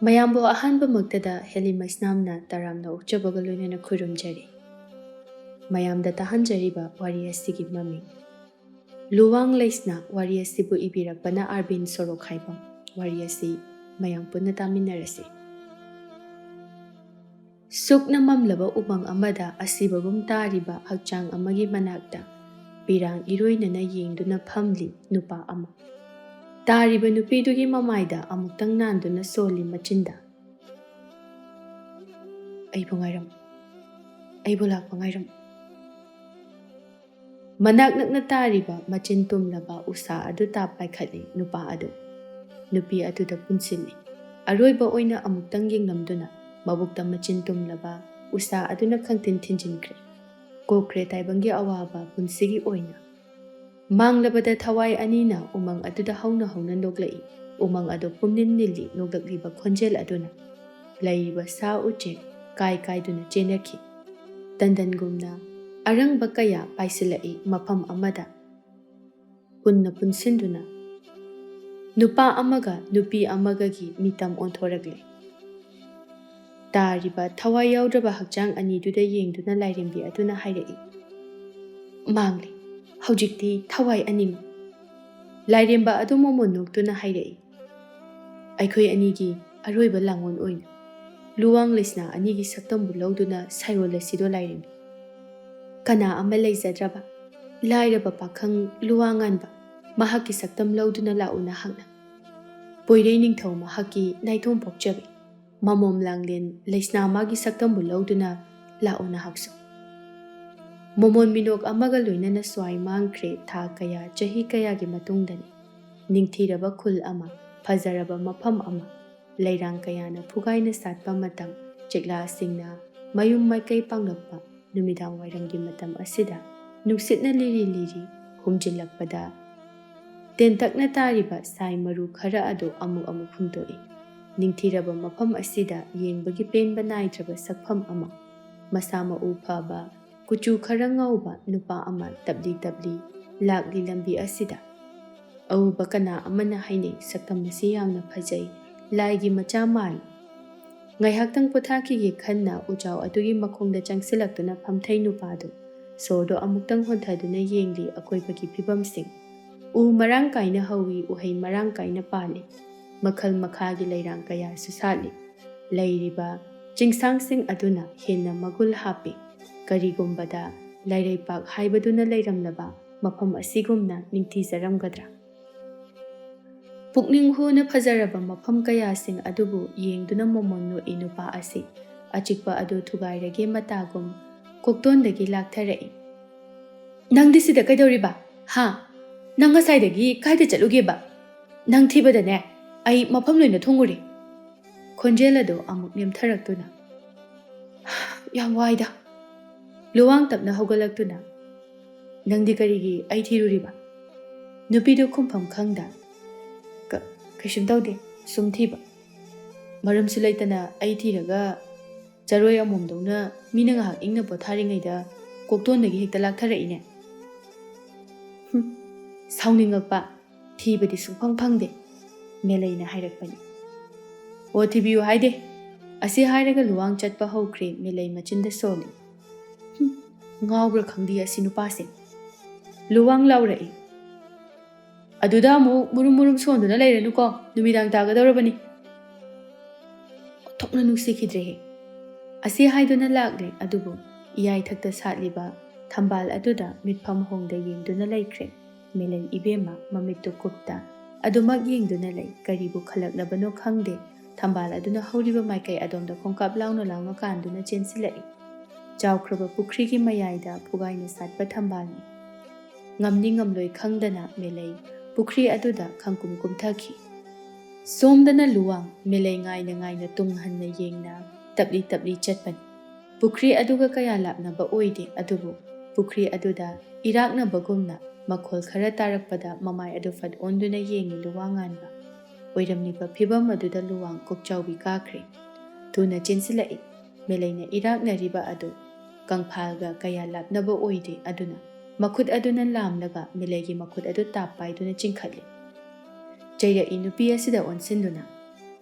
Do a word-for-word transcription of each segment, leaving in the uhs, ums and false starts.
ꯃꯌꯥꯝꯕꯨ ꯑꯍꯥꯟꯕꯃꯛꯇꯗ ꯍꯦꯂꯤ ꯃꯩꯁꯅꯥꯝꯅ ꯇꯔꯥꯝꯅ ꯑꯣꯛꯆꯕꯒ ꯂꯣꯏꯅꯅ ꯈꯨꯔꯨꯝꯖꯔꯤ꯫ ꯃꯌꯥꯝꯗ ꯇꯥꯍꯟꯖꯔꯤꯕ ꯋꯥꯔꯤ ꯑꯁꯤꯒꯤ ꯃꯃꯤꯡ ꯂꯨꯋꯥꯡ ꯂꯩꯁꯅꯥ꯫ ꯋꯥꯔꯤ ꯑꯁꯤꯕꯨ ꯏꯕꯤꯔꯛꯄꯅ ꯑꯥꯔꯕꯤꯟ ꯁꯣꯔꯣꯛꯈꯥꯏꯕꯝ꯫ ꯋꯥꯔꯤ ꯑꯁꯤ ꯃꯌꯥꯝ ꯄꯨꯟꯅ ꯇꯥꯃꯤꯟꯅꯔꯁꯤ꯫ ꯁꯨꯛꯅ ꯃꯝꯂꯕ ꯎꯃꯪ ꯑꯃꯗ ꯑꯁꯤꯕꯒꯨꯝ ꯇꯥꯔꯤꯕ ꯍꯛꯆꯥꯡ ꯑꯃꯒꯤ ꯃꯅꯥꯛꯇ ꯄꯤꯔꯥꯡ ꯏꯔꯣꯏꯅꯅ ꯌꯦꯡꯗꯨꯅ ꯐꯝꯂꯤ ꯅꯨꯄꯥ ꯑꯃ꯫ ꯇꯥꯔꯤꯕ ꯅꯨꯄꯤꯗꯨꯒꯤ ꯃꯃꯥꯏꯗ ꯑꯃꯨꯛꯇꯪ ꯅꯥꯟꯗꯨꯅ ꯁꯣꯜꯂꯤ ꯃꯆꯤꯟꯗ, "ꯑꯩꯕꯨ ꯉꯥꯏꯔꯝꯃꯨ, ꯑꯩꯕꯨ ꯂꯥꯛꯄ ꯉꯥꯏꯔꯝꯃꯨ"꯫ ꯃꯅꯥꯛ ꯅꯛꯅ ꯇꯥꯔꯤꯕ ꯃꯆꯤꯟ ꯇꯨꯝꯂꯕ ꯎꯁꯥ ꯑꯗꯨ ꯇꯥꯞ ꯄꯥꯏꯈꯠꯂꯤ ꯅꯨꯄꯥ ꯑꯗꯨ꯫ ꯅꯨꯄꯤ ꯑꯗꯨꯗ ꯄꯨꯟꯁꯤꯜꯂꯤ꯫ ꯑꯔꯣꯏꯕ ꯑꯣꯏꯅ ꯑꯃꯨꯛꯇꯪ ꯌꯦꯡꯂꯝꯗꯨꯅ ꯃꯕꯨꯛꯇ ꯃꯆꯤꯟ ꯇꯨꯝꯂꯕ ꯎꯁꯥ ꯑꯗꯨꯅ ꯈꯪꯊꯤꯟ ꯊꯤꯟꯖꯤꯟꯈ꯭ꯔꯦ꯫ ꯀꯣꯛꯈ꯭ꯔꯦ ꯇꯥꯏꯕꯪꯒꯤ ꯑꯋꯥꯕ ꯄꯨꯟꯁꯤꯒꯤ ꯑꯣꯏꯅ꯫ ꯃꯥꯡꯂꯕꯗ ꯊꯋꯥꯏ ꯑꯅꯤꯅ ꯎꯃꯪ ꯑꯗꯨꯗ ꯍꯧꯅ ꯍꯧꯅ ꯅꯣꯛꯂꯛꯏ꯫ ꯎꯃꯪ ꯑꯗꯨ ꯄꯨꯝꯅꯤꯟ ꯅꯤꯜꯂꯤ ꯅꯣꯛꯂꯛꯂꯤꯕ ꯈꯣꯟꯖꯦꯜ ꯑꯗꯨꯅ꯫ ꯂꯩꯔꯤꯕ ꯁꯥ ꯎꯆꯦꯛ ꯀꯥꯏ ꯀꯥꯏꯗꯨꯅ ꯆꯦꯟꯅꯈꯤ꯫ ꯇꯟꯗꯟꯒꯨꯝꯅ ꯑꯔꯪꯕ ꯀꯌꯥ ꯄꯥꯏꯁꯤꯜꯂꯛꯏ ꯃꯐꯝ ꯑꯃꯗ꯫ ꯄꯨꯟꯅ ꯄꯨꯟꯁꯤꯟꯗꯨꯅ ꯅꯨꯄꯥ ꯑꯃꯒ ꯅꯨꯄꯤ ꯑꯃꯒꯒꯤ ꯃꯤꯇꯝ ꯑꯣꯟꯊꯣꯔꯛꯂꯦ꯫ ꯇꯥꯔꯤꯕ ꯊꯋꯥꯏ ꯌꯥꯎꯗ꯭ꯔꯕ ꯍꯛꯆꯥꯡ ꯑꯅꯤꯗꯨꯗ ꯌꯦꯡꯗꯨꯅ ꯂꯥꯏꯔꯦꯝꯕꯤ ꯑꯗꯨꯅ ꯍꯥꯏꯔꯛꯏ, "ꯃꯥꯡꯂꯦ ꯍꯧꯖꯤꯛꯇꯤ ꯊꯋꯥꯏ ꯑꯅꯤꯃꯛ"꯫ ꯂꯥꯏꯔꯦꯝꯕ ꯑꯗꯨ ꯃꯣꯃꯣꯟ ꯅꯣꯛꯇꯨꯅ ꯍꯥꯏꯔꯛꯏ, "ꯑꯩꯈꯣꯏ ꯑꯅꯤꯒꯤ ꯑꯔꯣꯏꯕ ꯂꯥꯡꯑꯣꯟ ꯑꯣꯏꯅ ꯂꯨꯋꯥꯡ ꯂꯩꯁꯅꯥ ꯑꯅꯤꯒꯤ ꯁꯛꯇꯝꯕꯨ ꯂꯧꯗꯨꯅ ꯁꯥꯏꯑꯣꯜ ꯑꯁꯤꯗꯣ ꯂꯥꯏꯔꯦꯝꯕꯤ꯫ ꯀꯅꯥ ꯑꯃ ꯂꯩꯖꯗ꯭ꯔꯕ ꯂꯥꯏꯔꯕ ꯄꯥꯈꯪ ꯂꯨꯋꯥꯡꯉꯥꯟꯕ ꯃꯍꯥꯛꯀꯤ ꯁꯛꯇꯝ ꯂꯧꯗꯨꯅ ꯂꯥꯛꯎ ꯅꯍꯥꯛꯅ꯫ ꯄꯣꯏꯔꯩ ꯅꯤꯡꯊꯧ ꯃꯍꯥꯛꯀꯤ ꯅꯥꯏꯇꯣꯝ ꯄꯣꯛꯆꯕꯤ꯫ ꯃꯃꯣꯝ ꯂꯥꯡꯂꯦꯟ ꯂꯩꯁꯅꯥ ꯃꯥꯒꯤ ꯁꯛꯇꯝꯕꯨ ꯂꯧꯗꯨꯅ ꯂꯥꯛꯎ ꯅꯍꯥꯛꯁꯨ"꯫ ꯃꯣꯃꯣꯟ ꯃꯤꯅꯣꯛ ꯑꯃꯒ ꯂꯣꯏꯅꯅ ꯁ꯭ꯋꯥꯏ ꯃꯥꯡꯈ꯭ꯔꯦ꯫ ꯊꯥ ꯀꯌꯥ, ꯆꯍꯤ ꯀꯌꯥꯒꯤ ꯃꯇꯨꯡꯗꯅꯤ꯫ ꯅꯤꯡꯊꯤꯔꯕ ꯈꯨꯜ ꯑꯃ, ꯐꯖꯔꯕ ꯃꯐꯝ ꯑꯃ, ꯂꯩꯔꯥꯡ ꯀꯌꯥꯅ ꯐꯨꯒꯥꯏꯅ ꯁꯥꯠꯄ ꯃꯇꯝ, ꯆꯦꯛꯂꯥꯁꯤꯡꯅ ꯃꯌꯨꯝ ꯃꯥꯏꯀꯩ ꯄꯥꯡꯂꯛꯄ ꯅꯨꯃꯤꯗꯥꯡ ꯋꯥꯏꯔꯝꯒꯤ ꯃꯇꯝ ꯑꯁꯤꯗ ꯅꯨꯡꯁꯤꯠꯅ ꯂꯤꯔꯤ ꯂꯤꯔꯤ ꯍꯨꯝꯖꯤꯜꯂꯛꯄꯗ, ꯇꯦꯟꯇꯛꯅ ꯇꯥꯔꯤꯕ ꯁꯥꯏ ꯃꯔꯨ ꯈꯔ ꯑꯗꯨ ꯑꯃꯨꯛ ꯑꯃꯨꯛ ꯍꯨꯝꯇꯣꯛꯏ꯫ ꯅꯤꯡꯊꯤꯔꯕ ꯃꯐꯝ ꯑꯁꯤꯗ ꯌꯦꯡꯕꯒꯤ ꯄꯦꯟꯕ ꯅꯥꯏꯗ꯭ꯔꯕ ꯁꯛꯐꯝ ꯑꯃ, ꯃꯁꯥ ꯃꯎ ꯐꯕ, ꯀꯨꯆꯨ ꯈꯔ ꯉꯧꯕ ꯅꯨꯄꯥ ꯑꯃ ꯇꯞꯂꯤ ꯇꯞꯂꯤ ꯂꯥꯛꯂꯤ ꯂꯝꯕꯤ ꯑꯁꯤꯗ꯫ ꯑꯎꯕ ꯀꯅꯥ ꯑꯃꯅ ꯍꯥꯏꯅꯩ, "ꯁꯛꯇꯝ ꯑꯁꯤ ꯌꯥꯝꯅ ꯐꯖꯩ, ꯂꯥꯏꯒꯤ ꯃꯆꯥ ꯃꯥꯜꯂꯤ꯫ ꯉꯥꯏꯍꯥꯛꯇꯪ ꯄꯣꯊꯥꯈꯤꯒꯦ ꯈꯟꯅ ꯎꯖꯥꯎ ꯑꯗꯨꯒꯤ ꯃꯈꯣꯡꯗ ꯆꯪꯁꯤꯜꯂꯛꯇꯨꯅ ꯐꯝꯊꯩ ꯅꯨꯄꯥꯗꯨ꯫ ꯁꯣꯔꯗꯣ ꯑꯃꯨꯛꯇꯪ ꯍꯣꯟꯊꯗꯨꯅ ꯌꯦꯡꯂꯤ ꯑꯀꯣꯏꯕꯒꯤ ꯐꯤꯕꯝꯁꯤꯡ꯫ ꯎ ꯃꯔꯥꯡ ꯀꯥꯏꯅ ꯍꯧꯏ, ꯎꯍꯩ ꯃꯔꯥꯡ ꯀꯥꯏꯅ ꯄꯥꯜꯂꯤ꯫ ꯃꯈꯜ ꯃꯈꯥꯒꯤ ꯂꯩꯔꯥꯡ ꯀꯌꯥꯁꯨ ꯁꯥꯠꯂꯤ꯫ ꯂꯩꯔꯤꯕ ꯆꯤꯡꯁꯥꯡꯁꯤꯡ ꯑꯗꯨꯅ ꯍꯦꯟꯅ ꯃꯒꯨꯜ ꯍꯥꯞꯄꯤ꯫ ꯀꯔꯤꯒꯨꯝꯕꯗ ꯂꯥꯏꯔꯩꯄꯥꯛ ꯍꯥꯏꯕꯗꯨꯅ ꯂꯩꯔꯝꯂꯕ ꯃꯐꯝ ꯑꯁꯤꯒꯨꯝꯅ ꯅꯤꯡꯊꯤꯖꯔꯝꯒꯗ꯭ꯔꯥ? ꯄꯨꯛꯅꯤꯡ ꯍꯨꯅ ꯐꯖꯔꯕ ꯃꯐꯝ ꯀꯌꯥꯁꯤꯡ ꯑꯗꯨꯕꯨ ꯌꯦꯡꯗꯨꯅ ꯃꯣꯃꯣꯟ ꯅꯣꯛꯏ ꯅꯨꯄꯥ ꯑꯁꯤ꯫ ꯑꯆꯤꯛꯄ ꯑꯗꯨ ꯊꯨꯒꯥꯏꯔꯒꯦ ꯃꯇꯥꯒꯨꯝ ꯀꯣꯛꯇꯣꯟꯗꯒꯤ ꯂꯥꯛꯊꯔꯛꯏ꯫ "ꯅꯪꯗꯤ ꯁꯤꯗ ꯀꯩꯗꯧꯔꯤꯕ? ꯍꯥ? ꯅꯪ ꯉꯁꯥꯏꯗꯒꯤ ꯀꯥꯏꯗ ꯆꯠꯂꯨꯒꯦꯕ? ꯅꯪ ꯊꯤꯕꯗꯅꯦ, ꯑꯩ ꯃꯐꯝ ꯂꯣꯏꯅ ꯊꯨꯡꯉꯨꯔꯦ꯫" ꯈꯣꯟꯖꯦꯜ ꯑꯗꯨ ꯑꯃꯨꯛ ꯅꯦꯝꯊꯔꯛꯇꯨꯅ, "ꯌꯥꯝ ꯋꯥꯏꯗ꯫" ꯂꯨꯋꯥꯡ ꯇꯞꯅ ꯍꯧꯒꯠꯂꯛꯇꯨꯅ, "ꯅꯪꯗꯤ ꯀꯔꯤꯒꯤ ꯑꯩ ꯊꯤꯔꯨꯔꯤꯕ?" ꯅꯨꯄꯤꯗꯨ ꯈꯨꯝꯐꯝ ꯈꯪꯗ, "ꯀ-, ꯀꯩꯁꯨꯝ ꯇꯧꯗꯦ, ꯁꯨꯝ ꯊꯤꯕ꯫ ꯃꯔꯝꯁꯨ ꯂꯩꯇꯅ ꯑꯩ ꯊꯤꯔꯒ ꯆꯔꯣꯏ ꯑꯃꯣꯝꯗꯧꯅ ꯃꯤꯅ ꯉꯥꯏꯍꯥꯛ ꯏꯪꯅ ꯄꯣꯊꯥꯔꯤꯉꯩꯗ ꯀꯣꯛꯇꯣꯟꯗꯒꯤ ꯍꯦꯛꯇ ꯂꯥꯛꯊꯔꯛꯏꯅꯦ꯫" "ꯍꯨꯝ, ꯁꯥꯎꯅꯤꯡꯉꯛꯄ, ꯊꯤꯕꯗꯤ ꯁꯨꯡꯐꯪ ꯐꯪꯗꯦ꯫" ꯃꯦꯂꯩꯅ ꯍꯥꯏꯔꯛꯄꯅꯤ꯫ "ꯑꯣ, ꯊꯤꯕꯤꯌꯨ ꯍꯥꯏꯗꯦ꯫" ꯑꯁꯤ ꯍꯥꯏꯔꯒ ꯂꯨꯋꯥꯡ ꯆꯠꯄ ꯍꯧꯈ꯭ꯔꯦ꯫ ꯃꯦꯂꯩ ꯃꯆꯤꯟꯗ ꯁꯣꯜꯂꯤ꯫ "ꯍꯨꯝ, ꯉꯥꯎꯕ꯭ꯔꯥ ꯈꯪꯗꯦ ꯑꯁꯤ ꯅꯨꯄꯥꯁꯦ꯫" ꯂꯨꯋꯥꯡ ꯂꯥꯎꯔꯛꯏ꯫ "ꯑꯗꯨꯗ ꯑꯃꯨꯛ ꯃꯨꯔꯨꯝ ꯃꯨꯔꯨꯝ ꯁꯣꯟꯗꯨꯅ ꯂꯩꯔꯅꯨꯀꯣ, ꯅꯨꯃꯤꯗꯥꯡ ꯇꯥꯒꯗꯧꯔꯕꯅꯤ꯫" ꯑꯣꯟꯊꯣꯛꯅ ꯅꯨꯡꯁꯤꯈꯤꯗ꯭ꯔꯦꯍꯦ꯫ ꯑꯁꯤ ꯍꯥꯏꯗꯨꯅ ꯂꯥꯛꯂꯦ, ꯑꯗꯨꯕꯨ ꯏꯌꯥꯏꯊꯛꯇ ꯁꯥꯠꯂꯤꯕ ꯊꯝꯕꯥꯜ ꯑꯗꯨꯗ ꯃꯤꯠꯐꯝ ꯍꯣꯡꯗ ꯌꯦꯡꯗꯨꯅ ꯂꯩꯈ꯭ꯔꯦ꯫ ꯃꯦꯂꯩ ꯏꯕꯦꯝꯃ ꯃꯃꯤꯠꯇꯨ ꯀꯨꯞꯇ ꯑꯗꯨꯃꯛ ꯌꯦꯡꯗꯨꯅ ꯂꯩ꯫ ꯀꯔꯤꯕꯨ ꯈꯜꯂꯛꯂꯕꯅꯣ ꯈꯪꯗꯦ, ꯊꯝꯕꯥꯜ ꯑꯗꯨꯅ ꯍꯧꯔꯤꯕ ꯃꯥꯏꯀꯩ ꯑꯗꯣꯝꯗ ꯈꯣꯡꯀꯥꯞ ꯂꯥꯎꯅ ꯂꯥꯎꯅ ꯀꯥꯟꯗꯨꯅ ꯆꯦꯟꯁꯤꯜꯂꯛꯏ꯫ ꯆꯥꯎꯈ꯭ꯔꯕ ꯄꯨꯈ꯭ꯔꯤꯒꯤ ꯃꯌꯥꯏꯗ ꯐꯨꯒꯥꯏꯅ ꯁꯥꯠꯄ ꯊꯝꯕꯥꯜꯅꯤ꯫ ꯉꯝꯅꯤ ꯉꯝꯂꯣꯏ ꯈꯪꯗꯅ ꯃꯦꯂꯩ ꯄꯨꯈ꯭ꯔꯤ ꯑꯗꯨꯗ ꯈꯪꯀꯨꯝ ꯀꯨꯝꯊꯈꯤ꯫ ꯁꯣꯝꯗꯅ ꯂꯨꯋꯥꯡ ꯃꯦꯂꯩ ꯉꯥꯏꯅ ꯉꯥꯏꯅ ꯇꯨꯡ ꯍꯟꯅ ꯌꯦꯡꯅ ꯇꯞꯂꯤ ꯇꯞꯂꯤ ꯆꯠꯄꯅꯤ꯫ ꯄꯨꯈ꯭ꯔꯤ ꯑꯗꯨꯒ ꯀꯌꯥ ꯂꯥꯞꯅꯕ ꯑꯣꯏꯗꯦ, ꯑꯗꯨꯕꯨ ꯄꯨꯈ꯭ꯔꯤ ꯑꯗꯨꯗ ꯏꯔꯥꯛꯅꯕꯒꯨꯝꯅ ꯃꯈꯣꯜ ꯈꯔ ꯇꯥꯔꯛꯄꯗ ꯃꯃꯥꯏ ꯑꯗꯨ ꯐꯠ ꯑꯣꯟꯗꯨꯅ ꯌꯦꯡꯉꯤ ꯂꯨꯋꯥꯡꯉꯥꯟꯕ꯫ ꯑꯣꯏꯔꯝꯂꯤꯕ ꯐꯤꯚꯝ ꯑꯗꯨꯗ ꯂꯨꯋꯥꯡ ꯀꯣꯛꯆꯥꯎꯕꯤ ꯀꯥꯈ꯭ꯔꯦ꯫ ꯊꯨꯅ ꯆꯦꯟꯁꯤꯜꯂꯛꯏ꯫ ꯃꯦꯂꯩꯅ ꯏꯔꯥꯛꯅꯔꯤꯕ ꯑꯗꯨ ꯀꯪꯐꯥꯜꯒ ꯀꯌꯥ ꯂꯥꯞꯅꯕ ꯑꯣꯏꯗꯦ, ꯑꯗꯨꯅ ꯃꯈꯨꯠ ꯑꯗꯨꯅ ꯂꯥꯝꯂꯒ ꯃꯦꯂꯩꯒꯤ ꯃꯈꯨꯠ ꯑꯗꯨ ꯇꯥꯞ ꯄꯥꯏꯗꯨꯅ ꯆꯤꯡꯈꯠꯂꯤ꯫ ꯆꯩꯔꯛꯏ ꯅꯨꯄꯤ ꯑꯁꯤꯗ ꯑꯣꯟꯁꯤꯟꯗꯨꯅ,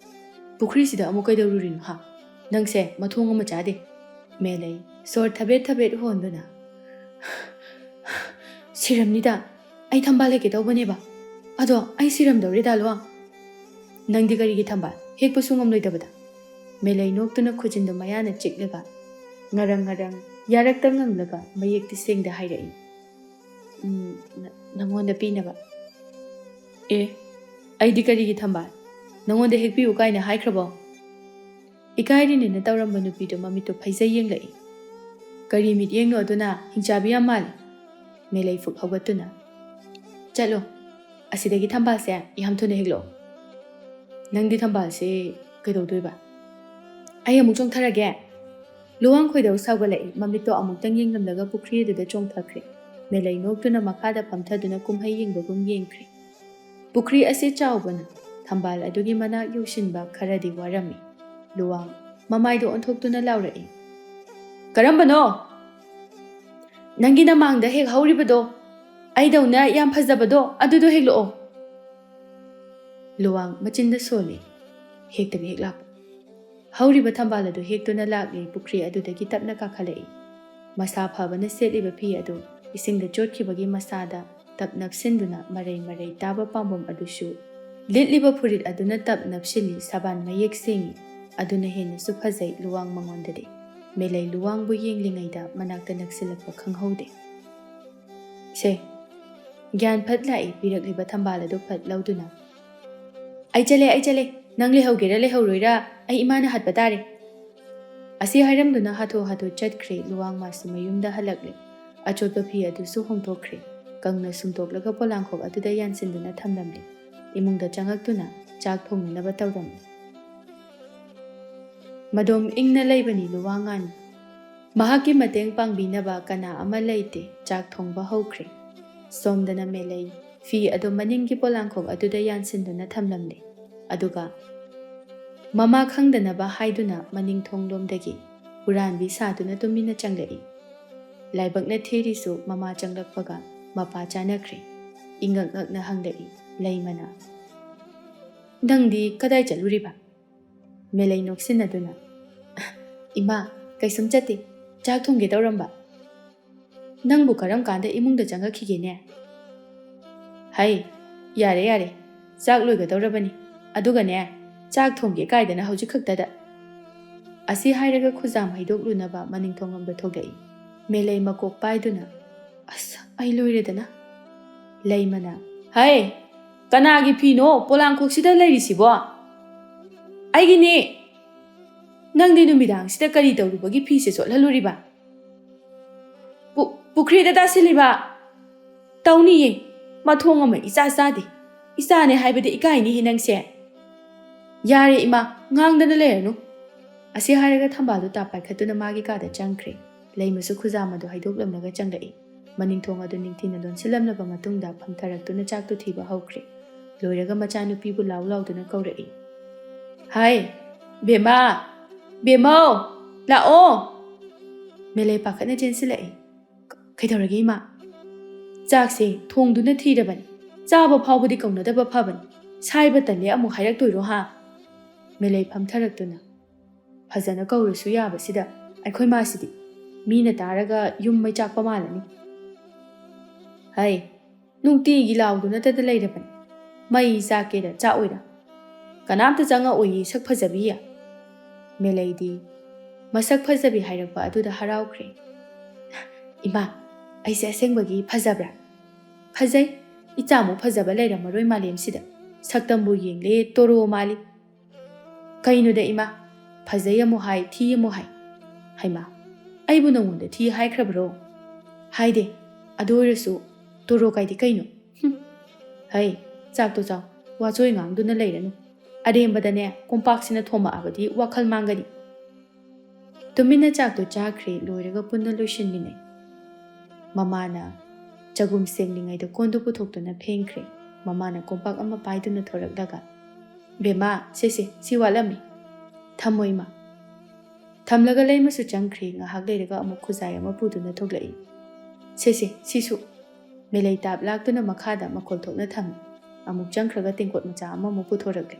"ꯄꯨꯈ꯭ꯔꯤꯁꯤꯗ ꯑꯃꯨꯛ ꯀꯩꯗꯧꯔꯨꯔꯤꯅꯣ ꯍꯥ? ꯅꯪꯁꯦ ꯃꯊꯣꯡ ꯑꯃ ꯆꯥꯗꯦ꯫" ꯃꯦꯂꯩ ꯁꯣꯔ ꯊꯕꯦꯠ ꯊꯕꯦꯠ ꯍꯣꯟꯗꯨꯅ, "ꯁꯤꯔꯝꯅꯤꯗ, ꯑꯩ ꯊꯝꯕꯥꯜ ꯍꯦꯛꯀꯦ ꯇꯧꯕꯅꯦꯕ꯫ ꯑꯗꯣ ꯑꯩ ꯁꯤꯔꯝꯗꯧꯔꯦꯗ ꯂꯨꯋꯥꯡ꯫ ꯅꯪꯗꯤ ꯀꯔꯤꯒꯤ ꯊꯝꯕꯥꯜ ꯍꯦꯛꯄꯁꯨ ꯉꯝꯂꯣꯏꯗꯕꯗ?" ꯃꯦꯂꯩ ꯅꯣꯛꯇꯨꯅ ꯈꯨꯖꯤꯟꯗꯨ ꯃꯌꯥꯅ ꯆꯤꯛꯂꯒ ꯉꯔꯪ ꯉꯔꯪ ꯌꯥꯔꯛꯇ ꯉꯪꯂꯒ ꯃꯌꯦꯛꯇꯤ ꯁꯦꯡꯗ ꯍꯥꯏꯔꯛꯏ, "ꯎꯝ, ꯅ-, ꯅꯉꯣꯟꯗ ꯄꯤꯅꯕ꯫" "ꯑꯦ, ꯑꯩꯗꯤ ꯀꯔꯤꯒꯤ ꯊꯝꯕꯥꯜ? ꯅꯉꯣꯟꯗ ꯍꯦꯛꯄꯤꯌꯨ ꯀꯥꯏꯅ ꯍꯥꯏꯈ꯭ꯔꯕꯣ?" ꯏꯀꯥꯏꯔꯤꯅꯦꯅ ꯇꯧꯔꯝꯕ ꯅꯨꯄꯤꯗꯨ ꯃꯃꯤꯠꯇꯨ ꯐꯩꯖꯩ ꯌꯦꯡꯂꯛꯏ꯫ "ꯀꯔꯤ ꯃꯤꯠꯌꯦꯡꯅꯣ ꯑꯗꯨꯅ? ꯍꯤꯡꯆꯥꯕꯤ ꯌꯥꯝ ꯃꯥꯜꯂꯤ꯫" ꯃꯦꯂꯩ ꯐꯨꯛ ꯍꯧꯒꯠꯇꯨꯅ, "ꯆꯠꯂꯣ, ꯑꯁꯤꯗꯒꯤ ꯊꯝꯕꯥꯜꯁꯦ ꯌꯥꯝ ꯊꯨꯅ ꯍꯦꯛꯂꯛꯑꯣ꯫" "ꯅꯪꯗꯤ ꯊꯝꯕꯥꯜꯁꯦ ꯀꯩꯗꯧꯗꯣꯏꯕ?" "ꯑꯩ ꯑꯃꯨꯛ ꯆꯣꯡꯊꯔꯒꯦ꯫" ꯂꯨꯋꯥꯡ ꯈꯣꯏꯗꯧ ꯁꯥꯎꯒꯠꯂꯛꯏ꯫ ꯃꯃꯤꯠꯇꯣ ꯑꯃꯨꯛꯇꯪ ꯌꯦꯡꯂꯝꯂꯒ ꯄꯨꯈ꯭ꯔꯤ ꯑꯗꯨꯗ ꯆꯣꯡꯊꯈ꯭ꯔꯦ꯫ ꯃꯦꯂꯩ ꯅꯣꯛꯇꯨꯅ ꯃꯈꯥꯗ ꯐꯝꯊꯗꯨꯅ ꯀꯨꯝꯍꯩ ꯌꯦꯡꯕꯒꯨꯝ ꯌꯦꯡꯈ꯭ꯔꯦ꯫ ꯄꯨꯈ꯭ꯔꯤ ꯑꯁꯤ ꯆꯥꯎꯕꯅ ꯊꯝꯕꯥꯜ ꯑꯗꯨꯒꯤ ꯃꯅꯥꯛ ꯌꯧꯁꯤꯟꯕ ꯈꯔꯗꯤ ꯋꯥꯔꯝꯃꯤ꯫ ꯂꯨꯋꯥꯡ ꯃꯃꯥꯏꯗꯣ ꯑꯣꯟꯊꯣꯛꯇꯨꯅ ꯂꯥꯎꯔꯛꯏ, "ꯀꯔꯝꯕꯅꯣ? ꯅꯪꯒꯤ ꯅꯃꯥꯡꯗ ꯍꯦꯛ ꯍꯧꯔꯤꯕꯗꯣ, ꯑꯩꯗꯧꯅ ꯌꯥꯝ ꯐꯖꯕꯗꯣ, ꯑꯗꯨꯗꯣ ꯍꯦꯛꯂꯛꯑꯣ꯫" ꯂꯨꯋꯥꯡ ꯃꯆꯤꯟꯗ ꯁꯣꯜꯂꯤ, ꯍꯦꯛꯇꯕꯤ ꯍꯦꯛ ꯂꯥꯛꯄ꯫ ꯍꯧꯔꯤꯕ ꯊꯝꯕꯥꯜ ꯑꯗꯨ ꯍꯦꯛꯇꯨꯅ ꯂꯥꯛꯂꯤ, ꯄꯨꯈ꯭ꯔꯤ ꯑꯗꯨꯗꯒꯤ ꯇꯞꯅ ꯀꯥꯈꯠꯂꯛꯏ꯫ ꯃꯁꯥ ꯐꯕꯅ ꯁꯦꯠꯂꯤꯕ ꯐꯤ ꯑꯗꯨ ꯏꯁꯤꯡꯗ ꯆꯣꯠꯈꯤꯕꯒꯤ ꯃꯁꯥꯗ ꯇꯞ ꯅꯞꯁꯤꯟꯗꯨꯅ ꯃꯔꯩ ꯃꯔꯩ ꯇꯥꯕ ꯄꯥꯝꯕꯣꯝ ꯑꯗꯨꯁꯨ ꯂꯤꯠꯂꯤꯕ ꯐꯨꯔꯤꯠ ꯑꯗꯨꯅ ꯇꯞ ꯅꯞꯁꯤꯜꯂꯤ꯫ ꯁꯕꯥꯟ ꯃꯌꯦꯛ ꯁꯦꯡꯉꯤ꯫ ꯑꯗꯨꯅ ꯍꯦꯟꯅꯁꯨ ꯐꯖꯩ ꯂꯨꯋꯥꯡ ꯃꯉꯣꯟꯗꯗꯤ꯫ ꯃꯦꯂꯩ ꯂꯨꯋꯥꯡꯕꯨ ꯌꯦꯡꯂꯤꯉꯩꯗ ꯃꯅꯥꯛꯇ ꯅꯛꯁꯤꯜꯂꯛꯄ ꯈꯪꯍꯧꯗꯦ꯫ ꯁꯦ, ꯒ꯭ꯌꯥꯟ ꯐꯠ ꯂꯥꯛꯏ꯫ ꯄꯤꯔꯛꯂꯤꯕ ꯊꯝꯕꯥꯜ ꯑꯗꯨ ꯐꯠ ꯂꯧꯗꯨꯅ, "ꯑꯩ ꯆꯠꯂꯦ, ꯑꯩ ꯆꯠꯂꯦ꯫ ꯅꯪ ꯂꯩꯍꯧꯒꯦꯔꯥ ꯂꯩꯍꯧꯔꯣꯏꯔꯥ, ꯑꯩ ꯏꯃꯥꯅ ꯍꯥꯠꯄ ꯇꯥꯔꯦ꯫" ꯑꯁꯤ ꯍꯥꯏꯔꯝꯗꯨꯅ ꯍꯥꯊꯨ ꯍꯥꯊꯨ ꯆꯠꯈ꯭ꯔꯦ꯫ ꯂꯨꯋꯥꯡ ꯃꯥꯁꯨ ꯃꯌꯨꯝꯗ ꯍꯜꯂꯛꯂꯦ꯫ ꯑꯆꯣꯠꯄ ꯐꯤ ꯑꯗꯨꯁꯨ ꯍꯣꯡꯗꯣꯛꯈ꯭ꯔꯦ꯫ ꯀꯪꯅ ꯁꯨꯝꯗꯣꯛꯂꯒ ꯄꯣꯂꯥꯡꯈꯣꯛ ꯑꯗꯨꯗ ꯌꯥꯟꯁꯤꯟꯗꯨꯅ ꯊꯝꯂꯝꯂꯦ꯫ ꯏꯃꯨꯡꯗ ꯆꯪꯉꯛꯇꯨꯅ ꯆꯥꯛ ꯊꯣꯡꯅꯅꯕ ꯇꯧꯔꯝꯃꯤ꯫ ꯃꯗꯣꯝ ꯏꯪꯅ ꯂꯩꯕꯅꯤ ꯂꯨꯋꯥꯡꯉꯥꯟ꯫ ꯃꯍꯥꯛꯀꯤ ꯃꯇꯦꯡ ꯄꯥꯡꯕꯤꯅꯕ ꯀꯅꯥ ꯑꯃ ꯂꯩꯇꯦ꯫ ꯆꯥꯛ ꯊꯣꯡꯕ ꯍꯧꯈ꯭ꯔꯦ꯫ ꯁꯣꯝꯗꯅ ꯃꯦꯂꯩ ꯐꯤ ꯑꯗꯨ ꯃꯅꯤꯡꯒꯤ ꯄꯣꯂꯥꯡꯈꯣꯛ ꯑꯗꯨꯗ ꯌꯥꯟꯁꯤꯟꯗꯨꯅ ꯊꯝꯂꯝꯂꯦ꯫ ꯑꯗꯨꯒ ꯃꯃꯥ ꯈꯪꯗꯅꯕ ꯍꯥꯏꯗꯨꯅ ꯃꯅꯤꯡ ꯊꯣꯡꯂꯣꯝꯗꯒꯤ ꯍꯨꯔꯥꯟꯕꯤ ꯁꯥꯗꯨꯅ ꯇꯨꯃꯤꯟꯅ ꯆꯪꯂꯛꯏ꯫ ꯂꯥꯏꯕꯛꯅ ꯊꯤꯔꯤꯁꯨ ꯃꯃꯥ ꯆꯪꯂꯛꯄꯒ ꯃꯄꯥ ꯆꯥꯅꯈ꯭ꯔꯦ꯫ ꯏꯉꯛ ꯉꯛꯅ ꯍꯪꯂꯛꯏ ꯂꯩꯃꯅ, "ꯅꯪꯗꯤ ꯀꯗꯥꯏ ꯆꯠꯂꯨꯔꯤꯕ?" ꯃꯦꯂꯩ ꯅꯣꯛꯁꯤꯟꯅꯗꯨꯅ, "ꯏꯃꯥ, ꯀꯩꯁꯨꯝ ꯆꯠꯇꯦ, ꯆꯥꯛ ꯊꯣꯡꯒꯦ ꯇꯧꯔꯝꯕ꯫ ꯅꯪꯕꯨ ꯀꯔꯝ ꯀꯥꯟꯗ ꯏꯃꯨꯡꯗ ꯆꯪꯉꯛꯈꯤꯒꯦꯅꯦ?" "ꯍꯩ, ꯌꯥꯔꯦ ꯌꯥꯔꯦ, ꯆꯥꯛ ꯂꯣꯏꯒꯗꯧꯔꯕꯅꯤ꯫ ꯑꯗꯨꯒꯅꯦ, ꯆꯥꯛ ꯊꯣꯡꯒꯦ ꯀꯥꯏꯗꯅ ꯍꯧꯖꯤꯛ ꯈꯛꯇꯗ?" ꯑꯁꯤ ꯍꯥꯏꯔꯒ ꯈꯨꯖꯥꯝ ꯍꯩꯗꯣꯛꯂꯨꯅꯕ ꯃꯅꯤꯡꯊꯣꯡꯂꯣꯝꯗ ꯊꯣꯛꯂꯛꯏ꯫ ꯃꯦꯂꯩ ꯃꯀꯣꯛ ꯄꯥꯏꯗꯨꯅ, "ꯑꯁ, ꯑꯩ ꯂꯣꯏꯔꯦꯗꯅ!" ꯂꯩꯃꯅ, "ꯍꯩ, ꯀꯅꯥꯒꯤ ꯐꯤꯅꯣ ꯄꯣꯂꯥꯡꯈꯣꯛꯁꯤꯗ ꯂꯩꯔꯤꯁꯤꯕꯣ?" "ꯑꯩꯒꯤꯅꯦ!" "ꯅꯪꯗꯤ ꯅꯨꯃꯤꯗꯥꯡꯁꯤꯗ ꯀꯔꯤ ꯇꯧꯔꯨꯕꯒꯤ ꯐꯤꯁꯦ ꯆꯣꯠꯍꯜꯂꯨꯔꯤꯕ? ꯄꯨ-, ꯄꯨꯈ꯭ꯔꯤꯗ ꯇꯥꯁꯤꯜꯂꯤꯕ? ꯇꯧꯅꯤꯌꯦ, ꯃꯊꯣꯡ ꯑꯃ ꯏꯆꯥ ꯆꯥꯗꯦ꯫ ꯏꯆꯥꯅꯦ ꯍꯥꯏꯕꯗꯤ ꯏꯀꯥꯏꯅꯤꯍꯦ ꯅꯪꯁꯦ꯫ ꯌꯥꯔꯦ ꯏꯃꯥ, ꯉꯥꯡꯗꯅ ꯂꯩꯔꯅꯨ꯫" ꯑꯁꯤ ꯍꯥꯏꯔꯒ ꯊꯝꯕꯥꯜꯗꯨ ꯇꯥꯞ ꯄꯥꯏꯈꯠꯇꯨꯅ ꯃꯥꯒꯤ ꯀꯥꯗ ꯆꯪꯈ꯭ꯔꯦ꯫ ꯂꯩꯃꯁꯨ ꯈꯨꯖꯥꯝ ꯑꯗꯨ ꯍꯩꯗꯣꯛꯂꯝꯂꯒ ꯆꯪꯂꯛꯏ꯫ ꯃꯅꯤꯡꯊꯣꯡ ꯑꯗꯨ ꯅꯤꯡꯊꯤꯅ ꯂꯣꯟꯁꯤꯜꯂꯝꯂꯕ ꯃꯇꯨꯡꯗ ꯐꯝꯊꯔꯛꯇꯨꯅ ꯆꯥꯛꯇꯨ ꯊꯤꯕ ꯍꯧꯈ꯭ꯔꯦ꯫ ꯂꯣꯏꯔꯒ ꯃꯆꯥꯅꯨꯄꯤꯕꯨ ꯂꯥꯎ ꯂꯥꯎꯗꯨꯅ ꯀꯧꯔꯛꯏ꯫ "ꯍꯥꯏ, ꯕꯦꯝꯃ, ꯕꯦꯝꯃꯧ, ꯂꯥꯛꯑꯣ!" ꯃꯦꯂꯩ ꯄꯥꯈꯠꯅ ꯆꯦꯟꯁꯤꯜꯂꯛꯏ꯫ "ꯀ-, ꯀꯩꯗꯧꯔꯒꯦ ꯏꯃꯥ?" "ꯆꯥꯛꯁꯦ ꯊꯣꯡꯗꯨꯅ ꯊꯤꯔꯕꯅꯤ꯫ ꯆꯥꯕ ꯐꯥꯎꯕꯗꯤ ꯀꯧꯅꯗꯕ ꯐꯕꯅꯤ꯫ ꯁꯥꯏꯕ ꯇꯜꯂꯦ ꯑꯃꯨꯛ ꯍꯥꯏꯔꯛꯇꯣꯏꯔꯣ ꯍꯥ?" ꯃꯦꯂꯩ ꯐꯝꯊꯔꯛꯇꯨꯅ, "ꯐꯖꯅ ꯀꯧꯔꯁꯨ ꯌꯥꯕꯁꯤꯗ, ꯑꯩꯈꯣꯏ ꯃꯥꯁꯤꯗꯤ꯫ ꯃꯤꯅ ꯇꯥꯔꯒ ꯌꯨꯝ ꯃꯩ ꯆꯥꯛꯄ ꯃꯥꯜꯂꯅꯤ꯫" "ꯍꯩ, ꯅꯨꯡꯇꯤꯒꯤ ꯂꯥꯎꯗꯨꯅꯇꯗ ꯂꯩꯔꯕꯅꯤ꯫ ꯃꯩ ꯆꯥꯛꯀꯦꯔꯥ ꯆꯥꯛꯑꯣꯏꯔꯥ, ꯀꯅꯥꯝꯇ ꯆꯪꯉꯛꯑꯣꯏꯌꯦ ꯁꯛ ꯐꯖꯕꯤ꯫" ꯃꯦꯂꯩꯗꯤ ꯃꯁꯛ ꯐꯖꯕꯤ ꯍꯥꯏꯔꯛꯄ ꯑꯗꯨꯗ ꯍꯔꯥꯎꯈ꯭ꯔꯦ꯫ "ꯏꯃꯥ, ꯑꯩꯁꯦ ꯑꯁꯦꯡꯕꯒꯤ ꯐꯖꯕ꯭ꯔꯥ?" "ꯐꯖꯩ꯫ ꯏꯆꯥꯃꯨꯛ ꯐꯖꯕ ꯂꯩꯔꯝꯃꯔꯣꯏ ꯃꯥꯂꯦꯝꯁꯤꯗ꯫ ꯁꯛꯇꯝꯕꯨ ꯌꯦꯡꯂꯦ ꯇꯣꯔꯣ ꯃꯥꯜꯂꯤ꯫" "ꯀꯩꯅꯣꯗ ꯏꯃꯥ, ꯐꯖꯩ ꯑꯃꯨꯛ ꯍꯥꯏ, ꯊꯤ ꯑꯃꯨꯛ ꯍꯥꯏ꯫" "ꯍꯩꯃꯥ, ꯑꯩꯕꯨ ꯅꯉꯣꯟꯗ ꯊꯤ ꯍꯥꯏꯈ꯭ꯔꯕ꯭ꯔꯣ?" "ꯍꯥꯏꯗꯦ꯫ ꯑꯗꯨ ꯑꯣꯏꯔꯁꯨ ꯇꯣꯔꯣ ꯀꯥꯏꯗꯤ ꯀꯩꯅꯣ?" "ꯍꯨꯝ꯫ ꯍꯩ, ꯆꯥꯛꯇꯣ ꯆꯥꯎ, ꯋꯥꯆꯣꯏ ꯉꯥꯡꯗꯨꯅ ꯂꯩꯔꯅꯨ꯫ ꯑꯔꯦꯝꯕꯗꯅꯦ ꯀꯣꯝꯄꯥꯛꯁꯤꯅ ꯊꯣꯝꯃꯛꯑꯕꯗꯤ ꯋꯥꯈꯜ ꯃꯥꯡꯒꯅꯤ꯫" ꯇꯨꯃꯤꯟꯅ ꯆꯥꯛꯇꯣ ꯆꯥꯈ꯭ꯔꯦ, ꯂꯣꯏꯔꯒ ꯄꯨꯟꯅ ꯂꯣꯏꯁꯤꯟꯃꯤꯟꯅꯩ꯫ ꯃꯃꯥꯅ ꯆꯒꯨꯝ ꯁꯦꯡꯂꯤꯉꯩꯗ ꯀꯣꯟꯗꯨ ꯄꯨꯊꯣꯛꯇꯨꯅ ꯐꯦꯡꯈ꯭ꯔꯦ꯫ ꯃꯃꯥꯅ ꯀꯣꯝꯄꯥꯛ ꯑꯃ ꯄꯥꯏꯗꯨꯅ ꯊꯣꯔꯛꯂꯒ, "ꯕꯦꯝꯃ, ꯁꯦ ꯁꯦ, ꯁꯤ ꯋꯥꯠꯂꯝꯃꯤ꯫ ꯊꯝꯃꯣ ꯏꯃꯥ꯫" ꯊꯝꯂꯒ ꯂꯩꯃꯁꯨ ꯆꯪꯈ꯭ꯔꯦ꯫ ꯉꯥꯏꯍꯥꯛ ꯂꯩꯔꯒ ꯑꯃꯨꯛ ꯈꯨꯖꯥꯏ ꯑꯃ ꯄꯨꯗꯨꯅ ꯊꯣꯛꯂꯛꯏ꯫ "ꯁꯦ ꯁꯦ, ꯁꯤꯁꯨ꯫" ꯃꯦꯂꯩ ꯇꯥꯞ ꯂꯥꯛꯇꯨꯅ ꯃꯈꯥꯗ ꯃꯈꯣꯜ ꯊꯣꯛꯅ ꯊꯝꯃꯤ꯫ ꯑꯃꯨꯛ ꯆꯪꯈ꯭ꯔꯒ ꯇꯦꯡꯀꯣꯠ ꯃꯆꯥ ꯑꯃꯃꯨꯛ ꯄꯨꯊꯣꯔꯛꯂꯦ꯫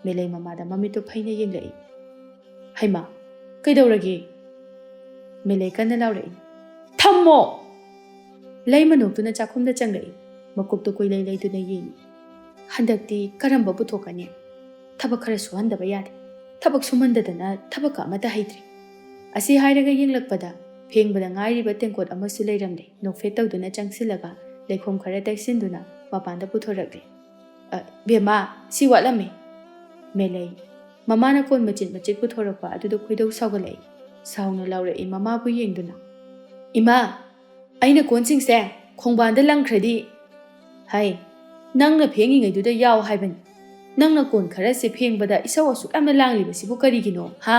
ꯃꯦꯂꯩ ꯃꯃꯥꯗ ꯃꯃꯤꯠꯇꯨ ꯐꯩꯅ ꯌꯦꯡꯂꯛꯏ꯫ "ꯍꯩꯃꯥ, ꯀꯩꯗꯧꯔꯒꯦ?" ꯃꯦꯂꯩ ꯀꯟꯅ ꯂꯥꯎꯔꯛꯏ꯫ "ꯊꯝꯃꯣ!" ꯂꯩꯃ ꯅꯣꯛꯇꯨꯅ ꯆꯥꯛꯈꯨꯝꯗ ꯆꯪꯂꯛꯏ꯫ ꯃꯀꯣꯛꯇꯨ ꯀꯨꯏꯂꯩ ꯂꯩꯗꯨꯅ ꯌꯦꯡꯏ꯫ "ꯍꯟꯗꯛꯇꯤ ꯀꯔꯝꯕ ꯄꯨꯊꯣꯛꯀꯅꯤ? ꯊꯕꯛ ꯈꯔ ꯁꯨꯍꯟꯗꯕ ꯌꯥꯗꯦ꯫ ꯊꯕꯛ ꯁꯨꯃꯟꯗꯗꯅ ꯊꯕꯛꯀ ꯑꯃꯠꯇ ꯍꯩꯇ꯭ꯔꯦ꯫" ꯑꯁꯤ ꯍꯥꯏꯔꯒ ꯌꯦꯡꯂꯛꯄꯗ ꯐꯦꯡꯕꯗ ꯉꯥꯏꯔꯤꯕ ꯇꯦꯡꯀꯣꯠ ꯑꯃꯁꯨ ꯂꯩꯔꯝꯂꯦ꯫ ꯅꯣꯛꯐꯦꯠ ꯇꯧꯗꯨꯅ ꯆꯪꯁꯤꯜꯂꯒ ꯂꯩꯈꯣꯝ ꯈꯔ ꯇꯩꯁꯤꯟꯗꯨꯅ ꯃꯄꯥꯟꯗ ꯄꯨꯊꯣꯔꯛꯂꯦ꯫ "ꯑ, ꯕꯦꯝꯃ, ꯁꯤ ꯋꯥꯠꯂꯝꯃꯦ꯫" ꯃꯦꯂꯩ ꯃꯃꯥꯅ ꯀꯣꯟ ꯃꯆꯤꯠ ꯃꯆꯤꯠ ꯄꯨꯊꯣꯔꯛꯄ ꯑꯗꯨꯗ ꯈꯣꯏꯗꯧ ꯁꯥꯎꯒꯠꯂꯛꯏ꯫ ꯁꯥꯎꯅ ꯂꯥꯎꯔꯛꯏ ꯃꯃꯥꯕꯨ ꯌꯦꯡꯗꯨꯅ꯫ "ꯏꯃꯥ, ꯑꯩꯅ ꯀꯣꯟꯁꯤꯡꯁꯦ ꯈꯣꯡꯕꯥꯟꯗ ꯂꯪꯈ꯭ꯔꯗꯤ?" "ꯍꯩ, ꯅꯪꯅ ꯐꯦꯡꯉꯤꯉꯩꯗꯨꯗ ꯌꯥꯎ ꯍꯥꯏꯕꯅꯤ꯫ ꯅꯪꯅ ꯀꯣꯟ ꯈꯔꯁꯦ ꯐꯦꯡꯕꯗ ꯏꯁꯧ ꯑꯁꯨꯛ ꯌꯥꯝꯅ ꯂꯥꯡꯂꯤꯕꯁꯤꯕꯨ ꯀꯔꯤꯒꯤꯅꯣ, ꯍꯥ?"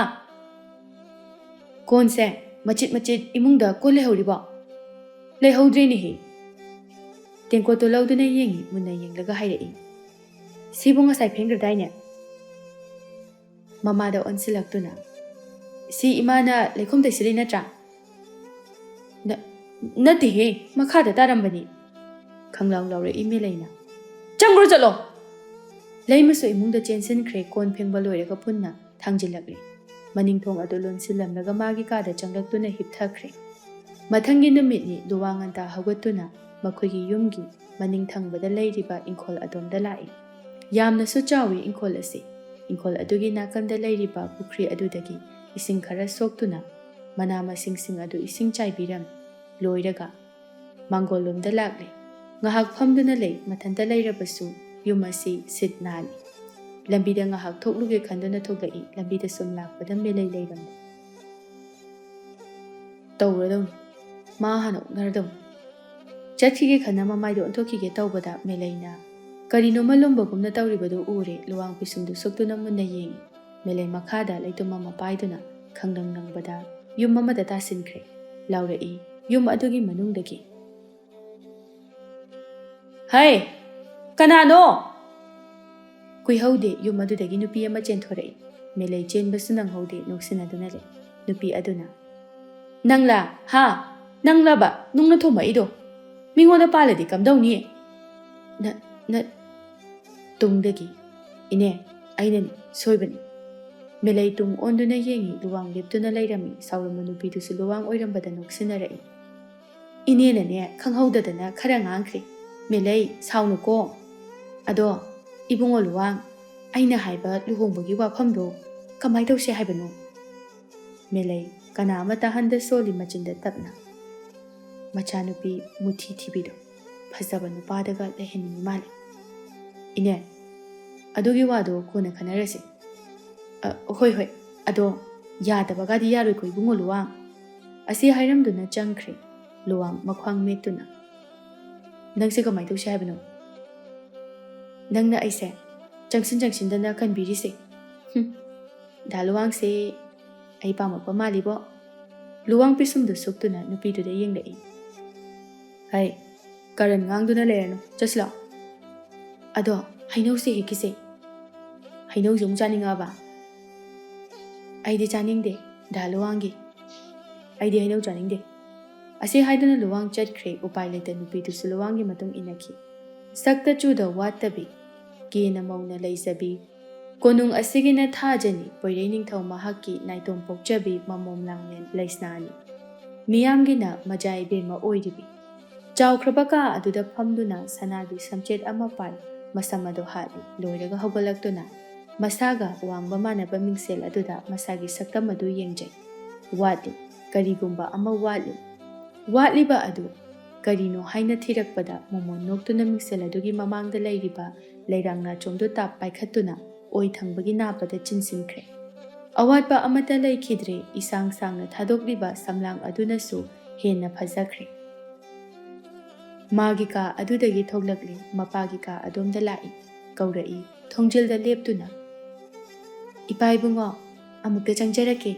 "ꯀꯣꯟꯁꯦ ꯃꯆꯤꯠ ꯃꯆꯤꯠ ꯏꯃꯨꯡꯗ ꯀꯣꯟ ꯂꯩꯍꯧꯔꯤꯕꯣ?" "ꯂꯩꯍꯧꯗ꯭ꯔꯦꯅꯦꯍꯦ꯫" ꯇꯦꯡꯀꯣꯠꯇꯣ ꯂꯧꯗꯨꯅ ꯌꯦꯡꯉꯤ, ꯃꯨꯟꯅ ꯌꯦꯡꯂꯒ ꯍꯥꯏꯔꯛꯏ꯫ "ꯁꯤꯕꯨ ꯉꯁꯥꯏ ꯐꯦꯡꯈ꯭ꯔꯗꯥꯏꯅꯦ?" ꯃꯃꯥꯗ ꯑꯣꯟꯁꯤꯜꯂꯛꯇꯨꯅ, "ꯁꯤ ꯏꯃꯥꯅ ꯂꯩꯈꯣꯝ ꯇꯩꯁꯤꯜꯂꯤ ꯅꯠꯇ꯭ꯔꯥ?" "ꯅ-, ꯅꯠꯇꯦꯍꯦ, ꯃꯈꯥꯗ ꯇꯥꯔꯝꯕꯅꯤ꯫" ꯈꯪꯂꯥꯎ ꯂꯥꯎꯔꯛꯏ ꯃꯦꯂꯩꯅ꯫ "ꯆꯪꯈ꯭ꯔꯣ ꯆꯠꯂꯣ!" ꯂꯩꯃꯁꯨ ꯏꯃꯨꯡꯗ ꯆꯦꯟꯁꯤꯟꯈ꯭ꯔꯦ꯫ ꯀꯣꯟ ꯐꯦꯡꯕ ꯂꯣꯏꯔꯒ ꯄꯨꯟꯅ ꯊꯥꯡꯖꯤꯜꯂꯛꯂꯦ꯫ ꯃꯅꯤꯡ ꯊꯣꯡ ꯑꯗꯨ ꯂꯣꯟꯁꯤꯜꯂꯝꯂꯒ ꯃꯥꯒꯤ ꯀꯥꯗ ꯆꯪꯂꯛꯇꯨꯅ ꯍꯤꯞꯊꯈ꯭ꯔꯦ꯫ ꯃꯊꯪꯒꯤ ꯅꯨꯃꯤꯠꯅꯤ꯫ ꯂꯨꯋꯥꯡ ꯉꯟꯇꯥ ꯍꯧꯒꯠꯇꯨꯅ ꯃꯈꯣꯏꯒꯤ ꯌꯨꯝꯒꯤ ꯃꯅꯤꯡ ꯊꯪꯕꯗ ꯂꯩꯔꯤꯕ ꯏꯪꯈꯣꯜ ꯑꯗꯣꯝꯗ ꯂꯥꯛꯏ꯫ ꯌꯥꯝꯅꯁꯨ ꯆꯥꯎꯏ ꯏꯪꯈꯣꯜ ꯑꯁꯤ꯫ ꯏꯪꯈꯣꯜ ꯑꯗꯨꯒꯤ ꯅꯥꯀꯟꯗ ꯂꯩꯔꯤꯕ ꯄꯨꯈ꯭ꯔꯤ ꯑꯗꯨꯗꯒꯤ ꯏꯁꯤꯡ ꯈꯔ ꯁꯣꯛꯇꯨꯅ ꯃꯅꯥ ꯃꯁꯤꯡꯁꯤꯡ ꯑꯗꯨ ꯏꯁꯤꯡ ꯆꯥꯏꯕꯤꯔꯝꯃꯤ꯫ ꯂꯣꯏꯔꯒ ꯃꯥꯡꯒꯣꯜꯂꯣꯝꯗ ꯂꯥꯛꯂꯦ꯫ ꯉꯥꯏꯍꯥꯛ ꯐꯝꯗꯨꯅ ꯂꯩ꯫ ꯃꯊꯟꯇ ꯂꯩꯔꯕꯁꯨ ꯌꯨꯝ ꯑꯁꯤ ꯁꯤꯠ ꯅꯥꯜꯂꯤ꯫ ꯂꯝꯕꯤꯗ ꯉꯥꯏꯍꯥꯛ ꯊꯣꯛꯂꯨꯒꯦ ꯈꯟꯗꯨꯅ ꯊꯣꯛꯂꯛꯏ꯫ ꯂꯝꯕꯤꯗ ꯁꯨꯝ ꯂꯥꯛꯄꯗ ꯃꯦꯂꯩ ꯂꯩꯔꯝꯂꯦ꯫ ꯇꯧꯔꯗꯧꯅꯤ꯫ ꯃꯥ ꯍꯥꯟꯅ ꯑꯣꯛꯅꯔꯗꯧꯅꯤ꯫ ꯆꯠꯈꯤꯒꯦ ꯈꯟꯅ ꯃꯃꯥꯏꯗꯣ ꯑꯣꯟꯊꯣꯛꯈꯤꯒꯦ ꯇꯧꯕꯗ ꯃꯦꯂꯩꯅ ꯀꯔꯤꯅꯣꯃ ꯂꯨꯝꯕꯒꯨꯝꯅ ꯇꯧꯔꯤꯕꯗꯨ ꯎꯔꯦ꯫ ꯂꯨꯋꯥꯡ ꯄꯤꯁꯨꯝꯗꯨ ꯁꯨꯛꯇꯨꯅ ꯃꯨꯟꯅ ꯌꯦꯡꯏ꯫ ꯃꯦꯂꯩ ꯃꯈꯥꯗ ꯂꯩꯇꯨꯝ ꯑꯃ ꯄꯥꯏꯗꯨꯅ ꯈꯪꯂꯪ ꯂꯪꯕꯗ ꯌꯨꯝ ꯑꯃꯗ ꯇꯥꯁꯤꯟꯈ꯭ꯔꯦ꯫ ꯂꯥꯎꯔꯛꯏ ꯌꯨꯝ ꯑꯗꯨꯒꯤ ꯃꯅꯨꯡꯗꯒꯤ꯫ "ꯍꯩ! ꯀꯅꯥꯅꯣ?" ꯀꯨꯏꯍꯧꯗꯦ ꯌꯨꯝ ꯑꯗꯨꯗꯒꯤ ꯅꯨꯄꯤ ꯑꯃ ꯆꯦꯟꯊꯣꯔꯛꯏ꯫ ꯃꯦꯂꯩ ꯆꯦꯟꯕꯁꯨ ꯅꯪꯍꯧꯗꯦ, ꯅꯣꯛꯁꯤꯟꯅꯗꯨꯅ ꯂꯩ꯫ ꯅꯨꯄꯤ ꯑꯗꯨꯅ, "ꯅꯪꯂꯥ? ꯍꯥ? ꯅꯪꯂꯕ ꯅꯨꯡꯅ ꯊꯣꯝꯃꯛꯏꯗꯣ? ꯃꯤꯉꯣꯟꯗ ꯄꯥꯜꯂꯗꯤ ꯀꯝꯗꯧꯅꯤ?" ꯅ-, ꯅ-, ꯇꯨꯡꯗꯒꯤ, "ꯏꯅꯦ, "ꯑꯩꯅꯅꯤ, ꯁꯣꯏꯕꯅꯤ꯫" ꯃꯦꯂꯩ ꯇꯨꯡ ꯑꯣꯟꯗꯨꯅ ꯌꯦꯡꯉꯤ꯫ ꯂꯨꯋꯥꯡ ꯂꯦꯞꯇꯨꯅ ꯂꯩꯔꯝꯃꯤ꯫ ꯁꯥꯎꯔꯝꯕ ꯅꯨꯄꯤꯗꯨꯁꯨ ꯂꯨꯋꯥꯡ ꯑꯣꯏꯔꯝꯕꯗ ꯅꯣꯛꯁꯤꯟꯅꯔꯛꯏ꯫ "ꯏꯅꯦꯅꯅꯦ ꯈꯪꯍꯧꯗꯗꯅ ꯈꯔ ꯉꯥꯡꯈ꯭ꯔꯦ꯫ ꯃꯦꯂꯩ, ꯁꯥꯎꯅꯨꯀꯣ꯫ ꯑꯗꯣ ꯏꯕꯨꯡꯉꯣ ꯂꯨꯋꯥꯡ, ꯑꯩꯅ ꯍꯥꯏꯕ ꯂꯨꯍꯣꯡꯕꯒꯤ ꯋꯥꯐꯝꯗꯣ ꯀꯃꯥꯏ ꯇꯧꯁꯦ ꯍꯥꯏꯕꯅꯣ?" ꯃꯦꯂꯩ ꯀꯅꯥ ꯑꯃ ꯇꯥꯍꯟꯗ ꯁꯣꯜꯂꯤ ꯃꯆꯤꯟꯗ ꯇꯞꯅ꯫ ꯃꯆꯥꯅꯨꯄꯤ ꯃꯨꯊꯤ ꯊꯤꯕꯤꯗꯣ ꯐꯖꯕ ꯅꯨꯄꯥꯗꯒ ꯂꯩꯍꯟꯅꯤꯡꯉꯤ ꯃꯥꯜꯂꯦ꯫ "ꯏꯅꯦ, ꯑꯗꯨꯒꯤ ꯋꯥꯗꯣ ꯀꯣꯟꯅ ꯈꯟꯅꯔꯁꯦ꯫" "ꯑ, ꯍꯣꯏ, ꯍꯣꯏ, ꯑꯗꯣ ꯌꯥꯗꯕꯒꯗꯤ ꯌꯥꯔꯣꯏꯀꯣ ꯏꯕꯨꯡꯉꯣ ꯂꯨꯋꯥꯡ꯫" ꯑꯁꯤ ꯍꯥꯏꯔꯝꯗꯨꯅ ꯆꯪꯈ꯭ꯔꯦ ꯂꯨꯋꯥꯡ ꯃꯈ꯭ꯋꯥꯡ ꯃꯦꯠꯇꯨꯅ꯫ "ꯅꯪꯁꯦ ꯀꯃꯥꯏ ꯇꯧꯁꯦ ꯍꯥꯏꯕꯅꯣ? ꯅꯪꯅ ꯑꯩꯁꯦ ꯆꯪꯁꯤꯟ ꯆꯪꯁꯤꯟꯗꯅ ꯀꯟꯕꯤꯔꯤꯁꯦ꯫ ꯍꯨꯝ, ꯗꯥ ꯂꯨꯋꯥꯡꯁꯦ ꯑꯩ ꯄꯥꯝꯃꯛꯄ ꯃꯥꯜꯂꯤꯕꯣ꯫" ꯂꯨꯋꯥꯡ ꯄꯤꯁꯨꯝꯗꯨ ꯁꯨꯛꯇꯨꯅ ꯅꯨꯄꯤꯗꯨꯗ ꯌꯦꯡꯂꯛꯏ꯫ "ꯍꯩ, ꯀꯔꯟ ꯉꯥꯡꯗꯨꯅ ꯂꯩꯔꯅꯨ, ꯆꯠꯁꯤꯂꯥꯎ꯫ ꯑꯗꯣ ꯍꯩꯅꯧꯁꯦ ꯍꯦꯛꯈꯤꯁꯦ꯫ ꯍꯩꯅꯧꯁꯦ ꯑꯃꯨꯛ ꯆꯥꯅꯤꯡꯉꯛꯑꯕ?" "ꯑꯩꯗꯤ ꯆꯥꯅꯤꯡꯗꯦ, ꯗꯥ ꯂꯨꯋꯥꯡꯒꯤ꯫ ꯑꯩꯗꯤ ꯍꯩꯅꯧ ꯆꯥꯅꯤꯡꯗꯦ꯫" ꯑꯁꯤ ꯍꯥꯏꯗꯨꯅ ꯂꯨꯋꯥꯡ ꯆꯠꯈ꯭ꯔꯦ꯫ ꯎꯄꯥꯏ ꯂꯩꯇ ꯅꯨꯄꯤꯗꯨꯁꯨ ꯂꯨꯋꯥꯡꯒꯤ ꯃꯇꯨꯡ ꯏꯟꯅꯈꯤ꯫ ꯁꯛꯇ ꯆꯨꯗ ꯋꯥꯠꯇꯕꯤ, ꯀꯦꯅ ꯃꯧꯅ ꯂꯩꯖꯕꯤ, ꯀꯣꯅꯨꯡ ꯑꯁꯤꯒꯤꯅ ꯊꯥꯖꯅꯤ ꯄꯣꯏꯔꯩ ꯅꯤꯡꯊꯧ ꯃꯍꯥꯛꯀꯤ ꯅꯥꯏꯇꯣꯝ ꯄꯣꯛꯆꯕꯤ ꯃꯃꯣꯝ ꯂꯥꯡꯂꯦꯟ ꯂꯩꯁꯅꯥꯅꯤ꯫ ꯃꯤꯌꯥꯝꯒꯤꯅ ꯃꯖꯥ ꯏꯕꯦꯝꯃ ꯑꯣꯏꯔꯤꯕꯤ꯫ ꯆꯥꯎꯈ꯭ꯔꯕ ꯀꯥ ꯑꯗꯨꯗ ꯐꯝꯗꯨꯅ ꯁꯅꯥꯒꯤ ꯁꯝꯆꯦꯠ ꯑꯃ ꯄꯥꯏ ꯃꯁꯝ ꯑꯗꯨ ꯍꯥꯠꯂꯤ꯫ ꯂꯣꯏꯔꯒ ꯍꯧꯒꯠꯂꯛꯇꯨꯅ ꯃꯁꯥꯒ ꯋꯥꯡꯕ ꯃꯥꯟꯅꯕ ꯃꯤꯡꯁꯦꯜ ꯑꯗꯨꯗ ꯃꯁꯥꯒꯤ ꯁꯛꯇꯝ ꯑꯗꯨ ꯌꯦꯡꯖꯩ꯫ ꯋꯥꯠꯂꯤ, ꯀꯔꯤꯒꯨꯝꯕ ꯑꯃ ꯋꯥꯠꯂꯤ꯫ ꯋꯥꯠꯂꯤꯕ ꯑꯗꯨ ꯀꯔꯤꯅꯣ ꯍꯥꯏꯅ ꯊꯤꯔꯛꯄꯗ ꯃꯣꯃꯣꯟ ꯅꯣꯛꯇꯨꯅ ꯃꯤꯡꯁꯦꯜ ꯑꯗꯨꯒꯤ ꯃꯃꯥꯡꯗ ꯂꯩꯔꯤꯕ ꯂꯩꯔꯥꯡ ꯅꯥꯆꯣꯝꯗꯨ ꯇꯥꯞ ꯄꯥꯏꯈꯠꯇꯨꯅ ꯑꯣꯏ ꯊꯪꯕꯒꯤ ꯅꯥꯞꯄꯗ ꯆꯤꯟꯁꯤꯟꯈ꯭ꯔꯦ꯫ ꯑꯋꯥꯠꯄ ꯑꯃꯠꯇ ꯂꯩꯈꯤꯗ꯭ꯔꯦ꯫ ꯏꯁꯥꯡ ꯁꯥꯡꯅ ꯊꯥꯗꯣꯛꯂꯤꯕ ꯁꯝꯂꯥꯡ ꯑꯗꯨꯅꯁꯨ ꯍꯦꯟꯅ ꯐꯖꯈ꯭ꯔꯦ꯫ ꯃꯥꯒꯤ ꯀꯥ ꯑꯗꯨꯗꯒꯤ ꯊꯣꯛꯂꯛꯂꯤ꯫ ꯃꯄꯥꯒꯤ ꯀꯥ ꯑꯗꯣꯝꯗ ꯂꯥꯛꯏ꯫ ꯀꯧꯔꯛꯏ꯫ ꯊꯣꯡꯖꯤꯜꯗ ꯂꯦꯞꯇꯨꯅ, "ꯏꯄꯥ ꯏꯕꯨꯡꯉꯣ, ꯑꯃꯨꯛꯇ ꯆꯪꯖꯔꯛꯀꯦ꯫"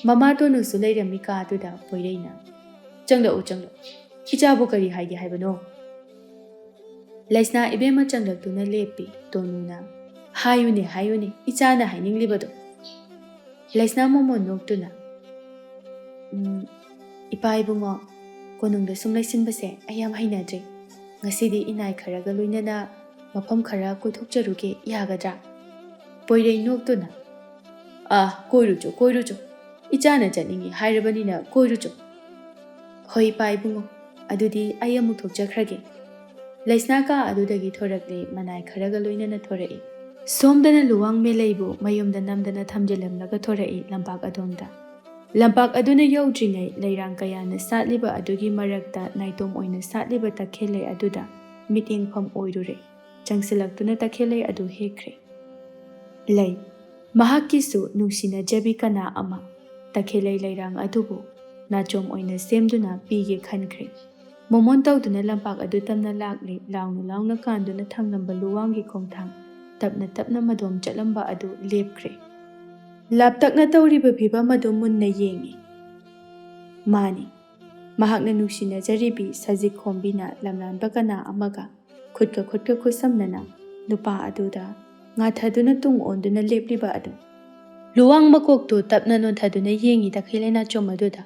ꯃꯃꯥ ꯇꯣꯅꯨꯁꯨ ꯂꯩꯔꯝꯃꯤ ꯀꯥ ꯑꯗꯨꯗ꯫ ꯄꯣꯏꯔꯩꯅ, "ꯆꯪꯂꯛꯎ, ꯆꯪꯂꯛꯎ꯫ ꯏꯆꯥꯕꯨ ꯀꯔꯤ ꯍꯥꯏꯒꯦ ꯍꯥꯏꯕꯅꯣ?" ꯂꯩꯁꯅꯥ ꯏꯕꯦꯝꯃ ꯆꯪꯂꯛꯇꯨꯅ ꯂꯦꯞꯄꯤ꯫ ꯇꯣꯅꯨꯅ, "ꯍꯥꯏꯌꯨꯅꯦ, ꯍꯥꯏꯌꯨꯅꯦ, ꯏꯆꯥꯅ ꯍꯥꯏꯅꯤꯡꯂꯤꯕꯗꯣ꯫" ꯂꯩꯁꯅꯥ ꯃꯣꯃꯣꯟ ꯅꯣꯛꯇꯨꯅ, "ꯎꯝ, ꯏꯄꯥ ꯏꯕꯨꯡꯉꯣ, ꯀꯣꯅꯨꯡꯗ ꯁꯨꯝ ꯂꯩꯁꯤꯟꯕꯁꯦ ꯑꯩ ꯌꯥꯝ ꯍꯩꯅꯗ꯭ꯔꯦ꯫ ꯉꯁꯤꯗꯤ ꯏꯅꯥꯏ ꯈꯔꯒ ꯂꯣꯏꯅꯅ ꯃꯐꯝ ꯈꯔ ꯀꯣꯏꯊꯣꯛꯆꯔꯨꯒꯦ, ꯌꯥꯒꯗ꯭ꯔꯥ?" ꯄꯣꯏꯔꯩ ꯅꯣꯛꯇꯨꯅ, "ꯑꯥ, ꯀꯣꯏꯔꯨꯆꯣ, ꯀꯣꯏꯔꯨꯆꯣ꯫ ꯏꯆꯥꯅ ꯆꯠꯅꯤꯡꯏ ꯍꯥꯏꯔꯕꯅꯤꯅ ꯀꯣꯏꯔꯨꯆꯣ꯫ ꯍꯣꯏ, ꯏꯄꯥ ꯏꯕꯨꯡꯉꯣ, ꯑꯗꯨꯗꯤ ꯑꯩ ꯑꯃꯨꯛ ꯊꯣꯛꯆꯈ꯭ꯔꯒꯦ"꯫ ꯂꯩꯁꯅꯥ ꯀꯥ ꯑꯗꯨꯗꯒꯤ ꯊꯣꯔꯛꯂꯦ, ꯃꯅꯥꯏ ꯈꯔꯒ ꯂꯣꯏꯅꯅ ꯊꯣꯔꯛꯏ꯫ ꯁꯣꯝꯗꯅ ꯂꯨꯋꯥꯡ ꯃꯦꯂꯩꯕꯨ ꯃꯌꯨꯝꯗ ꯅꯝꯗꯅ ꯊꯝꯖꯤꯜꯂꯝꯂꯒ ꯊꯣꯔꯛꯏ ꯂꯝꯄꯥꯛ ꯑꯗꯣꯝꯗ꯫ ꯂꯝꯄꯥꯛ ꯑꯗꯨꯅ ꯌꯧꯗ꯭ꯔꯤꯉꯩ ꯂꯩꯔꯥꯡ ꯀꯌꯥꯅ ꯁꯥꯠꯂꯤꯕ ꯑꯗꯨꯒꯤ ꯃꯔꯛꯇ ꯅꯥꯏꯇꯣꯝ ꯑꯣꯏꯅ ꯁꯥꯠꯂꯤꯕ ꯇꯈꯦꯜꯂꯩ ꯑꯗꯨꯗ ꯃꯤꯠꯌꯦꯡꯐꯝ ꯑꯣꯏꯔꯨꯔꯦ꯫ ꯆꯪꯁꯤꯜꯂꯛꯇꯨꯅ ꯇꯈꯦꯜꯂꯩ ꯑꯗꯨ ꯍꯦꯛꯈ꯭ꯔꯦ꯫ ꯂꯩ꯫ ꯃꯍꯥꯛꯀꯤꯁꯨ ꯅꯨꯡꯁꯤꯅꯖꯕꯤ ꯀꯅꯥ ꯑꯃ ꯇꯈꯦꯜꯂꯩ ꯂꯩꯔꯥꯡ ꯑꯗꯨꯕꯨ ꯅꯥꯆꯣꯝ ꯑꯣꯏꯅ ꯁꯦꯝꯗꯨꯅ ꯄꯤꯒꯦ ꯈꯟꯈ꯭ꯔꯦ꯫ ꯃꯣꯃꯣꯟ ꯇꯧꯗꯨꯅ ꯂꯝꯄꯥꯛ ꯑꯗꯨ ꯇꯝꯅ ꯂꯥꯛꯂꯤ, ꯂꯥꯎꯅ ꯂꯥꯎꯅ ꯀꯥꯟꯗꯨꯅ ꯊꯥꯡꯂꯝꯕ ꯂꯨꯋꯥꯡꯒꯤ ꯈꯣꯡꯊꯥꯡ ꯇꯞꯅ ꯇꯞꯅ ꯃꯗꯣꯝ ꯆꯠꯂꯝꯕ ꯑꯗꯨ ꯂꯦꯞꯈ꯭ꯔꯦ꯫ ꯂꯥꯞꯇꯛꯅ ꯇꯧꯔꯤꯕ ꯐꯤꯕꯝ ꯑꯗꯨ ꯃꯨꯟꯅ ꯌꯦꯡꯏ꯫ ꯃꯥꯅꯤ, ꯃꯍꯥꯛꯅ ꯅꯨꯡꯁꯤꯅꯖꯔꯤꯕꯤ ꯁꯖꯤꯛ ꯈꯣꯝꯕꯤꯅ ꯂꯝꯂꯥꯟꯕ ꯀꯅꯥ ꯑꯃꯒ ꯈꯨꯠꯀ ꯈꯨꯠꯀ ꯈꯨꯠꯁꯝꯅꯅ ꯅꯨꯄꯥ ꯑꯗꯨꯗ ꯉꯥꯊꯗꯨꯅ ꯇꯨꯡ ꯑꯣꯟꯗꯨꯅ ꯂꯦꯞꯂꯤꯕ ꯑꯗꯨ꯫ ꯂꯨꯋꯥꯡ ꯃꯀꯣꯛꯇꯨ ꯇꯞꯅ ꯅꯣꯟꯊꯗꯨꯅ ꯌꯦꯡꯏ ꯇꯈꯦꯜꯂꯩ ꯅꯥꯆꯣꯝ ꯑꯗꯨꯗ꯫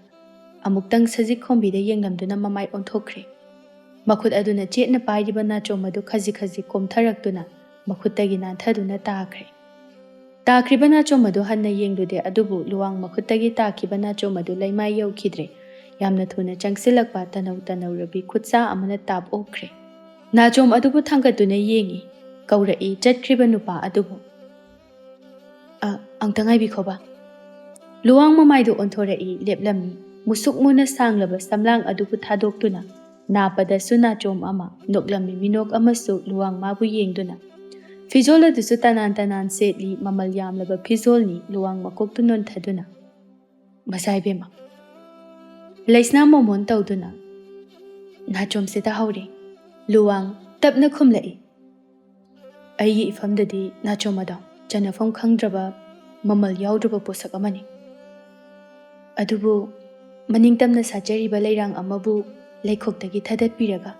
ꯑꯃꯨꯛꯇꯪ ꯁꯖꯤꯛ ꯈꯣꯝꯕꯤꯗ ꯌꯦꯡꯂꯝꯗꯨꯅ ꯃꯃꯥꯏ ꯑꯣꯟꯊꯣꯛꯈ꯭ꯔꯦ꯫ ꯃꯈꯨꯠ ꯑꯗꯨꯅ ꯆꯦꯠꯅ ꯄꯥꯏꯔꯤꯕ ꯅꯥꯆꯣꯝ ꯑꯗꯨ ꯈꯖꯤꯛ ꯈꯖꯤꯛ ꯀꯣꯝꯊꯔꯛꯇꯨꯅ ꯃꯈꯨꯠꯇꯒꯤ ꯅꯥꯟꯊꯗꯨꯅ ꯇꯥꯈ꯭ꯔꯦ꯫ ꯇꯥꯈ꯭ꯔꯤꯕ ꯅꯥꯆꯣꯝ ꯑꯗꯨ ꯍꯟꯅ ꯌꯦꯡꯂꯨꯗꯦ, ꯑꯗꯨꯕꯨ ꯂꯨꯋꯥꯡ ꯃꯈꯨꯠꯇꯒꯤ ꯇꯥꯈꯤꯕ ꯅꯥꯆꯣꯝ ꯑꯗꯨ ꯂꯩꯃꯥꯏ ꯌꯧꯈꯤꯗ꯭ꯔꯦ꯫ ꯌꯥꯝꯅ ꯊꯨꯅ ꯆꯪꯁꯤꯜꯂꯛꯄ ꯇꯅꯧ ꯇꯅꯧꯔꯕꯤ ꯈꯨꯠꯁꯥ ꯑꯃꯅ ꯇꯥꯞ ꯑꯣꯛꯈ꯭ꯔꯦ꯫ ꯅꯥꯆꯣꯝ ꯑꯗꯨꯕꯨ ꯊꯥꯡꯒꯠꯇꯨꯅ ꯌꯦꯡꯏ, ꯀꯧꯔꯛꯏ ꯆꯠꯈ꯭ꯔꯤꯕ ꯅꯨꯄꯥ ꯑꯗꯨꯕꯨ꯫ "ꯑ, ꯑꯝꯇ ꯉꯥꯏꯕꯤꯈꯣꯕ"꯫ ꯂꯨꯋꯥꯡ ꯃꯃꯥꯏꯗꯨ ꯑꯣꯟꯊꯣꯔꯛꯏ, ꯂꯦꯞꯂꯝꯃꯤ꯫ ꯃꯨꯁꯨꯛ ꯃꯨꯅ ꯁꯥꯡꯂꯕ ꯁꯝꯂꯥꯡ ꯑꯗꯨꯕꯨ ꯊꯥꯗꯣꯛꯇꯨꯅ ꯅꯥꯄꯗꯁꯨ ꯅꯥꯆꯣꯝ ꯑꯃ, ꯅꯣꯛꯂꯝꯃꯤ ꯃꯤꯅꯣꯛ ꯑꯃꯁꯨ ꯂꯨꯋꯥꯡ ꯃꯥꯕꯨ ꯌꯦꯡꯗꯨꯅ꯫ ꯐꯤꯖꯣꯜ ꯑꯗꯨꯁꯨ ꯇꯅꯥꯟ ꯇꯅꯥꯟ ꯁꯦꯠꯂꯤ, ꯃꯃꯜ ꯌꯥꯝꯂꯕ ꯐꯤꯖꯣꯜꯅꯤ꯫ ꯂꯨꯋꯥꯡ ꯃꯀꯣꯛꯇꯨ ꯅꯣꯟꯊꯗꯨꯅ, "ꯃꯆꯥ ꯏꯕꯦꯝꯃ"꯫ ꯂꯩꯁꯅꯥ ꯃꯣꯃꯣꯟ ꯇꯧꯗꯨꯅ, "ꯅꯥꯆꯣꯝꯁꯦ ꯇꯥꯍꯧꯔꯦ"꯫ ꯂꯨꯋꯥꯡ ꯇꯞꯅ ꯈꯨꯝꯂꯛꯏ, "ꯑꯩꯒꯤ ꯏꯐꯝꯗꯗꯤ ꯅꯥꯆꯣꯝ ꯑꯗꯣ ꯆꯟꯅꯐꯝ ꯈꯪꯗ꯭ꯔꯕ, ꯃꯃꯜ ꯌꯥꯎꯗ꯭ꯔꯕ ꯄꯣꯠꯁꯛ ꯑꯃꯅꯤ꯫ ꯑꯗꯨꯕꯨ ꯃꯅꯤꯡꯇꯝꯅ ꯁꯥꯠꯆꯔꯤꯕ ꯂꯩꯔꯥꯡ ꯑꯃꯕꯨ ꯂꯩꯈꯣꯛꯇꯒꯤ ꯊꯥꯗꯠꯄꯤꯔꯒ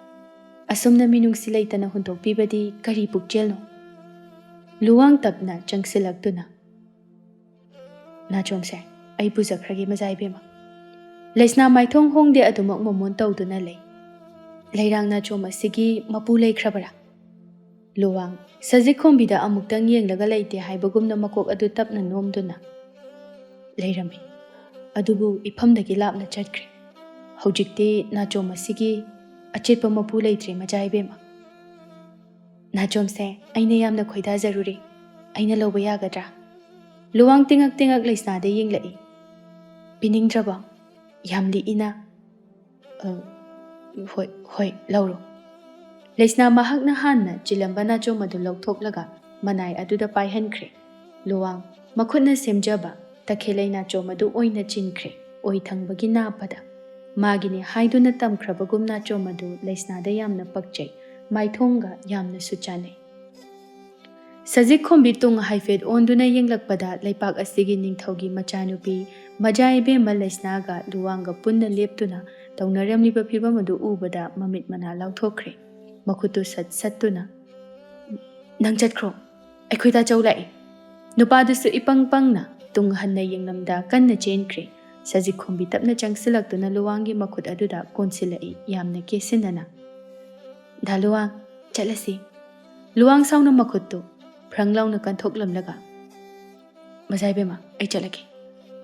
ꯑꯁꯨꯝꯅ ꯃꯤꯅꯨꯡꯁꯤ ꯂꯩꯇꯅ ꯍꯨꯟꯗꯣꯛꯄꯤꯕꯗꯤ ꯀꯔꯤ ꯄꯨꯛꯆꯦꯜꯅꯣ?" ꯂꯨꯋꯥꯡ ꯇꯞꯅ ꯆꯪꯁꯤꯜꯂꯛꯇꯨꯅ, "ꯅꯥꯆꯣꯝꯁꯦ ꯑꯩ ꯄꯨꯖꯈ꯭ꯔꯒꯦ, ꯃꯆꯥ ꯏꯕꯦꯝꯃ"꯫ ꯂꯩꯁꯅꯥ ꯃꯥꯏꯊꯣꯡ ꯍꯣꯡꯗꯦ, ꯑꯗꯨꯃꯛ ꯃꯣꯃꯣꯟ ꯇꯧꯗꯨꯅ ꯂꯩ꯫ "ꯂꯩꯔꯥꯡ ꯅꯥꯆꯣꯝ ꯑꯁꯤꯒꯤ ꯃꯄꯨ ꯂꯩꯈ꯭ꯔꯕꯔꯥ?" ꯂꯨꯋꯥꯡ ꯁꯖꯤꯛ ꯈꯣꯝꯕꯤꯗ ꯑꯃꯨꯛꯇꯪ ꯌꯦꯡꯂꯒ ꯂꯩꯇꯦ ꯍꯥꯏꯕꯒꯨꯝꯅ ꯃꯀꯣꯛ ꯑꯗꯨ ꯇꯞꯅ ꯅꯣꯝꯗꯨꯅ ꯂꯩꯔꯝꯃꯤ꯫ ꯑꯗꯨꯕꯨ ꯏꯐꯝꯗꯒꯤ ꯂꯥꯞꯅ ꯆꯠꯈ꯭ꯔꯦ꯫ ꯍꯧꯖꯤꯛꯇꯤ ꯅꯥꯆꯣꯝ ꯑꯁꯤꯒꯤ ꯑꯆꯦꯠꯄ ꯃꯄꯨ ꯂꯩꯇ꯭ꯔꯦ, ꯃꯆꯥ ꯏꯕꯦꯝꯃ꯫ ꯅꯥꯆꯣꯝꯁꯦ ꯑꯩꯅ ꯌꯥꯝꯅ ꯈꯣꯏꯗꯥꯖꯔꯨꯔꯦ꯫ ꯑꯩꯅ ꯂꯧꯕ ꯌꯥꯒꯗ꯭ꯔꯥ? ꯂꯨꯋꯥꯡ ꯇꯤꯉꯛ ꯇꯤꯉꯛ ꯂꯩꯁꯅꯥꯗ ꯌꯦꯡꯂꯛꯏ꯫ ꯄꯤꯅꯤꯡꯗ꯭ꯔꯕꯣ? ꯌꯥꯝ ꯂꯤꯛꯏꯅ꯫ "ꯑ, ꯍꯣꯏ, ꯍꯣꯏ, ꯂꯧꯔꯣ꯫" ꯂꯩꯁꯅꯥ ꯃꯍꯥꯛꯅ ꯍꯥꯟꯅ ꯆꯤꯜꯂꯝꯕ ꯅꯥꯆꯣꯝ ꯑꯗꯨ ꯂꯧꯊꯣꯛꯂꯒ ꯃꯅꯥꯏ ꯑꯗꯨꯗ ꯄꯥꯏꯍꯟꯈ꯭ꯔꯦ꯫ ꯂꯨꯋꯥꯡ ꯃꯈꯨꯠꯅ ꯁꯦꯝꯖꯕ ꯇꯈꯦꯜꯂꯩ ꯅꯥꯆꯣꯝ ꯑꯗꯨ ꯑꯣꯏꯅ ꯆꯤꯟꯈ꯭ꯔꯦ, ꯑꯣꯏ ꯊꯪꯕꯒꯤ ꯅꯥꯞꯄꯗ꯫ ꯃꯥꯒꯤꯅꯤ ꯍꯥꯏꯗꯨꯅ ꯇꯝꯈ꯭ꯔꯕꯒꯨꯝ ꯅꯥꯆꯣꯝ ꯑꯗꯨ ꯂꯩꯁꯅꯥꯗ ꯌꯥꯝꯅ ꯄꯛꯆꯩ, ꯃꯥꯏꯊꯣꯡꯒ ꯌꯥꯝꯅꯁꯨ ꯆꯥꯟꯅꯩ꯫ ꯁꯖꯤꯛ ꯈꯣꯝꯕꯤ ꯇꯨꯡ ꯍꯥꯏꯐꯦꯠ ꯑꯣꯟꯗꯨꯅ ꯌꯦꯡꯂꯛꯄꯗ, ꯂꯩꯄꯥꯛ ꯑꯁꯤꯒꯤ ꯅꯤꯡꯊꯧꯒꯤ ꯃꯆꯥꯅꯨꯄꯤ ꯃꯖꯥ ꯏꯕꯦꯝꯃ ꯂꯩꯁꯅꯥꯒ ꯂꯨꯋꯥꯡꯒ ꯄꯨꯟꯅ ꯂꯦꯞꯇꯨꯅ ꯇꯧꯅꯔꯝꯂꯤꯕ ꯐꯤꯕꯝ ꯑꯗꯨ ꯎꯕꯗ ꯃꯃꯤꯠ ꯃꯅꯥ ꯂꯥꯎꯊꯣꯛꯈ꯭ꯔꯦ꯫ ꯃꯈꯨꯠꯇꯨ ꯁꯠ ꯁꯠꯇꯨꯅ, "ꯅꯪ ꯆꯠꯈ꯭ꯔꯣ, ꯑꯩꯈꯣꯏ ꯇꯥꯆꯧ ꯂꯥꯛꯏ꯫" ꯅꯨꯄꯥꯗꯨꯁꯨ ꯏꯄꯪ ꯄꯪꯅ ꯇꯨꯡ ꯍꯟꯅ ꯌꯦꯡꯂꯝꯗ ꯀꯟꯅ ꯆꯦꯟꯈ꯭ꯔꯦ꯫ ꯁꯖꯤꯛ ꯈꯣꯝꯕꯤ ꯇꯞꯅ ꯆꯪꯁꯤꯜꯂꯛꯇꯨꯅ ꯂꯨꯋꯥꯡꯒꯤ ꯃꯈꯨꯠ ꯑꯗꯨꯗ ꯀꯣꯟꯁꯤꯜꯂꯛꯏ, ꯌꯥꯝꯅ ꯀꯦꯁꯤꯟꯅꯅ꯫ "ꯗꯥ ꯂꯨꯋꯥꯡ, ꯆꯠꯂꯁꯤ꯫" ꯂꯨꯋꯥꯡ ꯁꯥꯎꯅ ꯃꯈꯨꯠꯇꯨ ꯐ꯭ꯔꯪ ꯂꯥꯎꯅ ꯀꯟꯊꯣꯛꯂꯝꯂꯒ, "ꯃꯖꯥ ꯏꯕꯦꯝꯃ, ꯑꯩ ꯆꯠꯂꯒꯦ꯫"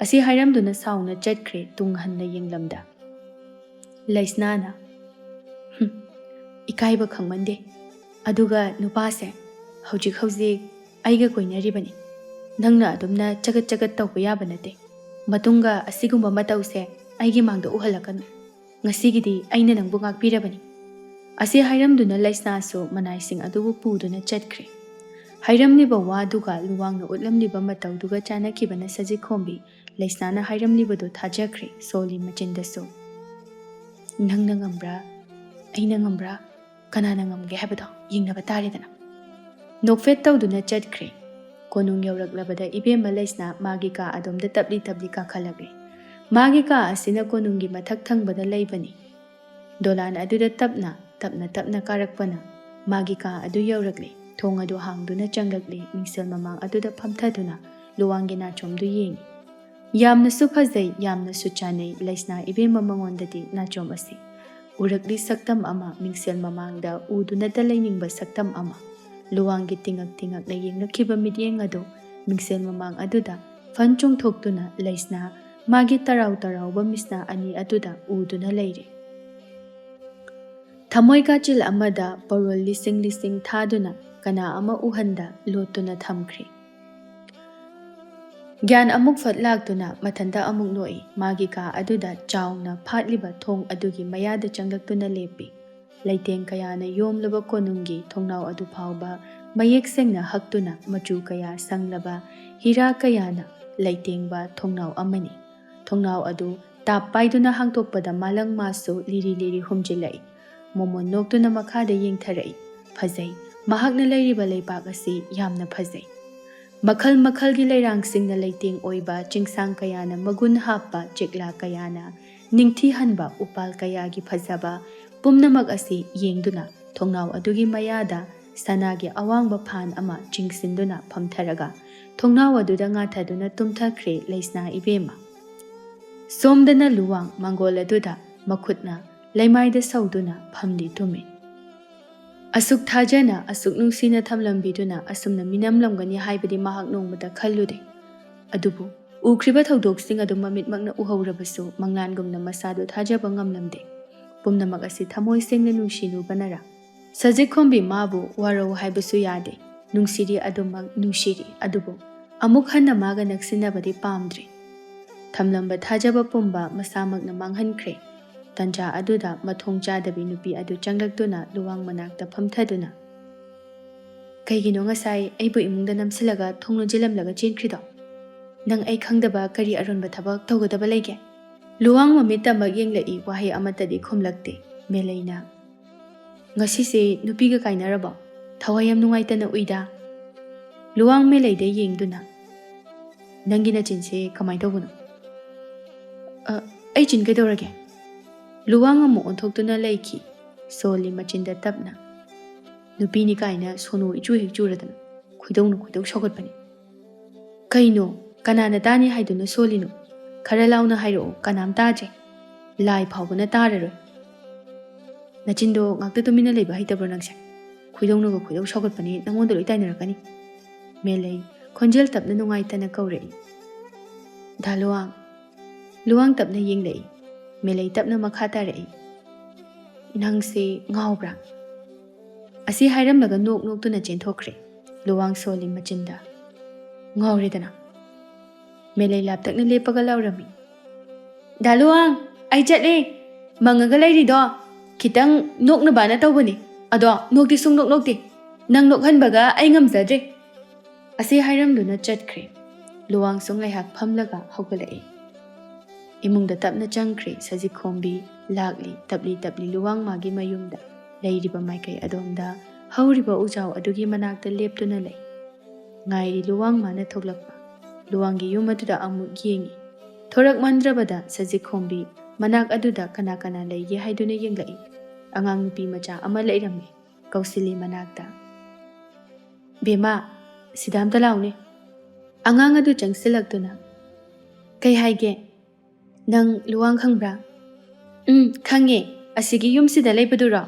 ꯑꯁꯤ ꯍꯥꯏꯔꯝꯗꯨꯅ ꯁꯥꯎꯅ ꯆꯠꯈ꯭ꯔꯦ ꯇꯨꯡ ꯍꯟꯅ ꯌꯦꯡꯂꯝꯗ꯫ ꯂꯩꯁꯅꯥꯅ, "ꯍꯨꯝ, ꯏꯀꯥꯏꯕ ꯈꯪꯃꯟꯗꯦ꯫ ꯑꯗꯨꯒ ꯅꯨꯄꯥꯁꯦ ꯍꯧꯖꯤꯛ ꯍꯧꯖꯤꯛ ꯑꯩꯒ ꯀꯣꯏꯅꯔꯤꯕꯅꯤ꯫ ꯅꯪꯅ ꯑꯗꯨꯝꯅ ꯆꯒꯠ ꯆꯒꯠ ꯇꯧꯕ ꯌꯥꯕ ꯅꯠꯇꯦ꯫ ꯃꯇꯨꯡꯒ ꯑꯁꯤꯒꯨꯝꯕ ꯃꯇꯧꯁꯦ ꯑꯩꯒꯤ ꯃꯥꯡꯗ ꯎꯍꯜꯂꯛꯀꯅꯨ꯫ ꯉꯁꯤꯒꯤꯗꯤ ꯑꯩꯅ ꯅꯪꯕꯨ ꯉꯥꯛꯄꯤꯔꯕꯅꯤ꯫" ꯑꯁꯤ ꯍꯥꯏꯔꯝꯗꯨꯅ ꯂꯩꯁꯅꯥꯁꯨ ꯃꯅꯥꯏꯁꯤꯡ ꯑꯗꯨꯕꯨ ꯄꯨꯗꯨꯅ ꯆꯠꯈ꯭ꯔꯦ꯫ ꯍꯥꯏꯔꯝꯂꯤꯕ ꯋꯥꯗꯨꯒ ꯂꯨꯋꯥꯡꯅ ꯎꯠꯂꯝꯂꯤꯕ ꯃꯇꯧꯗꯨꯒ ꯆꯥꯟꯅꯈꯤꯕꯅ ꯁꯖꯤꯛ ꯈꯣꯝꯕꯤ ꯂꯩꯁꯅꯥꯅ ꯍꯥꯏꯔꯝꯂꯤꯕꯗꯨ ꯊꯥꯖꯈ꯭ꯔꯦ ꯁꯣꯜꯂꯤ ꯃꯆꯤꯟꯗꯁꯨ꯫ "ꯅꯪꯅ ꯉꯝꯕ꯭ꯔꯥ, ꯑꯩꯅ ꯉꯝꯕ꯭ꯔꯥ, ꯀꯅꯥꯅ ꯉꯝꯒꯦ ꯍꯥꯏꯕꯗꯣ ꯌꯦꯡꯅꯕ ꯇꯥꯔꯦꯗꯅ꯫" ꯅꯣꯛꯐꯦꯠ ꯇꯧꯗꯨꯅ ꯆꯠꯈ꯭ꯔꯦ꯫ ꯀꯣꯅꯨꯡ ꯌꯧꯔꯛꯂꯕꯗ ꯏꯕꯦꯝꯃ ꯂꯩꯁꯅꯥ ꯃꯥꯒꯤ ꯀꯥ ꯑꯗꯣꯝꯗ ꯇꯞꯂꯤ ꯇꯞꯂꯤ ꯀꯥꯈꯠꯂꯛꯂꯦ꯫ ꯃꯥꯒꯤ ꯀꯥ ꯑꯁꯤꯅ ꯀꯣꯅꯨꯡꯒꯤ ꯃꯊꯛ ꯊꯪꯕꯗ ꯂꯩꯕꯅꯤ꯫ ꯗꯣꯂꯥꯟ ꯑꯗꯨꯗ ꯇꯞꯅ, ꯇꯞꯅ, ꯇꯞꯅ ꯀꯥꯔꯛꯄꯅ ꯃꯥꯒꯤ ꯀꯥ ꯑꯗꯨ ꯌꯧꯔꯛꯂꯦ꯫ ꯊꯣꯡ ꯑꯗꯨ ꯍꯥꯡꯗꯨꯅ ꯆꯪꯂꯛꯂꯦ꯫ ꯃꯤꯡꯁꯦꯜ ꯃꯃꯥꯡ ꯑꯗꯨꯗ ꯐꯝꯊꯗꯨꯅ ꯂꯨꯋꯥꯡꯒꯤ ꯅꯥꯆꯣꯝꯗꯨ ꯌꯦꯡꯉꯤ꯫ ꯌꯥꯝꯅꯁꯨ ꯐꯖꯩ, ꯌꯥꯝꯅꯁꯨ ꯆꯥꯟꯅꯩ ꯂꯩꯁꯅꯥ ꯏꯕꯦꯝꯃ ꯃꯉꯣꯟꯗꯗꯤ ꯅꯥꯆꯣꯝ ꯑꯁꯤ꯫ ꯎꯔꯛꯂꯤ ꯁꯛꯇꯝ ꯑꯃ, ꯃꯤꯡꯁꯦꯜ ꯃꯃꯥꯡꯗ ꯎꯗꯨꯅꯇ ꯂꯩꯅꯤꯡꯕ ꯁꯛꯇꯝ ꯑꯃ꯫ ꯂꯨꯋꯥꯡꯒꯤ ꯇꯤꯉꯛ ꯇꯤꯉꯛꯅ ꯌꯦꯡꯂꯛꯈꯤꯕ ꯃꯤꯠꯌꯦꯡ ꯑꯗꯨ ꯃꯤꯡꯁꯦꯜ ꯃꯃꯥꯡ ꯑꯗꯨꯗ ꯐꯟ ꯆꯣꯡꯊꯣꯛꯇꯨꯅ ꯂꯩꯁꯅꯥ ꯃꯥꯒꯤ ꯇꯔꯥꯎ ꯇꯔꯥꯎꯕ ꯃꯤꯠꯁꯅꯥ ꯑꯅꯤ ꯑꯗꯨꯗ ꯎꯗꯨꯅ ꯂꯩꯔꯦ꯫ ꯊꯃꯣꯏ ꯀꯥꯆꯤꯜ ꯑꯃꯗ ꯄꯔꯣꯜ ꯂꯤꯁꯤꯡ ꯂꯤꯁꯤꯡ ꯊꯥꯗꯨꯅ ꯀꯅꯥ ꯑꯃ ꯎꯍꯟꯗ ꯂꯣꯠꯇꯨꯅ ꯊꯝꯈ꯭ꯔꯦ꯫ ꯒ꯭ꯌꯥꯟ ꯑꯃꯨꯛ ꯐꯠ ꯂꯥꯛꯇꯨꯅ ꯃꯊꯟꯇ ꯑꯃꯨꯛ ꯅꯣꯛꯏ꯫ ꯃꯥꯒꯤ ꯀꯥ ꯑꯗꯨꯗ ꯆꯥꯎꯅ ꯐꯥꯠꯂꯤꯕ ꯊꯣꯡ ꯑꯗꯨꯒꯤ ꯃꯌꯥꯗ ꯆꯪꯂꯛꯇꯨꯅ ꯂꯦꯞꯄꯤ꯫ ꯂꯩꯇꯦꯡ ꯀꯌꯥꯅ ꯌꯣꯝꯂꯕ ꯀꯣꯅꯨꯡꯒꯤ ꯊꯣꯡꯅꯥꯎ ꯑꯗꯨ ꯐꯥꯎꯕ ꯃꯌꯦꯛ ꯁꯦꯡꯅ ꯍꯛꯇꯨꯅ ꯃꯆꯨ ꯀꯌꯥ ꯁꯪꯂꯕ ꯍꯤꯔꯥ ꯀꯌꯥꯅ ꯂꯩꯇꯦꯡꯕ ꯊꯣꯡꯅꯥꯎ ꯑꯃꯅꯤ꯫ ꯊꯣꯡꯅꯥꯎ ꯑꯗꯨ ꯇꯥꯞ ꯄꯥꯏꯗꯨꯅ ꯍꯥꯡꯗꯣꯛꯄꯗ ꯃꯥꯂꯪ ꯃꯥꯁꯨ ꯂꯤꯔꯤ ꯂꯤꯔꯤ ꯍꯨꯝꯖꯤꯜꯂꯛꯏ꯫ ꯃꯣꯃꯣꯟ ꯅꯣꯛꯇꯨꯅ ꯃꯈꯥꯗ ꯌꯦꯡꯊꯔꯛꯏ꯫ ꯐꯖꯩ꯫ ꯃꯍꯥꯛꯅ ꯂꯩꯔꯤꯕ ꯂꯩꯄꯥꯛ ꯑꯁꯤ ꯌꯥꯝꯅ ꯐꯖꯩ꯫ ꯃꯈꯜ ꯃꯈꯜꯒꯤ ꯂꯩꯔꯥꯡꯁꯤꯡꯅ ꯂꯩꯇꯦꯡ ꯑꯣꯏꯕ ꯆꯤꯡꯁꯥꯡ ꯀꯌꯥꯅ ꯃꯒꯨꯟ ꯍꯥꯞꯄ ꯆꯦꯛꯂꯥ ꯀꯌꯥꯅ ꯅꯤꯡꯊꯤꯍꯟꯕ ꯎꯄꯥꯜ ꯀꯌꯥꯒꯤ ꯐꯖꯕ ꯄꯨꯝꯅꯃꯛ ꯑꯁꯤ ꯌꯦꯡꯗꯨꯅ ꯊꯣꯡꯅꯥꯎ ꯑꯗꯨꯒꯤ ꯃꯌꯥꯗ ꯁꯅꯥꯒꯤ ꯑꯋꯥꯡꯕ ꯐꯥꯟ ꯑꯃ ꯆꯤꯡꯁꯤꯟꯗꯨꯅ ꯐꯝꯊꯔꯒ ꯊꯣꯡꯅꯥꯎ ꯑꯗꯨꯗ ꯉꯥꯊꯗꯨꯅ ꯇꯨꯝꯊꯈ꯭ꯔꯦ ꯂꯩꯁꯅꯥ ꯏꯕꯦꯝꯃ꯫ ꯁꯣꯝꯗꯅ ꯂꯨꯋꯥꯡ ꯃꯪꯒꯣꯜ ꯑꯗꯨꯗ ꯃꯈꯨꯠꯅ ꯂꯩꯃꯥꯏꯗ ꯁꯧꯗꯨꯅ ꯐꯝꯂꯤ ꯇꯨꯝꯃꯤ꯫ ꯑꯁꯨꯛ ꯊꯥꯖꯅ, ꯑꯁꯨꯛ ꯅꯨꯡꯁꯤꯅ ꯊꯝꯂꯝꯕꯤꯗꯨꯅ ꯑꯁꯨꯝꯅ ꯃꯤꯅꯝꯂꯝꯒꯅꯤ ꯍꯥꯏꯕꯗꯤ ꯃꯍꯥꯛ ꯅꯣꯡꯃꯇ ꯈꯜꯂꯨꯗꯦ꯫ ꯑꯗꯨꯕꯨ ꯎꯈ꯭ꯔꯤꯕ ꯊꯧꯗꯣꯛꯁꯤꯡ ꯑꯗꯨ ꯃꯃꯤꯠꯃꯛꯅ ꯎꯍꯧꯔꯕꯁꯨ ꯃꯪꯂꯥꯟꯒꯨꯝꯅ ꯃꯁꯥꯗꯨ ꯊꯥꯖꯕ ꯉꯝꯂꯝꯗꯦ꯫ ꯄꯨꯝꯅꯃꯛ ꯑꯁꯤ ꯊꯃꯣꯏ ꯁꯦꯡꯅ ꯅꯨꯡꯁꯤꯅꯨꯕꯅꯔꯥ? ꯁꯖꯤꯛ ꯈꯣꯝꯕꯤ ꯃꯥꯕꯨ ꯋꯥꯔꯧ ꯍꯥꯏꯕꯁꯨ ꯌꯥꯗꯦ꯫ ꯅꯨꯡꯁꯤꯔꯤ ꯑꯗꯨꯃꯛ ꯅꯨꯡꯁꯤꯔꯤ, ꯑꯗꯨꯕꯨ ꯑꯃꯨꯛ ꯍꯟꯅ ꯃꯥꯒ ꯅꯛꯁꯤꯟꯅꯕꯗꯤ ꯄꯥꯝꯗ꯭ꯔꯦ꯫ ꯊꯝꯂꯝꯕ ꯊꯥꯖꯕ ꯄꯨꯝꯕ ꯃꯁꯥꯃꯛꯅ ꯃꯥꯡꯍꯟꯈ꯭ꯔꯦ꯫ ꯇꯟꯖꯥ ꯑꯗꯨꯗ ꯃꯊꯣꯡ ꯆꯥꯗꯕꯤ ꯅꯨꯄꯤ ꯑꯗꯨ ꯆꯪꯂꯛꯇꯨꯅ ꯂꯨꯋꯥꯡ ꯃꯅꯥꯛꯇ ꯐꯝꯊꯗꯨꯅ, "ꯀꯩꯒꯤꯅꯣ ꯉꯁꯥꯏ ꯑꯩꯕꯨ ꯏꯃꯨꯡꯗ ꯅꯝꯁꯤꯜꯂꯒ ꯊꯣꯡ ꯂꯣꯟꯁꯤꯜꯂꯝꯂꯒ ꯆꯦꯟꯈ꯭ꯔꯤꯗꯣ? ꯅꯪ ꯑꯩ ꯈꯪꯗꯕ ꯀꯔꯤ ꯑꯔꯣꯟꯕ ꯊꯕꯛ ꯇꯧꯒꯗꯕ ꯂꯩꯒꯦ?" ꯂꯨꯋꯥꯡ ꯃꯃꯤꯠꯇꯃꯛ ꯌꯦꯡꯂꯛꯏ, ꯋꯥꯍꯩ ꯑꯃꯠꯇꯗꯤ ꯈꯨꯝꯂꯛꯇꯦ꯫ ꯃꯦꯂꯩꯅ, "ꯉꯁꯤꯁꯦ ꯅꯨꯄꯤꯒ ꯀꯥꯏꯅꯔꯕꯣ? ꯊꯋꯥꯏ ꯌꯥꯝ ꯅꯨꯡꯉꯥꯏꯇꯅ ꯎꯏꯗ?" ꯂꯨꯋꯥꯡ ꯃꯦꯂꯩꯗ ꯌꯦꯡꯗꯨꯅ, "ꯅꯪꯒꯤ ꯅꯆꯤꯟꯁꯦ ꯀꯃꯥꯏꯅ ꯇꯧꯕꯅꯣ?" "ꯑ, ꯑꯩ ꯆꯤꯟ ꯀꯩꯗꯧꯔꯒꯦ?" ꯂꯨꯋꯥꯡ ꯑꯃꯨꯛ ꯑꯣꯟꯊꯣꯛꯇꯨꯅ ꯂꯩꯈꯤ꯫ ꯁꯣꯜꯂꯤ ꯃꯆꯤꯟꯗ ꯇꯞꯅ, "ꯅꯨꯄꯤꯅꯤ ꯀꯥꯏꯅ ꯁꯣꯅꯣ ꯏꯆꯨ ꯍꯦꯛ ꯆꯨꯔꯗꯅ ꯈꯣꯏꯗꯧꯅ ꯈꯣꯏꯗꯧ ꯁꯧꯒꯠꯄꯅꯤ꯫ ꯀꯩꯅꯣ, ꯀꯅꯥꯅ ꯇꯥꯅꯤ ꯍꯥꯏꯗꯨꯅ ꯁꯣꯜꯂꯤꯅꯣ? ꯈꯔ ꯂꯥꯎꯅ ꯍꯥꯏꯔꯛꯑꯣ, ꯀꯅꯥꯝ ꯇꯥꯗ꯭ꯔꯦ꯫ ꯂꯥꯏ ꯐꯥꯎꯕꯅ ꯇꯥꯔꯔꯣꯏ꯫ ꯅꯆꯤꯟꯗꯣ ꯉꯥꯛꯇ ꯇꯨꯃꯤꯟꯅ ꯂꯩꯕ ꯍꯩꯇꯕ꯭ꯔꯣ ꯅꯪꯁꯦ? ꯈꯣꯏꯗꯧꯅꯒ ꯈꯣꯏꯗꯧ ꯁꯥꯎꯒꯠꯄꯅꯤ, ꯅꯪꯉꯣꯟꯗ ꯂꯣꯏ ꯇꯥꯏꯅꯔꯛꯀꯅꯤ꯫ ꯃꯦꯂꯩ ꯈꯣꯟꯖꯦꯜ ꯇꯞꯅ ꯅꯨꯡꯉꯥꯏꯇꯅ ꯀꯧꯔꯛꯏ꯫ "ꯗꯥ ꯂꯨꯋꯥꯡ?" ꯂꯨꯋꯥꯡ ꯇꯞꯅ ꯌꯦꯡꯂꯛꯏ꯫ ꯃꯦꯂꯩ ꯇꯞꯅ ꯃꯈꯥ ꯇꯥꯔꯛꯏ꯫ "ꯅꯪꯁꯦ ꯉꯥꯎꯕ꯭ꯔꯥ?" ꯑꯁꯤ ꯍꯥꯏꯔꯝꯂꯒ ꯅꯣꯛ ꯅꯣꯛꯇꯨꯅ ꯆꯦꯟꯊꯣꯛꯈ꯭ꯔꯦ꯫ ꯂꯨꯋꯥꯡ ꯁꯣꯜꯂꯤ ꯃꯆꯤꯟꯗ꯫ "ꯉꯥꯎꯔꯦꯗꯅ?" ꯃꯦꯂꯩ ꯂꯥꯞꯇꯛꯅ ꯂꯦꯞꯄꯒ ꯂꯥꯎꯔꯝꯃꯤ꯫ "ꯗꯥ ꯂꯨꯋꯥꯡ, ꯑꯩ ꯆꯠꯂꯦ꯫ ꯃꯪꯉꯒ ꯂꯩꯔꯤꯗꯣ ꯈꯤꯇꯪ ꯅꯣꯛꯅꯕꯅ ꯇꯧꯕꯅꯤ꯫ ꯑꯗꯣ ꯅꯣꯛꯇꯤ ꯁꯨꯡꯅꯣꯛ ꯅꯣꯛꯇꯦ꯫ ꯅꯪ ꯅꯣꯛꯍꯟꯕꯒ ꯑꯩ ꯉꯝꯖꯗ꯭ꯔꯦ꯫" ꯑꯁꯤ ꯍꯥꯏꯔꯝꯗꯨꯅ ꯆꯠꯈ꯭ꯔꯦ꯫ ꯂꯨꯋꯥꯡꯁꯨ ꯉꯥꯏꯍꯥꯛ ꯐꯝꯂꯒ ꯍꯧꯒꯠꯂꯛꯏ꯫ ꯏꯃꯨꯡꯗ ꯇꯞꯅ ꯆꯪꯈ꯭ꯔꯦ ꯁꯖꯤꯛꯈꯣꯝꯕꯤ꯫ ꯂꯥꯛꯂꯤ ꯇꯞꯂꯤ ꯇꯞꯂꯤ ꯂꯨꯋꯥꯡꯃꯥꯒꯤ ꯃꯌꯨꯝꯗ꯫ ꯂꯩꯔꯤꯕ ꯃꯥꯏꯀꯩ ꯑꯗꯣꯝꯗ ꯍꯧꯔꯤꯕ ꯎꯖꯥꯎ ꯑꯗꯨꯒꯤ ꯃꯅꯥꯛꯇ ꯂꯦꯞꯇꯨꯅ ꯂꯩ꯫ ꯉꯥꯏꯔꯤ ꯂꯨꯋꯥꯡꯃꯥꯅ ꯊꯣꯛꯂꯛꯄ꯫ ꯂꯨꯋꯥꯡꯒꯤ ꯌꯨꯝ ꯑꯗꯨꯗ ꯑꯃꯨꯛ ꯌꯦꯡꯉꯤ꯫ ꯊꯣꯔꯛꯃꯟꯗ꯭ꯔꯕꯗ ꯁꯖꯤꯛꯈꯣꯝꯕꯤ ꯃꯅꯥꯛ ꯑꯗꯨꯗ ꯀꯅꯥ ꯀꯅꯥ ꯂꯩꯒꯦ ꯍꯥꯏꯗꯨꯅ ꯌꯦꯡꯂꯛꯏ꯫ ꯑꯉꯥꯡ ꯅꯨꯄꯤ ꯃꯆꯥ ꯑꯃ ꯂꯩꯔꯝꯃꯤ꯫ ꯀꯧꯁꯤꯜꯂꯤ ꯃꯅꯥꯛꯇ꯫ "ꯕꯦꯝꯃ, ꯁꯤꯗ ꯑꯝꯇ ꯂꯥꯎꯅꯦ꯫" ꯑꯉꯥꯡ ꯑꯗꯨ ꯆꯪꯁꯤꯜꯂꯛꯇꯨꯅ, "ꯀꯩ ꯍꯥꯏꯒꯦ? ꯅꯪ ꯂꯨꯋꯥꯡ ꯈꯪꯕ꯭ꯔꯥ?" "ꯎꯝ, ꯈꯪꯉꯦ꯫ ꯑꯁꯤꯒꯤ ꯌꯨꯝꯁꯤꯗ ꯂꯩꯕꯗꯨꯔꯣ?"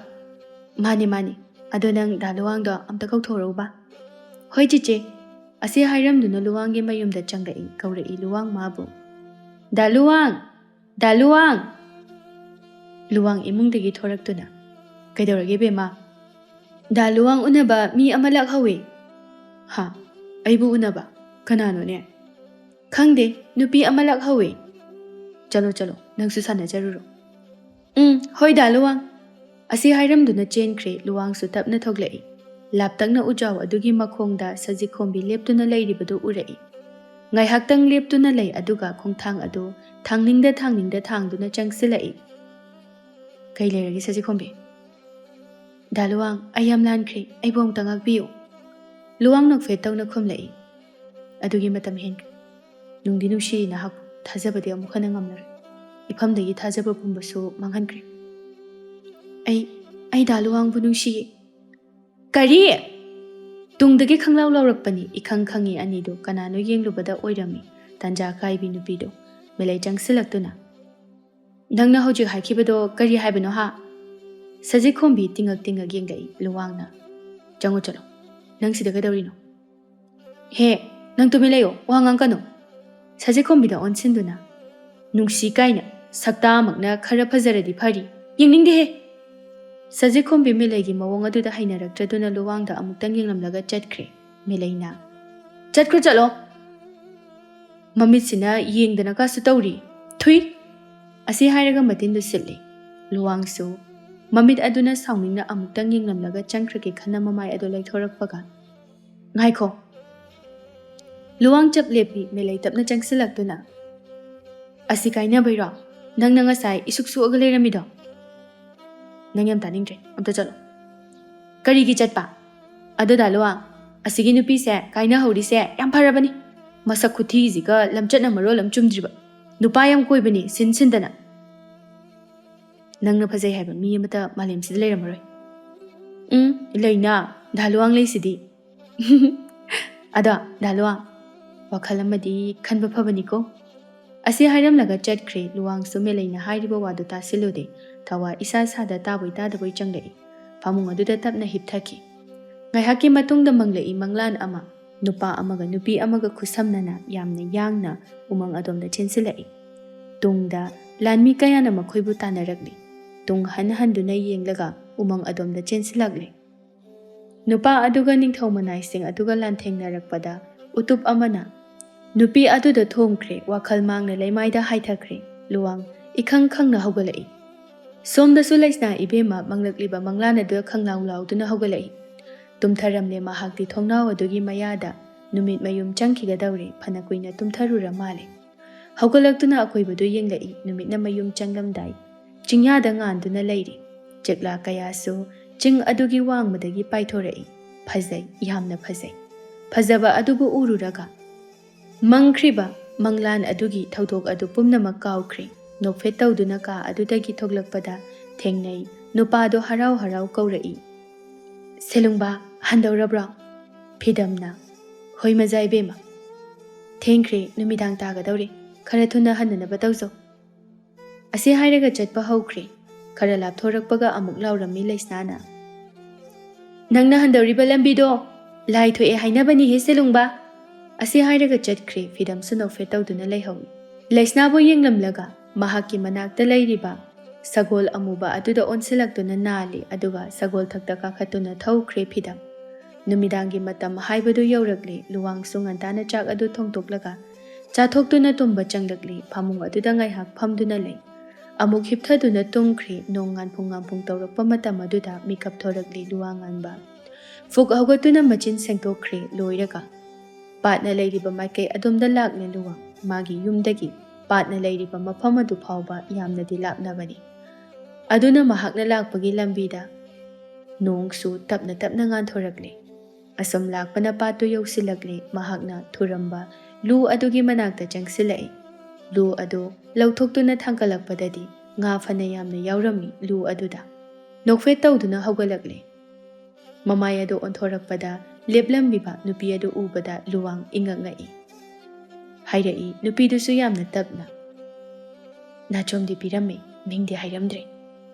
"ꯃꯥꯅꯦ, ꯃꯥꯅꯦ꯫ ꯑꯗꯣ ꯅꯪ ꯗꯥ ꯂꯨꯋꯥꯡꯗꯣ ꯑꯝꯇ ꯀꯧꯊꯣꯔꯛꯎꯕ꯫" "ꯍꯣꯏ, ꯆꯦꯆꯦ꯫" ꯑꯁꯤ ꯍꯥꯏꯔꯝꯗꯨꯅ ꯂꯨꯋꯥꯡꯒꯤ ꯃꯌꯨꯝꯗ ꯆꯪꯂꯛꯏ, ꯀꯧꯔꯛꯏ ꯂꯨꯋꯥꯡ ꯃꯥꯕꯨ꯫ "ꯗꯥ ꯂꯨꯋꯥꯡ! ꯗꯥ ꯂꯨꯋꯥꯡ!" ꯂꯨꯋꯥꯡ ꯏꯃꯨꯡꯗꯒꯤ ꯊꯣꯔꯛꯇꯨꯅ, "ꯀꯩꯗꯧꯔꯒꯦ, ꯕꯦꯝꯃ?" "ꯗꯥ ꯂꯨꯋꯥꯡ ꯎꯅꯕ ꯃꯤ ꯑꯃ ꯂꯥꯛꯍꯧꯋꯤ꯫" "ꯍꯥ? ꯑꯩꯕꯨ ꯎꯅꯕ? ꯀꯅꯥꯅꯣꯅꯦ?" "ꯈꯪꯗꯦ, ꯅꯨꯄꯤ ꯑꯃ ꯂꯥꯛꯍꯧꯋꯤ꯫" "ꯆꯠꯂꯣ, ꯆꯠꯂꯣ, ꯅꯪꯁꯨ ꯁꯥꯟꯅꯖꯔꯨꯔꯣ꯫" "ꯎꯝ, ꯍꯣꯏ, ꯗꯥ ꯂꯨꯋꯥꯡ꯫" ꯑꯁꯤ ꯍꯥꯏꯔꯝꯗꯨꯅ ꯆꯦꯟꯈ꯭ꯔꯦ꯫ ꯂꯨꯋꯥꯡꯁꯨ ꯇꯞꯅ ꯊꯣꯛꯂꯛꯏ꯫ ꯂꯥꯞꯇꯛꯅ ꯎꯖꯥꯎ ꯑꯗꯨꯒꯤ ꯃꯈꯣꯡꯗ ꯁꯖꯤꯛꯈꯣꯝꯕꯤ ꯂꯦꯞꯇꯨꯅ ꯂꯩꯔꯤꯕꯗꯨ ꯎꯔꯛꯏ꯫ ꯉꯥꯏꯍꯥꯛꯇꯪ ꯂꯦꯞꯇꯨꯅ ꯂꯩ, ꯑꯗꯨꯒ ꯈꯣꯡꯊꯥꯡ ꯑꯗꯨ ꯊꯥꯡꯅꯤꯡꯗ ꯊꯥꯡꯅꯤꯡꯗ ꯊꯥꯡꯗꯨꯅ ꯆꯪꯁꯤꯜꯂꯛꯏ꯫ "ꯀꯩ ꯂꯩꯔꯒꯦ, ꯁꯖꯤꯛꯈꯣꯝꯕꯤ?" "ꯗꯥ ꯂꯨꯋꯥꯡ, ꯑꯩ ꯌꯥꯝ ꯂꯥꯟꯈ꯭ꯔꯦ, ꯑꯩꯕꯨ ꯑꯃꯨꯛꯇ ꯉꯥꯛꯄꯤꯌꯨ꯫" ꯂꯨꯋꯥꯡ ꯅꯣꯛꯐꯦꯠ ꯇꯧꯅ ꯈꯨꯝꯂꯛꯏ꯫ "ꯑꯗꯨꯒꯤ ꯃꯇꯝ ꯍꯦꯟꯈ꯭ꯔꯦ꯫ ꯅꯨꯡꯗꯤ ꯅꯨꯡꯁꯤꯔꯤ ꯅꯍꯥꯛꯄꯨ, ꯊꯥꯖꯕꯗꯤ ꯑꯃꯨꯛ ꯍꯟꯅ ꯉꯝꯂꯔꯣꯏ꯫ ꯏꯐꯝꯗꯒꯤ ꯊꯥꯖꯕ ꯄꯨꯝꯕꯁꯨ ꯃꯥꯡꯍꯟꯈ꯭ꯔꯦ꯫" "ꯑꯩ, ꯑꯩ ꯗꯥ ꯂꯨꯋꯥꯡꯕꯨ ꯅꯨꯡꯁꯤꯌꯦ꯫" "ꯀꯔꯤ?" ꯇꯨꯡꯗꯒꯤ ꯈꯪꯂꯥꯎ ꯂꯥꯎꯔꯛꯄꯅꯤ꯫ ꯏꯈꯪ ꯈꯪꯉꯤ ꯑꯅꯤꯗꯨ ꯀꯅꯥꯅꯣ ꯌꯦꯡꯂꯨꯕꯗ ꯑꯣꯏꯔꯝꯃꯤ ꯇꯥꯟꯖꯥ ꯀꯥꯏꯕꯤ ꯅꯨꯄꯤꯗꯨ꯫ ꯃꯦꯂꯩ ꯆꯪꯁꯤꯜꯂꯛꯇꯨꯅ, "ꯅꯪꯅ ꯍꯧꯖꯤꯛ ꯍꯥꯏꯈꯤꯕꯗꯣ ꯀꯔꯤ ꯍꯥꯏꯕꯅꯣ ꯍꯥ?" ꯁꯖꯤꯛꯈꯣꯝꯕꯤ ꯇꯤꯡꯉꯛ ꯇꯤꯡꯉꯛ ꯌꯦꯡꯂꯛꯏ꯫ ꯂꯨꯋꯥꯡꯅ, ꯆꯪꯉꯣ ꯆꯠꯂꯣ꯫ ꯅꯪ ꯁꯤꯗ ꯀꯩꯗꯧꯔꯤꯅꯣ? ꯍꯦ, ꯅꯪ ꯇꯨꯃꯤꯟ ꯂꯩꯌꯣ, ꯋꯥ ꯉꯥꯡꯀꯅꯨ꯫ ꯁꯖꯤꯛꯈꯣꯝꯕꯤꯗ ꯑꯣꯟꯁꯤꯟꯗꯨꯅ, "ꯅꯨꯡꯁꯤ ꯀꯥꯏꯅ ꯁꯛꯇꯥꯃꯛꯅ ꯈꯔ ꯐꯖꯔꯗꯤ ꯐꯔꯤ꯫ ꯌꯦꯡꯅꯤꯡꯗꯦꯍꯦ!" ꯁꯖꯤꯛꯈꯣꯝꯕꯤ ꯃꯦꯂꯩꯒꯤ ꯃꯑꯣꯡ ꯑꯗꯨꯗ ꯍꯩꯅꯔꯛꯇ꯭ꯔꯗꯨꯅ ꯂꯨꯋꯥꯡꯗ ꯑꯃꯨꯛꯇꯪ ꯌꯦꯡꯂꯝꯂꯒ ꯆꯠꯈ꯭ꯔꯦ꯫ ꯃꯦꯂꯩꯅ, "ꯆꯠꯈ꯭ꯔꯣ ꯆꯠꯂꯣ!" ꯃꯃꯤꯠꯁꯤꯅ ꯌꯦꯡꯗꯅ ꯀꯥꯁꯨ ꯇꯧꯔꯤ꯫ ꯊꯨꯏ! ꯑꯁꯤ ꯍꯥꯏꯔꯒ ꯃꯇꯤꯟꯗꯨ ꯁꯤꯠꯂꯤ꯫ ꯂꯨꯋꯥꯡꯁꯨ ꯃꯃꯤꯠ ꯑꯗꯨꯅ ꯁꯥꯎꯅꯤꯡꯅ ꯑꯃꯨꯛꯇꯪ ꯌꯦꯡꯂꯝꯂꯒ ꯆꯪꯈ꯭ꯔꯒꯦ ꯈꯟꯅ ꯃꯃꯥꯏ ꯑꯗꯨ ꯂꯩꯊꯣꯔꯛꯄꯒ, "ꯉꯥꯏꯈꯣ!" ꯂꯨꯋꯥꯡ ꯆꯞ ꯂꯦꯞꯄꯤ, ꯃꯦꯂꯩ ꯇꯞꯅ ꯆꯪꯁꯤꯜꯂꯛꯇꯨꯅ, "ꯑꯁꯤ ꯀꯥꯏꯅꯕꯩꯔꯣ? ꯅꯪꯅ ꯉꯁꯥꯏ ꯏꯁꯨꯛ ꯁꯨꯛꯑꯒ ꯂꯩꯔꯝꯃꯤꯗꯣ? ꯅꯪ ꯌꯥꯝ ꯇꯥꯅꯤꯡꯗ꯭ꯔꯦ, ꯑꯝꯇ ꯆꯠꯂꯣ!" "ꯀꯔꯤꯒꯤ ꯆꯠꯄ?" "ꯑꯗꯨꯗ ꯂꯨꯋꯥꯡ, ꯑꯁꯤꯒꯤ ꯅꯨꯄꯤꯁꯦ ꯀꯥꯏꯅꯍꯧꯔꯤꯁꯦ ꯌꯥꯝ ꯐꯔꯕꯅꯤ꯫ ꯃꯁꯛ ꯈꯨꯊꯤꯁꯤꯒ ꯂꯝꯆꯠꯅ ꯃꯔꯣꯜ ꯑꯃ ꯆꯨꯝꯗ꯭ꯔꯤꯕ꯫ ꯅꯨꯄꯥ ꯌꯥꯝ ꯀꯣꯏꯕꯅꯤ, ꯁꯤꯟ ꯁꯤꯟꯗꯅ꯫ ꯅꯪꯅ ꯐꯖꯩ ꯍꯥꯏꯕ ꯃꯤ ꯑꯃꯇ ꯃꯥꯂꯦꯝꯁꯤꯗ ꯂꯩꯔꯝꯃꯔꯣꯏ꯫" "ꯎꯝ, ꯂꯩꯅ, ꯗꯥ ꯂꯨꯋꯥꯡ ꯂꯩꯁꯤꯗꯤ꯫" "ꯑꯗꯣ, ꯗꯥ ꯂꯨꯋꯥꯡ, ꯋꯥꯈꯜ ꯑꯃꯗꯤ ꯈꯟꯕ ꯐꯕꯅꯤꯀꯣ꯫" ꯑꯁꯤ ꯍꯥꯏꯔꯝꯂꯒ ꯆꯠꯈ꯭ꯔꯦ꯫ ꯂꯨꯋꯥꯡꯁꯨ ꯃꯦꯂꯩꯅ ꯍꯥꯏꯔꯤꯕ ꯋꯥꯗꯨ ꯇꯥꯁꯤꯜꯂꯨꯗꯦ꯫ ꯊꯋꯥ ꯏꯁꯥ ꯁꯥꯗ ꯇꯥꯕꯣꯏ ꯇꯥꯗꯕꯣꯏ ꯆꯪꯂꯛꯏ꯫ ꯐꯃꯨꯡ ꯑꯗꯨꯗ ꯇꯞꯅ ꯍꯤꯞꯊꯈꯤ꯫ ꯉꯥꯏꯍꯥꯛꯀꯤ ꯃꯇꯨꯡꯗ ꯃꯪꯂꯛꯏ ꯃꯪꯂꯥꯟ ꯑꯃ꯫ ꯅꯨꯄꯥ ꯑꯃꯒ ꯅꯨꯄꯤ ꯑꯃꯒ ꯈꯨꯠꯁꯝꯅꯅ ꯌꯥꯝꯅ ꯌꯥꯡꯅ ꯎꯃꯪ ꯑꯗꯣꯝꯗ ꯆꯦꯟꯁꯤꯜꯂꯛꯏ꯫ ꯇꯨꯡꯗ ꯂꯥꯟꯃꯤ ꯀꯌꯥꯅ ꯃꯈꯣꯏꯕꯨ ꯇꯥꯟꯅꯔꯛꯂꯤ꯫ ꯇꯨꯡ ꯍꯟ ꯍꯟꯗꯨꯅ ꯌꯦꯡꯂꯒ ꯎꯃꯪ ꯑꯗꯣꯝꯗ ꯆꯦꯟꯁꯤꯜꯂꯛꯂꯦ꯫ ꯅꯨꯄꯥ ꯑꯗꯨꯒ ꯅꯤꯡꯊꯧ ꯃꯅꯥꯏꯁꯤꯡ ꯑꯗꯨꯒ ꯂꯥꯟꯊꯦꯡꯅꯔꯛꯄꯗ ꯎꯇꯨꯞ ꯑꯃꯅ ꯅꯨꯄꯤ ꯑꯗꯨꯗ ꯊꯣꯝꯈ꯭ꯔꯦ꯫ ꯋꯥꯈꯜ ꯃꯥꯡꯅ ꯂꯩꯃꯥꯏꯗ ꯍꯥꯏꯊꯈ꯭ꯔꯦ꯫ ꯂꯨꯋꯥꯡ ꯏꯈꯪ ꯈꯪꯅ ꯍꯧꯒꯠꯂꯛꯏ꯫ ꯁꯣꯝꯗꯁꯨ ꯂꯩꯁꯅꯥ ꯏꯕꯦꯝꯃ ꯃꯪꯂꯛꯂꯤꯕ ꯃꯪꯂꯥꯟ ꯑꯗꯨꯗ ꯈꯪꯂꯥꯎ ꯂꯥꯎꯗꯨꯅ ꯍꯧꯒꯠꯂꯛꯏ꯫ ꯇꯨꯝꯊꯔꯝꯂꯦ꯫ ꯃꯍꯥꯛꯇꯤ ꯊꯣꯡꯅꯥꯎ ꯑꯗꯨꯒꯤ ꯃꯌꯥꯗ ꯅꯨꯃꯤꯠ ꯃꯌꯨꯝ ꯆꯪꯈꯤꯒꯗꯧꯔꯦ꯫ ꯐꯅ ꯀꯨꯏꯅ ꯇꯨꯝꯊꯔꯨꯔ ꯃꯥꯜꯂꯦ꯫ ꯍꯧꯒꯠꯂꯛꯇꯨꯅ ꯑꯀꯣꯏꯕꯗꯨ ꯌꯦꯡꯂꯛꯏ꯫ ꯅꯨꯃꯤꯠꯅ ꯃꯌꯨꯝ ꯆꯪꯂꯝꯗꯥꯏ ꯆꯤꯡꯌꯥꯗ ꯉꯥꯟꯗꯨꯅ ꯂꯩꯔꯤ꯫ ꯆꯦꯛꯂꯥ ꯀꯌꯥꯁꯨ ꯆꯤꯡ ꯑꯗꯨꯒꯤ ꯋꯥꯡꯃꯗꯒꯤ ꯄꯥꯏꯊꯣꯔꯛꯏ꯫ ꯐꯖꯩ, ꯌꯥꯝꯅ ꯐꯖꯩ꯫ ꯐꯖꯕ ꯑꯗꯨꯕꯨ ꯎꯔꯨꯔꯒ ꯃꯪꯈ꯭ꯔꯤꯕ ꯃꯪꯂꯥꯟ ꯑꯗꯨꯒꯤ ꯊꯧꯗꯣꯛ ꯑꯗꯨ ꯄꯨꯝꯅꯃꯛ ꯀꯥꯎꯈ꯭ꯔꯦ꯫ ꯅꯣꯛꯐꯦꯠ ꯇꯧꯗꯨꯅ ꯀꯥ ꯑꯗꯨꯗꯒꯤ ꯊꯣꯛꯂꯛꯄꯗ ꯊꯦꯡꯅꯩ꯫ ꯅꯨꯄꯥꯗꯣ ꯍꯔꯥꯎ ꯍꯔꯥꯎ ꯀꯧꯔꯛꯏ, "ꯁꯦꯂꯨꯡꯕꯥ, ꯍꯟꯗꯧꯔꯕ꯭ꯔꯣ?" ꯐꯤꯗꯝꯅ, "ꯍꯣꯏ ꯃꯖꯥ ꯏꯕꯦꯝꯃ꯫ ꯊꯦꯡꯈ꯭ꯔꯦ, ꯅꯨꯃꯤꯗꯥꯡ ꯇꯥꯒꯗꯧꯔꯦ꯫ ꯈꯔ ꯊꯨꯅ ꯍꯟꯅꯅꯕ ꯇꯧꯖꯧ꯫" ꯑꯁꯤ ꯍꯥꯏꯔꯒ ꯆꯠꯄ ꯍꯧꯈ꯭ꯔꯦ꯫ ꯈꯔ ꯂꯥꯞꯊꯣꯔꯛꯄꯒ ꯑꯃꯨꯛ ꯂꯥꯎꯔꯝꯃꯤ ꯂꯩꯁꯅꯥꯅ, "ꯅꯪꯅ ꯍꯟꯗꯧꯔꯤꯕ ꯂꯝꯕꯤꯗꯣ ꯂꯥꯏ ꯊꯣꯛꯑꯦ ꯍꯥꯏꯅꯕꯅꯤꯍꯦ ꯁꯦꯂꯨꯡꯕ!" ꯑꯁꯤ ꯍꯥꯏꯔꯒ ꯆꯠꯈ꯭ꯔꯦ꯫ ꯐꯤꯗꯝꯁꯨ ꯅꯣꯛꯐꯦꯠ ꯇꯧꯗꯨꯅ ꯂꯩꯍꯧꯏ꯫ ꯂꯩꯁꯅꯥꯕꯨ ꯌꯦꯡꯂꯝꯂꯒ ꯃꯍꯥꯛꯀꯤ ꯃꯅꯥꯛꯇ ꯂꯩꯔꯤꯕ ꯁꯒꯣꯜ ꯑꯃꯨꯕ ꯑꯗꯨꯗ ꯑꯣꯟꯁꯤꯜꯂꯛꯇꯨꯅ ꯅꯥꯜꯂꯤ, ꯑꯗꯨꯒ ꯁꯒꯣꯜ ꯊꯛꯇ ꯀꯥꯈꯠꯇꯨꯅ ꯊꯧꯈ꯭ꯔꯦ ꯐꯤꯗꯝ꯫ ꯅꯨꯃꯤꯗꯥꯡꯒꯤ ꯃꯇꯝ ꯍꯥꯏꯕꯗꯨ ꯌꯧꯔꯛꯂꯦ꯫ ꯂꯨꯋꯥꯡꯁꯨ ꯉꯟꯇꯥꯅ ꯆꯥꯛ ꯑꯗꯨ ꯊꯣꯡꯗꯣꯛꯂꯒ ꯆꯥꯊꯣꯛꯇꯨꯅ ꯇꯨꯝꯕ ꯆꯪꯂꯛꯂꯤ꯫ ꯐꯃꯨꯡ ꯑꯗꯨꯗ ꯉꯥꯏꯍꯥꯛ ꯐꯝꯗꯨꯅ ꯂꯩ꯫ ꯑꯃꯨꯛ ꯍꯤꯞꯊꯗꯨꯅ ꯇꯨꯝꯈ꯭ꯔꯦ꯫ ꯅꯣꯡ ꯉꯥꯟꯐꯨꯡ ꯉꯥꯟꯐꯨꯡ ꯇꯧꯔꯛꯄ ꯃꯇꯝ ꯑꯗꯨꯗ ꯃꯤꯀꯞ ꯊꯣꯔꯛꯂꯤ ꯂꯨꯋꯥꯡ ꯉꯥꯟꯕ꯫ ꯐꯨꯛ ꯍꯧꯒꯠꯇꯨꯅ ꯃꯆꯤꯟ ꯁꯦꯡꯗꯣꯛꯈ꯭ꯔꯦ꯫ ꯂꯣꯏꯔꯒ ꯄꯥꯠꯅ ꯂꯩꯔꯤꯕ ꯃꯥꯏꯀꯩ ꯑꯗꯣꯝꯗ ꯂꯥꯛꯂꯦ ꯂꯨꯋꯥꯡ꯫ ꯃꯥꯒꯤ ꯌꯨꯝꯗꯒꯤ ꯄꯥꯠꯅ ꯂꯩꯔꯤꯕ ꯃꯐꯝ ꯑꯗꯨ ꯐꯥꯎꯕ ꯌꯥꯝꯅꯗꯤ ꯂꯥꯞꯅꯕꯅꯤ꯫ ꯑꯗꯨꯅ ꯃꯍꯥꯛꯅ ꯂꯥꯛꯄꯒꯤ ꯂꯝꯕꯤꯗ ꯅꯣꯡꯁꯨ ꯇꯞꯅ ꯇꯞꯅ ꯉꯥꯟꯊꯣꯔꯛꯂꯦ꯫ ꯑꯁꯨꯝ ꯂꯥꯛꯄꯅ ꯄꯥꯠꯇꯨ ꯌꯧꯁꯤꯜꯂꯛꯂꯦ꯫ ꯃꯍꯥꯛꯅ ꯊꯨꯔꯝꯕ ꯂꯨ ꯑꯗꯨꯒꯤ ꯃꯅꯥꯛꯇ ꯆꯪꯁꯤꯜꯂꯛꯏ꯫ ꯂꯨ ꯑꯗꯨ ꯂꯧꯊꯣꯛꯇꯨꯅ ꯊꯥꯡꯒꯠꯂꯛꯄꯗꯗꯤ ꯉꯥ ꯐꯅ ꯌꯥꯝꯅ ꯌꯥꯎꯔꯝꯃꯤ ꯂꯨ ꯑꯗꯨꯗ꯫ ꯅꯣꯛꯐꯦꯠ ꯇꯧꯗꯨꯅ ꯍꯧꯒꯠꯂꯛꯂꯦ꯫ ꯃꯃꯥꯏ ꯑꯗꯨ ꯑꯣꯟꯊꯣꯔꯛꯄꯗ ꯂꯦꯞꯂꯝꯂꯤꯕ ꯅꯨꯄꯤ ꯑꯗꯨ ꯎꯕꯗ ꯂꯨꯋꯥꯡ ꯏꯉꯛ ꯉꯛꯏ꯫ ꯍꯥꯏꯔꯛꯏ ꯅꯨꯄꯤꯗꯨꯁꯨ ꯌꯥꯝꯅ ꯇꯞꯅ, "ꯅꯥꯆꯣꯝꯗꯤ ꯄꯤꯔꯝꯃꯤ, ꯃꯤꯡꯗꯤ ꯍꯥꯏꯔꯝꯗ꯭ꯔꯦ꯫"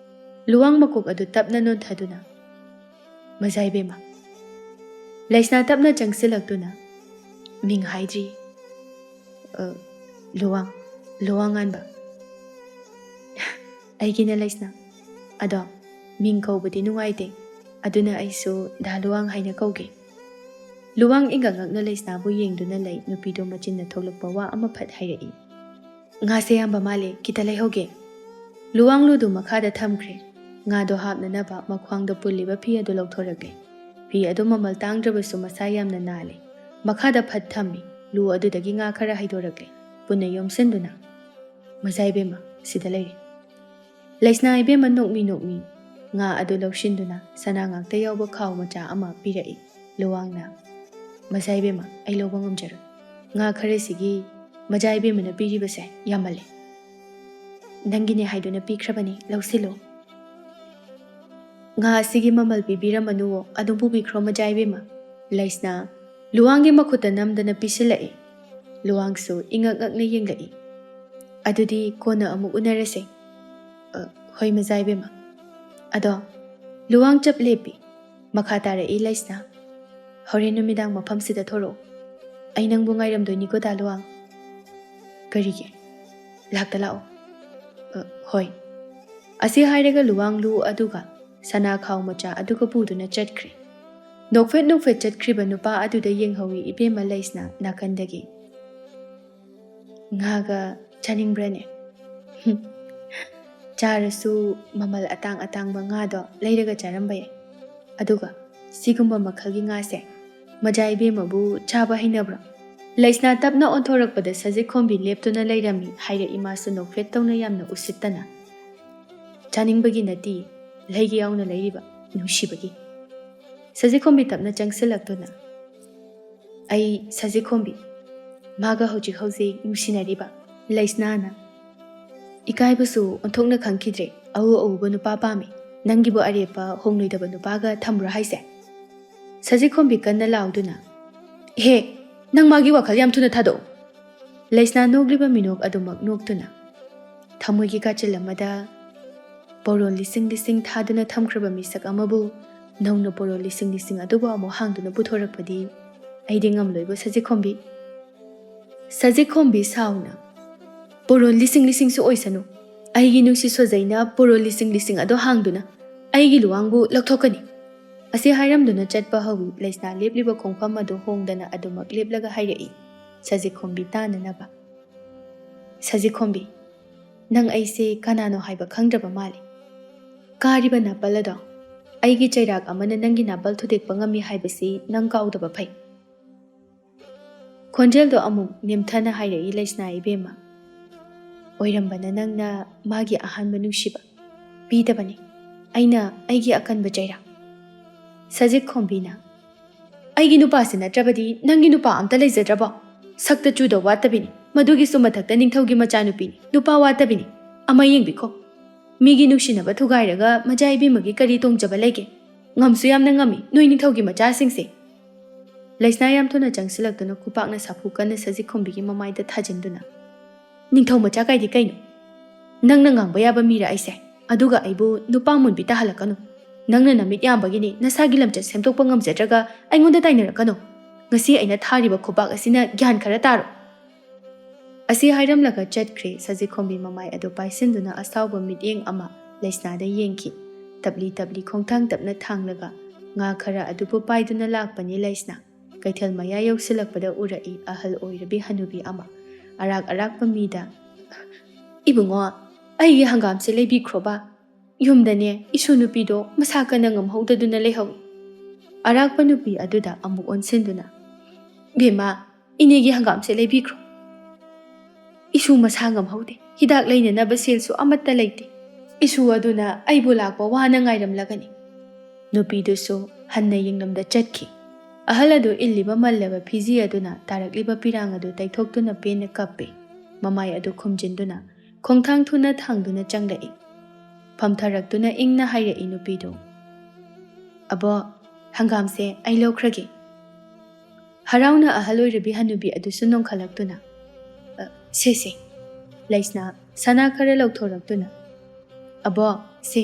ꯂꯨꯋꯥꯡ ꯃꯀꯣꯛ ꯑꯗꯨ ꯇꯞꯅ ꯅꯣꯟꯊꯗꯨꯅ, "ꯃꯖꯥ ꯏꯕꯦꯝꯃ꯫" ꯂꯩꯁꯅꯥ ꯇꯞꯅ ꯆꯪꯁꯤꯜꯂꯛꯇꯨꯅ, "ꯃꯤꯡ ꯍꯥꯏꯗ꯭ꯔꯤ꯫" "ꯑ, ꯂꯨꯋꯥꯡ, ꯂꯨꯋꯥꯡ ꯉꯥꯟꯕ꯫" "ꯑꯩꯒꯤꯅ ꯂꯩꯁꯅꯥ꯫ ꯑꯗꯣ ꯃꯤꯡ ꯀꯧꯕꯗꯤ ꯅꯨꯡꯉꯥꯏꯇꯦ, ꯑꯗꯨꯅ ꯑꯩꯁꯨ ꯗꯥ ꯂꯨꯋꯥꯡ ꯍꯥꯏꯅ ꯀꯧꯒꯦ꯫" ꯂꯨꯋꯥꯡ ꯏꯪꯒꯛ ꯉꯛꯅ ꯂꯩꯁꯅꯥꯕꯨ ꯌꯦꯡꯗꯨꯅ ꯂꯩ꯫ ꯅꯨꯄꯤꯗꯨ ꯃꯆꯤꯟꯅ ꯊꯣꯛꯂꯛꯄ ꯋꯥ ꯑꯃ ꯐꯠ ꯍꯥꯏꯔꯛꯏ꯫ "ꯉꯥꯁꯦ ꯌꯥꯝꯕ ꯃꯥꯜꯂꯦ, ꯈꯤꯇ ꯂꯩꯍꯧꯒꯦ꯫" ꯂꯨꯋꯥꯡ ꯂꯨꯗꯨ ꯃꯈꯥꯗ ꯊꯝꯈ꯭ꯔꯦ꯫ ꯉꯥꯗꯣ ꯍꯥꯞꯅꯅꯕ ꯃꯈ꯭ꯋꯥꯡꯗ ꯄꯨꯜꯂꯤꯕ ꯐꯤ ꯑꯗꯨ ꯂꯧꯊꯣꯔꯛꯂꯦ꯫ ꯐꯤ ꯑꯗꯨ ꯃꯃꯜ ꯇꯥꯡꯗ꯭ꯔꯕꯁꯨ ꯃꯁꯥ ꯌꯥꯝꯅ ꯅꯥꯜꯂꯦ꯫ ꯃꯈꯥꯗ ꯐꯠ ꯊꯝꯃꯤ꯫ ꯂꯨ ꯑꯗꯨꯗꯒꯤ ꯉꯥ ꯈꯔ ꯍꯩꯗꯣꯔꯛꯂꯦ꯫ ꯄꯨꯟꯅ ꯌꯣꯝꯁꯤꯟꯗꯨꯅ, "ꯃꯖꯥ ꯏꯕꯦꯝꯃ, ꯁꯤꯗ ꯂꯩꯔꯦ꯫" ꯂꯩꯁꯅꯥ ꯏꯕꯦꯝꯃ ꯅꯣꯛꯃꯤ ꯅꯣꯛꯃꯤ ꯉꯥ ꯑꯗꯨ ꯂꯧꯁꯤꯟꯗꯨꯅ ꯁꯅꯥ ꯉꯥꯛꯇ ꯌꯥꯎꯕ ꯈꯥꯎ ꯃꯆꯥ ꯑꯃ ꯄꯤꯔꯛꯏ꯫ ꯂꯨꯋꯥꯡꯅ, "ꯃꯖꯥ ꯏꯕꯦꯝꯃ, ꯑꯩ ꯂꯧꯕ ꯉꯝꯖꯔꯣꯏ꯫ ꯉꯥ ꯈꯔꯁꯤꯒꯤ ꯃꯖꯥ ꯏꯕꯦꯝꯃꯅ ꯄꯤꯔꯤꯕꯁꯦ ꯌꯥꯝꯃꯜꯂꯦ꯫ ꯅꯪꯒꯤꯅꯦ ꯍꯥꯏꯗꯨꯅ ꯄꯤꯈ꯭ꯔꯕꯅꯤ, ꯂꯧꯁꯤꯜꯂꯨ꯫" "ꯉꯥ ꯑꯁꯤꯒꯤ ꯃꯃꯜ ꯄꯤꯕꯤꯔꯝꯃꯅꯨꯋꯣ, ꯑꯗꯨꯝ ꯄꯨꯕꯤꯈ꯭ꯔꯣ ꯃꯖꯥ ꯏꯕꯦꯝꯃ꯫" ꯂꯩꯁꯅꯥ ꯂꯨꯋꯥꯡꯒꯤ ꯃꯈꯨꯠꯇ ꯅꯝꯗꯅ ꯄꯤꯁꯤꯜꯂꯛꯏ꯫ ꯂꯨꯋꯥꯡꯁꯨ ꯏꯉꯛ ꯉꯛꯅ ꯌꯦꯡꯂꯛꯏ꯫ "ꯑꯗꯨꯗꯤ ꯀꯣꯟꯅ ꯑꯃꯨꯛ ꯎꯅꯔꯁꯦ꯫" "ꯑ, ꯍꯣꯏ ꯃꯖꯥ ꯏꯕꯦꯝꯃ꯫" ꯑꯗꯣ ꯂꯨꯋꯥꯡ ꯆꯞ ꯂꯦꯞꯄꯤ꯫ ꯃꯈꯥ ꯇꯥꯔꯛꯏ ꯂꯩꯁꯅꯥ, "ꯍꯣꯔꯦꯟ ꯅꯨꯃꯤꯗꯥꯡ ꯃꯐꯝꯁꯤꯗ ꯊꯣꯔꯛꯑꯣ꯫ ꯑꯩ ꯅꯪꯕꯨ ꯉꯥꯏꯔꯝꯗꯣꯏꯅꯤꯀꯣ ꯗꯥ ꯂꯨꯋꯥꯡ꯫" "ꯀꯔꯤꯒꯤ? ꯂꯥꯛꯇ ꯂꯥꯛꯑꯣ꯫" "ꯑ, ꯍꯣꯏ꯫" ꯑꯁꯤ ꯍꯥꯏꯔꯒ ꯂꯨꯋꯥꯡ ꯂꯨ ꯑꯗꯨꯒ ꯁꯅꯥ ꯈꯥꯎ ꯃꯆꯥ ꯑꯗꯨꯒ ꯄꯨꯗꯨꯅ ꯆꯠꯈ꯭ꯔꯦ꯫ ꯅꯣꯛꯐꯦꯠ ꯅꯣꯛꯐꯦꯠ ꯆꯠꯈ꯭ꯔꯤꯕ ꯅꯨꯄꯥ ꯑꯗꯨꯗ ꯌꯦꯡꯍꯧꯏ ꯏꯕꯦꯝꯃ ꯂꯩꯁꯅꯥ ꯅꯥꯀꯟꯗꯒꯤ꯫ "ꯉꯥꯒ ꯆꯥꯅꯤꯡꯕ꯭ꯔꯅꯦ?" "ꯍꯨꯝ, ꯆꯥꯔꯁꯨ ꯃꯃꯜ ꯑꯇꯥꯡ ꯑꯇꯥꯡꯕ ꯉꯥꯗꯣ ꯂꯩꯔꯒ ꯆꯥꯔꯝꯕ ꯌꯥꯏ꯫ ꯑꯗꯨꯒ ꯁꯤꯒꯨꯝꯕ ꯃꯈꯜꯒꯤ ꯉꯥꯁꯦ ꯃꯖꯥ ꯏꯕꯦꯝꯃꯕꯨ ꯆꯥꯕ ꯍꯩꯅꯕ꯭ꯔꯣ?" ꯂꯩꯁꯅꯥ ꯇꯞꯅ ꯑꯣꯟꯊꯣꯔꯛꯄꯗ ꯁꯖꯤꯛꯈꯣꯝꯕꯤ ꯂꯦꯞꯇꯨꯅ ꯂꯩꯔꯝꯃꯤ꯫ ꯍꯥꯏꯔꯛꯏ ꯃꯥꯁꯨ ꯅꯣꯛꯐꯦꯠ ꯇꯧꯅ ꯌꯥꯝꯅ ꯎꯁꯤꯠꯇꯅ꯫ "ꯆꯥꯅꯤꯡꯕꯒꯤ ꯅꯠꯇꯦ, ꯂꯩꯒꯦ ꯌꯥꯎꯅ ꯂꯩꯔꯤꯕ, ꯅꯨꯡꯁꯤꯕꯒꯤ꯫" ꯁꯖꯤꯛꯈꯣꯝꯕꯤ ꯇꯞꯅ ꯆꯪꯁꯤꯜꯂꯛꯇꯨꯅ, "ꯑꯩ ꯁꯖꯤꯛꯈꯣꯝꯕꯤ, ꯃꯥꯒ ꯍꯧꯖꯤꯛ ꯍꯧꯖꯤꯛ ꯅꯨꯡꯁꯤꯅꯔꯤꯕ ꯂꯩꯁꯅꯥꯅ꯫ ꯏꯀꯥꯏꯕꯁꯨ ꯑꯣꯟꯊꯣꯛꯅ ꯈꯪꯈꯤꯗ꯭ꯔꯦ꯫ ꯑꯎ ꯑꯎꯕ ꯅꯨꯄꯥ ꯄꯥꯝꯃꯤ꯫ ꯅꯪꯒꯤꯕꯨ ꯑꯔꯦꯞꯄ ꯍꯣꯡꯂꯣꯏꯗꯕ ꯅꯨꯄꯥꯒ ꯊꯝꯕ꯭ꯔꯣ ꯍꯥꯏꯁꯦ?" ꯁꯖꯤꯛꯈꯣꯝꯕꯤ ꯀꯟꯅ ꯂꯥꯎꯗꯨꯅ, "ꯏꯍꯦ, ꯅꯪ ꯃꯥꯒꯤ ꯋꯥꯈꯜ ꯌꯥꯝ ꯊꯨꯅ ꯊꯥꯗꯣꯛꯎ꯫" ꯂꯩꯁꯅꯥ ꯅꯣꯛꯂꯤꯕ ꯃꯤꯅꯣꯛ ꯑꯗꯨꯃꯛ ꯅꯣꯛꯇꯨꯅ, "ꯊꯃꯣꯏꯒꯤ ꯀꯥꯆꯤꯜ ꯑꯃꯗ ꯄꯣꯔꯣꯟ ꯂꯤꯁꯤꯡ ꯂꯤꯁꯤꯡ ꯊꯥꯗꯨꯅ ꯊꯝꯈ꯭ꯔꯕ ꯃꯤꯁꯛ ꯑꯃꯕꯨ ꯅꯧꯅ ꯄꯣꯔꯣꯟ ꯂꯤꯁꯤꯡ ꯂꯤꯁꯤꯡ ꯑꯗꯨꯕꯨ ꯑꯃꯨꯛ ꯍꯥꯡꯗꯨꯅ ꯄꯨꯊꯣꯔꯛꯄꯗꯤ ꯑꯩꯗꯤ ꯉꯝꯂꯣꯏꯕꯨ ꯁꯖꯤꯛꯈꯣꯝꯕꯤ꯫" ꯁꯖꯤꯛꯈꯣꯝꯕꯤ ꯁꯥꯎꯅ, "ꯄꯣꯔꯣꯟ ꯂꯤꯁꯤꯡ ꯂꯤꯁꯤꯡꯁꯨ ꯑꯣꯏꯁꯅꯨ, ꯑꯩꯒꯤ ꯅꯨꯡꯁꯤ ꯁꯣꯖꯩꯅ ꯄꯣꯔꯣꯟ ꯂꯤꯁꯤꯡ ꯂꯤꯁꯤꯡ ꯑꯗꯣ ꯍꯥꯡꯗꯨꯅ ꯑꯩꯒꯤ ꯂꯨꯋꯥꯡꯕꯨ ꯂꯧꯊꯣꯛꯀꯅꯤ꯫" ꯑꯁꯤ ꯍꯥꯏꯔꯝꯗꯨꯅ ꯆꯠꯄ ꯍꯧꯏ꯫ ꯂꯩꯁꯅꯥ ꯂꯦꯞꯂꯤꯕ ꯈꯣꯡꯐꯝ ꯑꯗꯨ ꯍꯣꯡꯗꯅ ꯑꯗꯨꯃꯛ ꯂꯦꯞꯂꯒ ꯍꯥꯏꯔꯛꯏ, ꯁꯖꯤꯛꯈꯣꯝꯕꯤ ꯇꯥꯅꯅꯕ, "ꯁꯖꯤꯛꯈꯣꯝꯕꯤ, ꯅꯪ ꯑꯩꯁꯦ ꯀꯅꯥꯅꯣ ꯍꯥꯏꯕ ꯈꯪꯗ꯭ꯔꯕ ꯃꯥꯜꯂꯤ꯫ ꯀꯥꯔꯤꯕ ꯅꯥꯄꯜ ꯑꯗꯣ ꯑꯩꯒꯤ ꯆꯩꯔꯥꯛ ꯑꯃꯅ ꯅꯪꯒꯤ ꯅꯥꯄꯜ ꯊꯨꯗꯦꯛꯄ ꯉꯝꯃꯤ ꯍꯥꯏꯕꯁꯤ ꯅꯪ ꯀꯥꯎꯗꯕ ꯐꯩ꯫" ꯈꯣꯟꯖꯦꯜꯗꯣ ꯑꯃꯨꯛ ꯅꯦꯝꯊꯅ ꯍꯥꯏꯔꯛꯏ ꯂꯩꯁꯅꯥ ꯏꯕꯦꯝꯃ, "ꯑꯣꯏꯔꯝꯕꯅ ꯅꯪꯅ ꯃꯥꯒꯤ ꯑꯍꯥꯟꯕ ꯅꯨꯡꯁꯤꯕ ꯄꯤꯗꯕꯅꯤ꯫ ꯑꯩꯅ ꯑꯩꯒꯤ ꯑꯀꯟꯕ ꯆꯩꯔꯥꯛ꯫" ꯁꯖꯤꯛꯈꯣꯝꯕꯤꯅ, "ꯑꯩꯒꯤ ꯅꯨꯄꯥꯁꯤ ꯅꯠꯇ꯭ꯔꯕꯗꯤ ꯅꯪꯒꯤ ꯅꯨꯄꯥ ꯑꯝꯇ ꯂꯩꯖꯗ꯭ꯔꯕꯣ? ꯁꯛꯇ ꯆꯨꯗ ꯋꯥꯠꯇꯕꯤꯅꯤ꯫ ꯃꯗꯨꯒꯤꯁꯨ ꯃꯊꯛꯇ ꯅꯤꯡꯊꯧꯒꯤ ꯃꯆꯥꯅꯨꯄꯤꯅꯤ꯫ ꯅꯨꯄꯥ ꯋꯥꯠꯇꯕꯤꯅꯤ꯫ ꯑꯃ ꯌꯦꯡꯕꯤꯈꯣ꯫ ꯃꯤꯒꯤ ꯅꯨꯡꯁꯤꯅꯕ ꯊꯨꯒꯥꯏꯔꯒ ꯃꯆꯥ ꯏꯕꯦꯝꯃꯒꯤ ꯀꯔꯤ ꯇꯣꯡꯖꯕ ꯂꯩꯒꯦ? ꯉꯝꯁꯨ ꯌꯥꯝꯅ ꯉꯝꯃꯤ ꯅꯣꯏ ꯅꯤꯡꯊꯧꯒꯤ ꯃꯆꯥꯁꯤꯡꯁꯦ꯫" ꯂꯩꯁꯅꯥ ꯌꯥꯝ ꯊꯨꯅ ꯆꯪꯁꯤꯜꯂꯛꯇꯨꯅ ꯈꯨꯄꯥꯛꯅ ꯁꯥꯐꯨ ꯀꯟꯅ ꯁꯖꯤꯛꯈꯣꯝꯕꯤꯒꯤ ꯃꯃꯥꯏꯗ ꯊꯥꯖꯤꯟꯗꯨꯅ, "ꯅꯤꯡꯊꯧ ꯃꯆꯥ ꯀꯥꯏꯗꯤ ꯀꯩꯅꯣ? ꯅꯪꯅ ꯉꯥꯡꯕ ꯌꯥꯕ ꯃꯤꯔ ꯑꯩꯁꯦ? ꯑꯗꯨꯒ ꯑꯩꯕꯨ ꯅꯨꯄꯥ ꯃꯨꯟꯕꯤ ꯇꯥꯍꯜꯂꯛꯀꯅꯨ꯫ "ꯅꯪꯅ ꯅꯃꯤꯠ ꯌꯥꯝꯕꯒꯤꯅꯤ, ꯅꯁꯥꯒꯤ ꯂꯝꯆꯠ ꯁꯦꯝꯗꯣꯛꯄ ꯉꯝꯖꯗ꯭ꯔꯒ ꯑꯩꯉꯣꯟꯗ ꯇꯥꯏꯅꯔꯛꯀꯅꯨ꯫ ꯉꯁꯤ ꯑꯩꯅ ꯊꯥꯔꯤꯕ ꯈꯨꯕꯥꯛ ꯑꯁꯤꯅ ꯒ꯭ꯌꯥꯟ ꯈꯔ ꯇꯥꯔꯣ"꯫ ꯑꯁꯤ ꯍꯥꯏꯔꯝꯂꯒ ꯆꯠꯈ꯭ꯔꯦ ꯁꯖꯤꯈꯣꯝꯕꯤ, ꯃꯃꯥꯏ ꯑꯗꯨ ꯄꯥꯏꯁꯤꯟꯗꯨꯅ ꯑꯁꯥꯎꯕ ꯃꯤꯠꯌꯦꯡ ꯑꯃ ꯂꯩꯁꯅꯥꯗ ꯌꯦꯡꯈꯤ꯫ ꯇꯞꯂꯤ ꯇꯞꯂꯤ ꯈꯣꯡꯊꯥꯡ ꯇꯞꯅ ꯊꯥꯡꯂꯒ ꯉꯥ ꯈꯔ ꯑꯗꯨꯕꯨ ꯄꯥꯏꯗꯨꯅ ꯂꯥꯛꯄꯅꯤ ꯂꯩꯁꯅꯥ꯫ ꯀꯩꯊꯦꯜ ꯃꯌꯥ ꯌꯧꯁꯤꯜꯂꯛꯄꯗ ꯎꯔꯛꯏ ꯑꯍꯜ ꯑꯣꯏꯔꯕꯤ ꯍꯅꯨꯕꯤ ꯑꯃ ꯑꯔꯥꯛ ꯑꯔꯥꯛꯄ ꯃꯤꯗ, "ꯏꯕꯨꯡꯉꯣ, ꯑꯩꯒꯤ ꯍꯪꯒꯥꯝꯁꯦ ꯂꯩꯕꯤꯈ꯭ꯔꯣꯕ꯫ ꯌꯨꯝꯗꯅꯦ ꯏꯁꯨ ꯅꯨꯄꯤꯗꯣ ꯃꯁꯥ ꯀꯟꯅ ꯉꯝꯍꯧꯗꯗꯨꯅ ꯂꯩꯍꯧꯏ"꯫ ꯑꯔꯥꯛꯄ ꯅꯨꯄꯤ ꯑꯗꯨꯗ ꯑꯃꯨꯛ ꯑꯣꯟꯁꯤꯟꯗꯨꯅ, "ꯕꯦꯝꯃ, ꯏꯅꯦꯒꯤ ꯍꯪꯒꯥꯝꯁꯦ ꯂꯩꯕꯤꯈ꯭ꯔꯣ꯫ ꯏꯁꯨ ꯃꯁꯥ ꯉꯝꯍꯧꯗꯦ, ꯍꯤꯗꯥꯛ ꯂꯩꯅꯅꯕ ꯁꯦꯜꯁꯨ ꯑꯃꯠꯇ ꯂꯩꯇꯦ꯫ ꯏꯁꯨ ꯑꯗꯨꯅ ꯑꯩꯕꯨ ꯂꯥꯛꯄ ꯋꯥꯅ ꯉꯥꯏꯔꯝꯂꯒꯅꯤ"꯫ ꯅꯨꯄꯤꯗꯨꯁꯨ ꯍꯟꯅ ꯌꯦꯡꯂꯝꯗ ꯆꯠꯈꯤ꯫ ꯑꯍꯜ ꯑꯗꯨ ꯏꯜꯂꯤꯕ ꯃꯜꯂꯕ ꯐꯤꯖꯤ ꯑꯗꯨꯅ ꯇꯥꯔꯛꯂꯤꯕ ꯄꯤꯔꯥꯡ ꯑꯗꯨ ꯇꯩꯊꯣꯛꯇꯨꯅ ꯄꯦꯟꯅ ꯀꯞꯄꯤ꯫ ꯃꯃꯥꯏ ꯑꯗꯨ ꯈꯨꯝꯖꯤꯟꯗꯨꯅ ꯈꯣꯡꯊꯥꯡ ꯊꯨꯅ ꯊꯥꯡꯗꯨꯅ ꯆꯪꯂꯛꯏ꯫ ꯐꯝꯊꯔꯛꯇꯨꯅ ꯏꯪꯅ ꯍꯥꯏꯔꯛꯏ ꯅꯨꯄꯤꯗꯨ, "ꯑꯕꯣ, ꯍꯪꯒꯥꯝꯁꯦ ꯑꯩ ꯂꯧꯈ꯭ꯔꯒꯦ"꯫ ꯍꯔꯥꯎꯅ ꯑꯍꯜ ꯑꯣꯏꯔꯕꯤ ꯍꯅꯨꯕꯤ ꯑꯗꯨꯁꯨ ꯅꯣꯡꯈꯠꯂꯛꯇꯨꯅ, "ꯑ, ꯁꯦ, ꯁꯦ"꯫ ꯂꯩꯁꯅꯥ ꯁꯅꯥ ꯈꯔ ꯂꯧꯊꯣꯔꯛꯇꯨꯅ, "ꯑꯕꯣ, ꯁꯦ,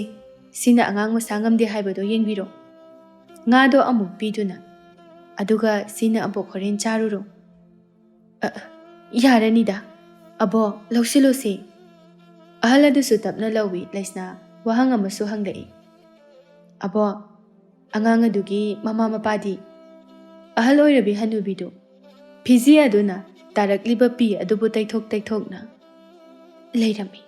ꯁꯤꯅ ꯑꯉꯥꯡ ꯃꯁꯥ ꯉꯝꯗꯦ ꯍꯥꯏꯕꯗꯣ ꯌꯦꯡꯕꯤꯔꯣ"꯫ ꯉꯥꯗꯣ ꯑꯃꯨꯛ ꯄꯤꯗꯨꯅ, "ꯑꯗꯨꯒ ꯁꯤꯅ ꯑꯕꯣꯛ ꯍꯣꯔꯦꯟ ꯆꯥꯔꯨꯔꯣ"꯫ "ꯑ, ꯌꯥꯔꯅꯤꯗ꯫ ꯑꯕꯣ, ꯂꯧꯁꯤꯜꯂꯣꯁꯦ"꯫ ꯑꯍꯜ ꯑꯗꯨꯁꯨ ꯇꯞꯅ ꯂꯧꯏ꯫ ꯂꯩꯁꯅꯥ ꯋꯥꯍꯪ ꯑꯃꯁꯨ ꯍꯪꯂꯛꯏ, "ꯑꯕꯣ, ꯑꯉꯥꯡ ꯑꯗꯨꯒꯤ ꯃꯃꯥ ꯃꯄꯥꯗꯤ?" ꯑꯍꯜ ꯑꯣꯏꯔꯕꯤ ꯍꯅꯨꯕꯤꯗꯨ ꯐꯤꯖꯤ ꯑꯗꯨꯅ ꯇꯥꯔꯛꯂꯤꯕ ꯄꯤ ꯑꯗꯨꯕꯨ ꯇꯩꯊꯣꯛ ꯇꯩꯊꯣꯛꯅ, "ꯂꯩꯔꯝꯃꯤ꯫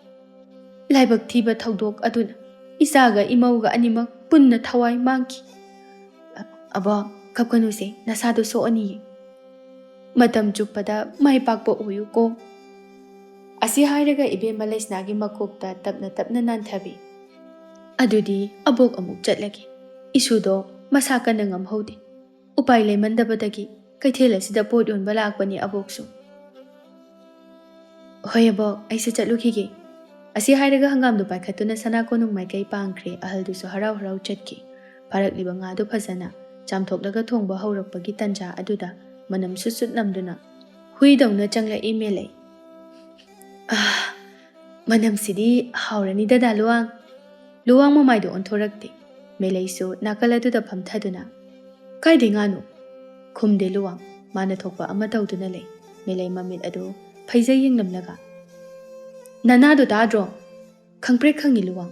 ꯂꯥꯏꯕꯛ ꯊꯤꯕ ꯊꯧꯗꯣꯛ ꯑꯗꯨꯅ ꯏꯆꯥꯒ ꯏꯃꯧꯒ ꯑꯅꯤꯃꯛ ꯄꯨꯟꯅ ꯊꯋꯥꯏ ꯃꯥꯡꯈꯤ꯫ ꯑ-, ꯑꯕꯣ, ꯀꯞꯀꯅꯨꯁꯦ, ꯅꯁꯥꯗꯣ ꯁꯣꯛꯑꯅꯤꯌꯦ꯫ ꯃꯇꯝ ꯆꯨꯞꯄꯗ ꯃꯥꯏ ꯄꯥꯛꯄ ꯑꯣꯏꯌꯨꯀꯣ"꯫ ꯑꯁꯤ ꯍꯥꯏꯔꯒ ꯏꯕꯦꯝꯃ ꯂꯩꯁꯅꯥꯒꯤ ꯃꯀꯣꯛꯇ ꯇꯞꯅ ꯇꯞꯅ ꯅꯥꯟꯊꯕꯤ꯫ "ꯑꯗꯨꯗꯤ ꯑꯕꯣꯛ ꯑꯃꯨꯛ ꯆꯠꯂꯒꯦ꯫ ꯏꯁꯨꯗꯣ ꯃꯁꯥ ꯀꯟꯅ ꯉꯝꯍꯧꯗꯦ꯫ ꯎꯄꯥꯏ ꯂꯩꯃꯟꯗꯕꯗꯒꯤ ꯀꯩꯊꯦꯜ ꯑꯁꯤꯗ ꯄꯣꯠ ꯌꯣꯟꯕ ꯂꯥꯛꯄꯅꯤ ꯑꯕꯣꯛꯁꯨ"꯫ "ꯍꯣꯏ ꯑꯕꯣꯛ, ꯑꯩꯁꯨ ꯆꯠꯂꯨꯈꯤꯒꯦ"꯫ ꯑꯁꯤ ꯍꯥꯏꯔꯒ ꯍꯪꯒꯥꯝꯗꯨ ꯄꯥꯏꯈꯠꯇꯨꯅ ꯁꯅꯥ ꯀꯣꯅꯨꯡ ꯃꯥꯏꯀꯩ ꯄꯥꯡꯈ꯭ꯔꯦ꯫ ꯑꯍꯜꯗꯨꯁꯨ ꯍꯔꯥꯎ ꯍꯔꯥꯎ ꯆꯠꯈꯤ꯫ ꯐꯥꯔꯛꯂꯤꯕ ꯉꯥꯗꯨ ꯐꯖꯅ ꯆꯥꯝꯊꯣꯛꯂꯒ ꯊꯣꯡꯕ ꯍꯧꯔꯛꯄꯒꯤ ꯇꯟꯖꯥ ꯑꯗꯨꯗ ꯃꯅꯝꯁꯨ ꯆꯨꯠ ꯅꯝꯗꯨꯅ ꯍꯨꯏꯗꯧꯅ ꯆꯪꯂꯛꯏ ꯃꯦꯂꯩ꯫ "ꯑꯥ, ꯃꯅꯝꯁꯤꯗꯤ ꯍꯥꯎꯔꯅꯤ ꯗꯗꯥ ꯂꯨꯋꯥꯡ"꯫ ꯂꯨꯋꯥꯡ ꯃꯃꯥꯏꯗꯨ ꯑꯣꯟꯊꯣꯔꯛꯇꯦ꯫ ꯃꯦꯂꯩꯁꯨ ꯅꯥꯀꯜ ꯑꯗꯨꯗ ꯐꯝꯊꯗꯨꯅ, "ꯀꯥꯏꯗꯩ ꯉꯥꯅꯣ?" ꯈꯨꯝꯗꯦ ꯂꯨꯋꯥꯡ꯫ ꯃꯥꯅ ꯊꯣꯛꯄ ꯑꯃ ꯇꯧꯗꯨꯅ ꯂꯩ꯫ ꯃꯦꯂꯩ ꯃꯃꯤꯠ ꯑꯗꯨ ꯐꯩꯖꯩ ꯌꯦꯡꯂꯝꯂꯒ, "ꯅꯅꯥꯗꯣ ꯇꯥꯗ꯭ꯔꯣ?" ꯈꯪꯄ꯭ꯔꯦꯛ ꯈꯪꯉꯤ ꯂꯨꯋꯥꯡ꯫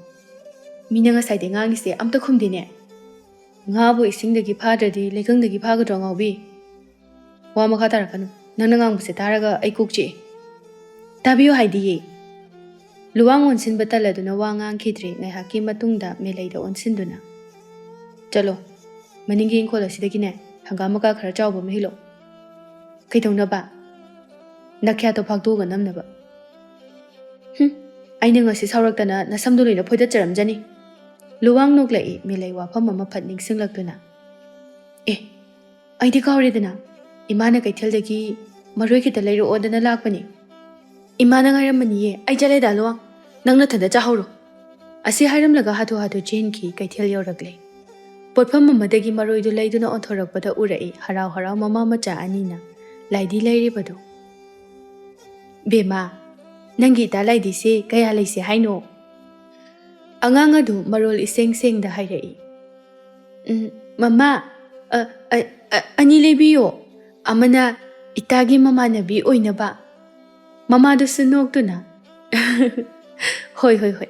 "ꯃꯤꯅ ꯉꯁꯥꯏꯗꯩ ꯉꯥꯡꯉꯤꯁꯦ ꯑꯝꯇ ꯈꯨꯝꯗꯦꯅꯦ꯫ ꯉꯥꯕꯨ ꯏꯁꯤꯡꯗꯒꯤ ꯐꯥꯗ꯭ꯔꯗꯤ ꯂꯩꯀꯪꯗꯒꯤ ꯐꯥꯒꯗ꯭ꯔꯣ, ꯉꯥꯎꯕꯤ? ꯋꯥ ꯃꯈꯥ ꯇꯥꯔꯛꯀꯅꯨ꯫ ꯅꯪꯅ ꯉꯥꯡꯕꯁꯦ ꯇꯥꯔꯒ ꯑꯩ ꯀꯣꯛ ꯆꯤꯛꯑꯦ꯫ ꯇꯥꯕꯤꯌꯨ ꯍꯥꯏꯗꯤꯌꯦ꯫" ꯂꯨꯋꯥꯡ ꯑꯣꯟꯁꯤꯟꯕ ꯇꯜꯂꯗꯨꯅ ꯋꯥ ꯉꯥꯡꯈꯤꯗ꯭ꯔꯦ꯫ ꯉꯥꯏꯍꯥꯛꯀꯤ ꯃꯇꯨꯡꯗ ꯃꯦꯂꯩꯗ ꯑꯣꯟꯁꯤꯟꯗꯨꯅ, "ꯆꯠꯂꯣ, ꯃꯅꯤꯡꯒꯤ ꯏꯪꯈꯣꯜ ꯑꯁꯤꯗꯒꯤꯅꯦ, ꯍꯪꯒꯥꯝ ꯃꯀꯥ ꯈꯔ ꯆꯥꯎꯕ ꯑꯃ ꯍꯦꯛꯂꯛꯑꯣ꯫" "ꯀꯩꯗꯧꯅꯕ?" "ꯅꯈ꯭ꯌꯥꯠꯇꯣ ꯐꯥꯛꯇꯣꯛꯑꯒ ꯅꯝꯅꯕ꯫" "ꯍꯨꯝ, ꯑꯩꯅ ꯉꯁꯤ ꯁꯥꯎꯔꯛꯇꯅ ꯅꯁꯝꯗꯣ ꯂꯣꯏꯅ ꯐꯣꯏꯗꯠꯆꯔꯝꯖꯅꯤ꯫" ꯂꯨꯋꯥꯡ ꯅꯣꯛꯂꯛꯏ, ꯃꯦꯂꯩ ꯋꯥꯐꯝ ꯑꯃ ꯐꯠ ꯅꯤꯡꯁꯤꯡꯂꯛꯇꯨꯅ꯫ "ꯑꯦ, ꯑꯩꯗꯤ ꯀꯥꯎꯔꯦꯗꯅ꯫ ꯏꯃꯥꯅ ꯀꯩꯊꯦꯜꯗꯒꯤ ꯃꯔꯣꯏ ꯈꯤꯇ ꯂꯩꯔꯛꯑꯣꯗꯅ ꯂꯥꯛꯄꯅꯤ꯫" "ꯏꯃꯥꯅ ꯉꯥꯏꯔꯝꯃꯅꯤꯌꯦ꯫ ꯑꯩ ꯆꯠꯂꯦꯗ ꯂꯨꯋꯥꯡ꯫ ꯅꯪ ꯅꯊꯟꯗ ꯆꯥꯍꯧꯔꯣ꯫" ꯑꯁꯤ ꯍꯥꯏꯔꯝꯂꯒ ꯍꯥꯊꯨ ꯍꯥꯊꯨ ꯆꯦꯟꯈꯤ꯫ ꯀꯩꯊꯦꯜ ꯌꯧꯔꯛꯂꯦ꯫ ꯄꯣꯠꯐꯝ ꯑꯃꯗꯒꯤ ꯃꯔꯣꯏꯗꯨ ꯂꯩꯗꯨꯅ ꯑꯣꯟꯊꯣꯔꯛꯄꯗ ꯎꯔꯛꯏ ꯍꯔꯥꯎ ꯍꯔꯥꯎ ꯃꯃꯥ ꯃꯆꯥ ꯑꯅꯤꯅ ꯂꯥꯏꯗꯤ ꯂꯩꯔꯤꯕꯗꯨ꯫ "ꯕꯦꯝꯃ, ꯅꯪꯒꯤ ꯏꯇꯥ ꯂꯥꯏꯗꯤꯁꯦ ꯀꯌꯥ ꯂꯩꯁꯦ ꯍꯥꯏꯅꯣ?" ꯑꯉꯥꯡ ꯑꯗꯨ ꯃꯔꯣꯜ ꯏꯁꯦꯡ ꯁꯦꯡꯗ ꯍꯥꯏꯔꯛꯏ꯫ "ꯎꯝ, ꯃꯃꯥ, ꯑ, ꯑ, ꯑ, ꯑꯅꯤ ꯂꯩꯕꯤꯌꯣ꯫ ꯑꯃꯅ ꯏꯇꯥꯒꯤ ꯃꯃꯥꯟꯅꯕꯤ ꯑꯣꯏꯅꯕ꯫" ꯃꯃꯥꯗꯨꯁꯨ ꯅꯣꯛꯇꯨꯅ, "ꯍꯣꯏ, ꯍꯣꯏ, ꯍꯣꯏ꯫"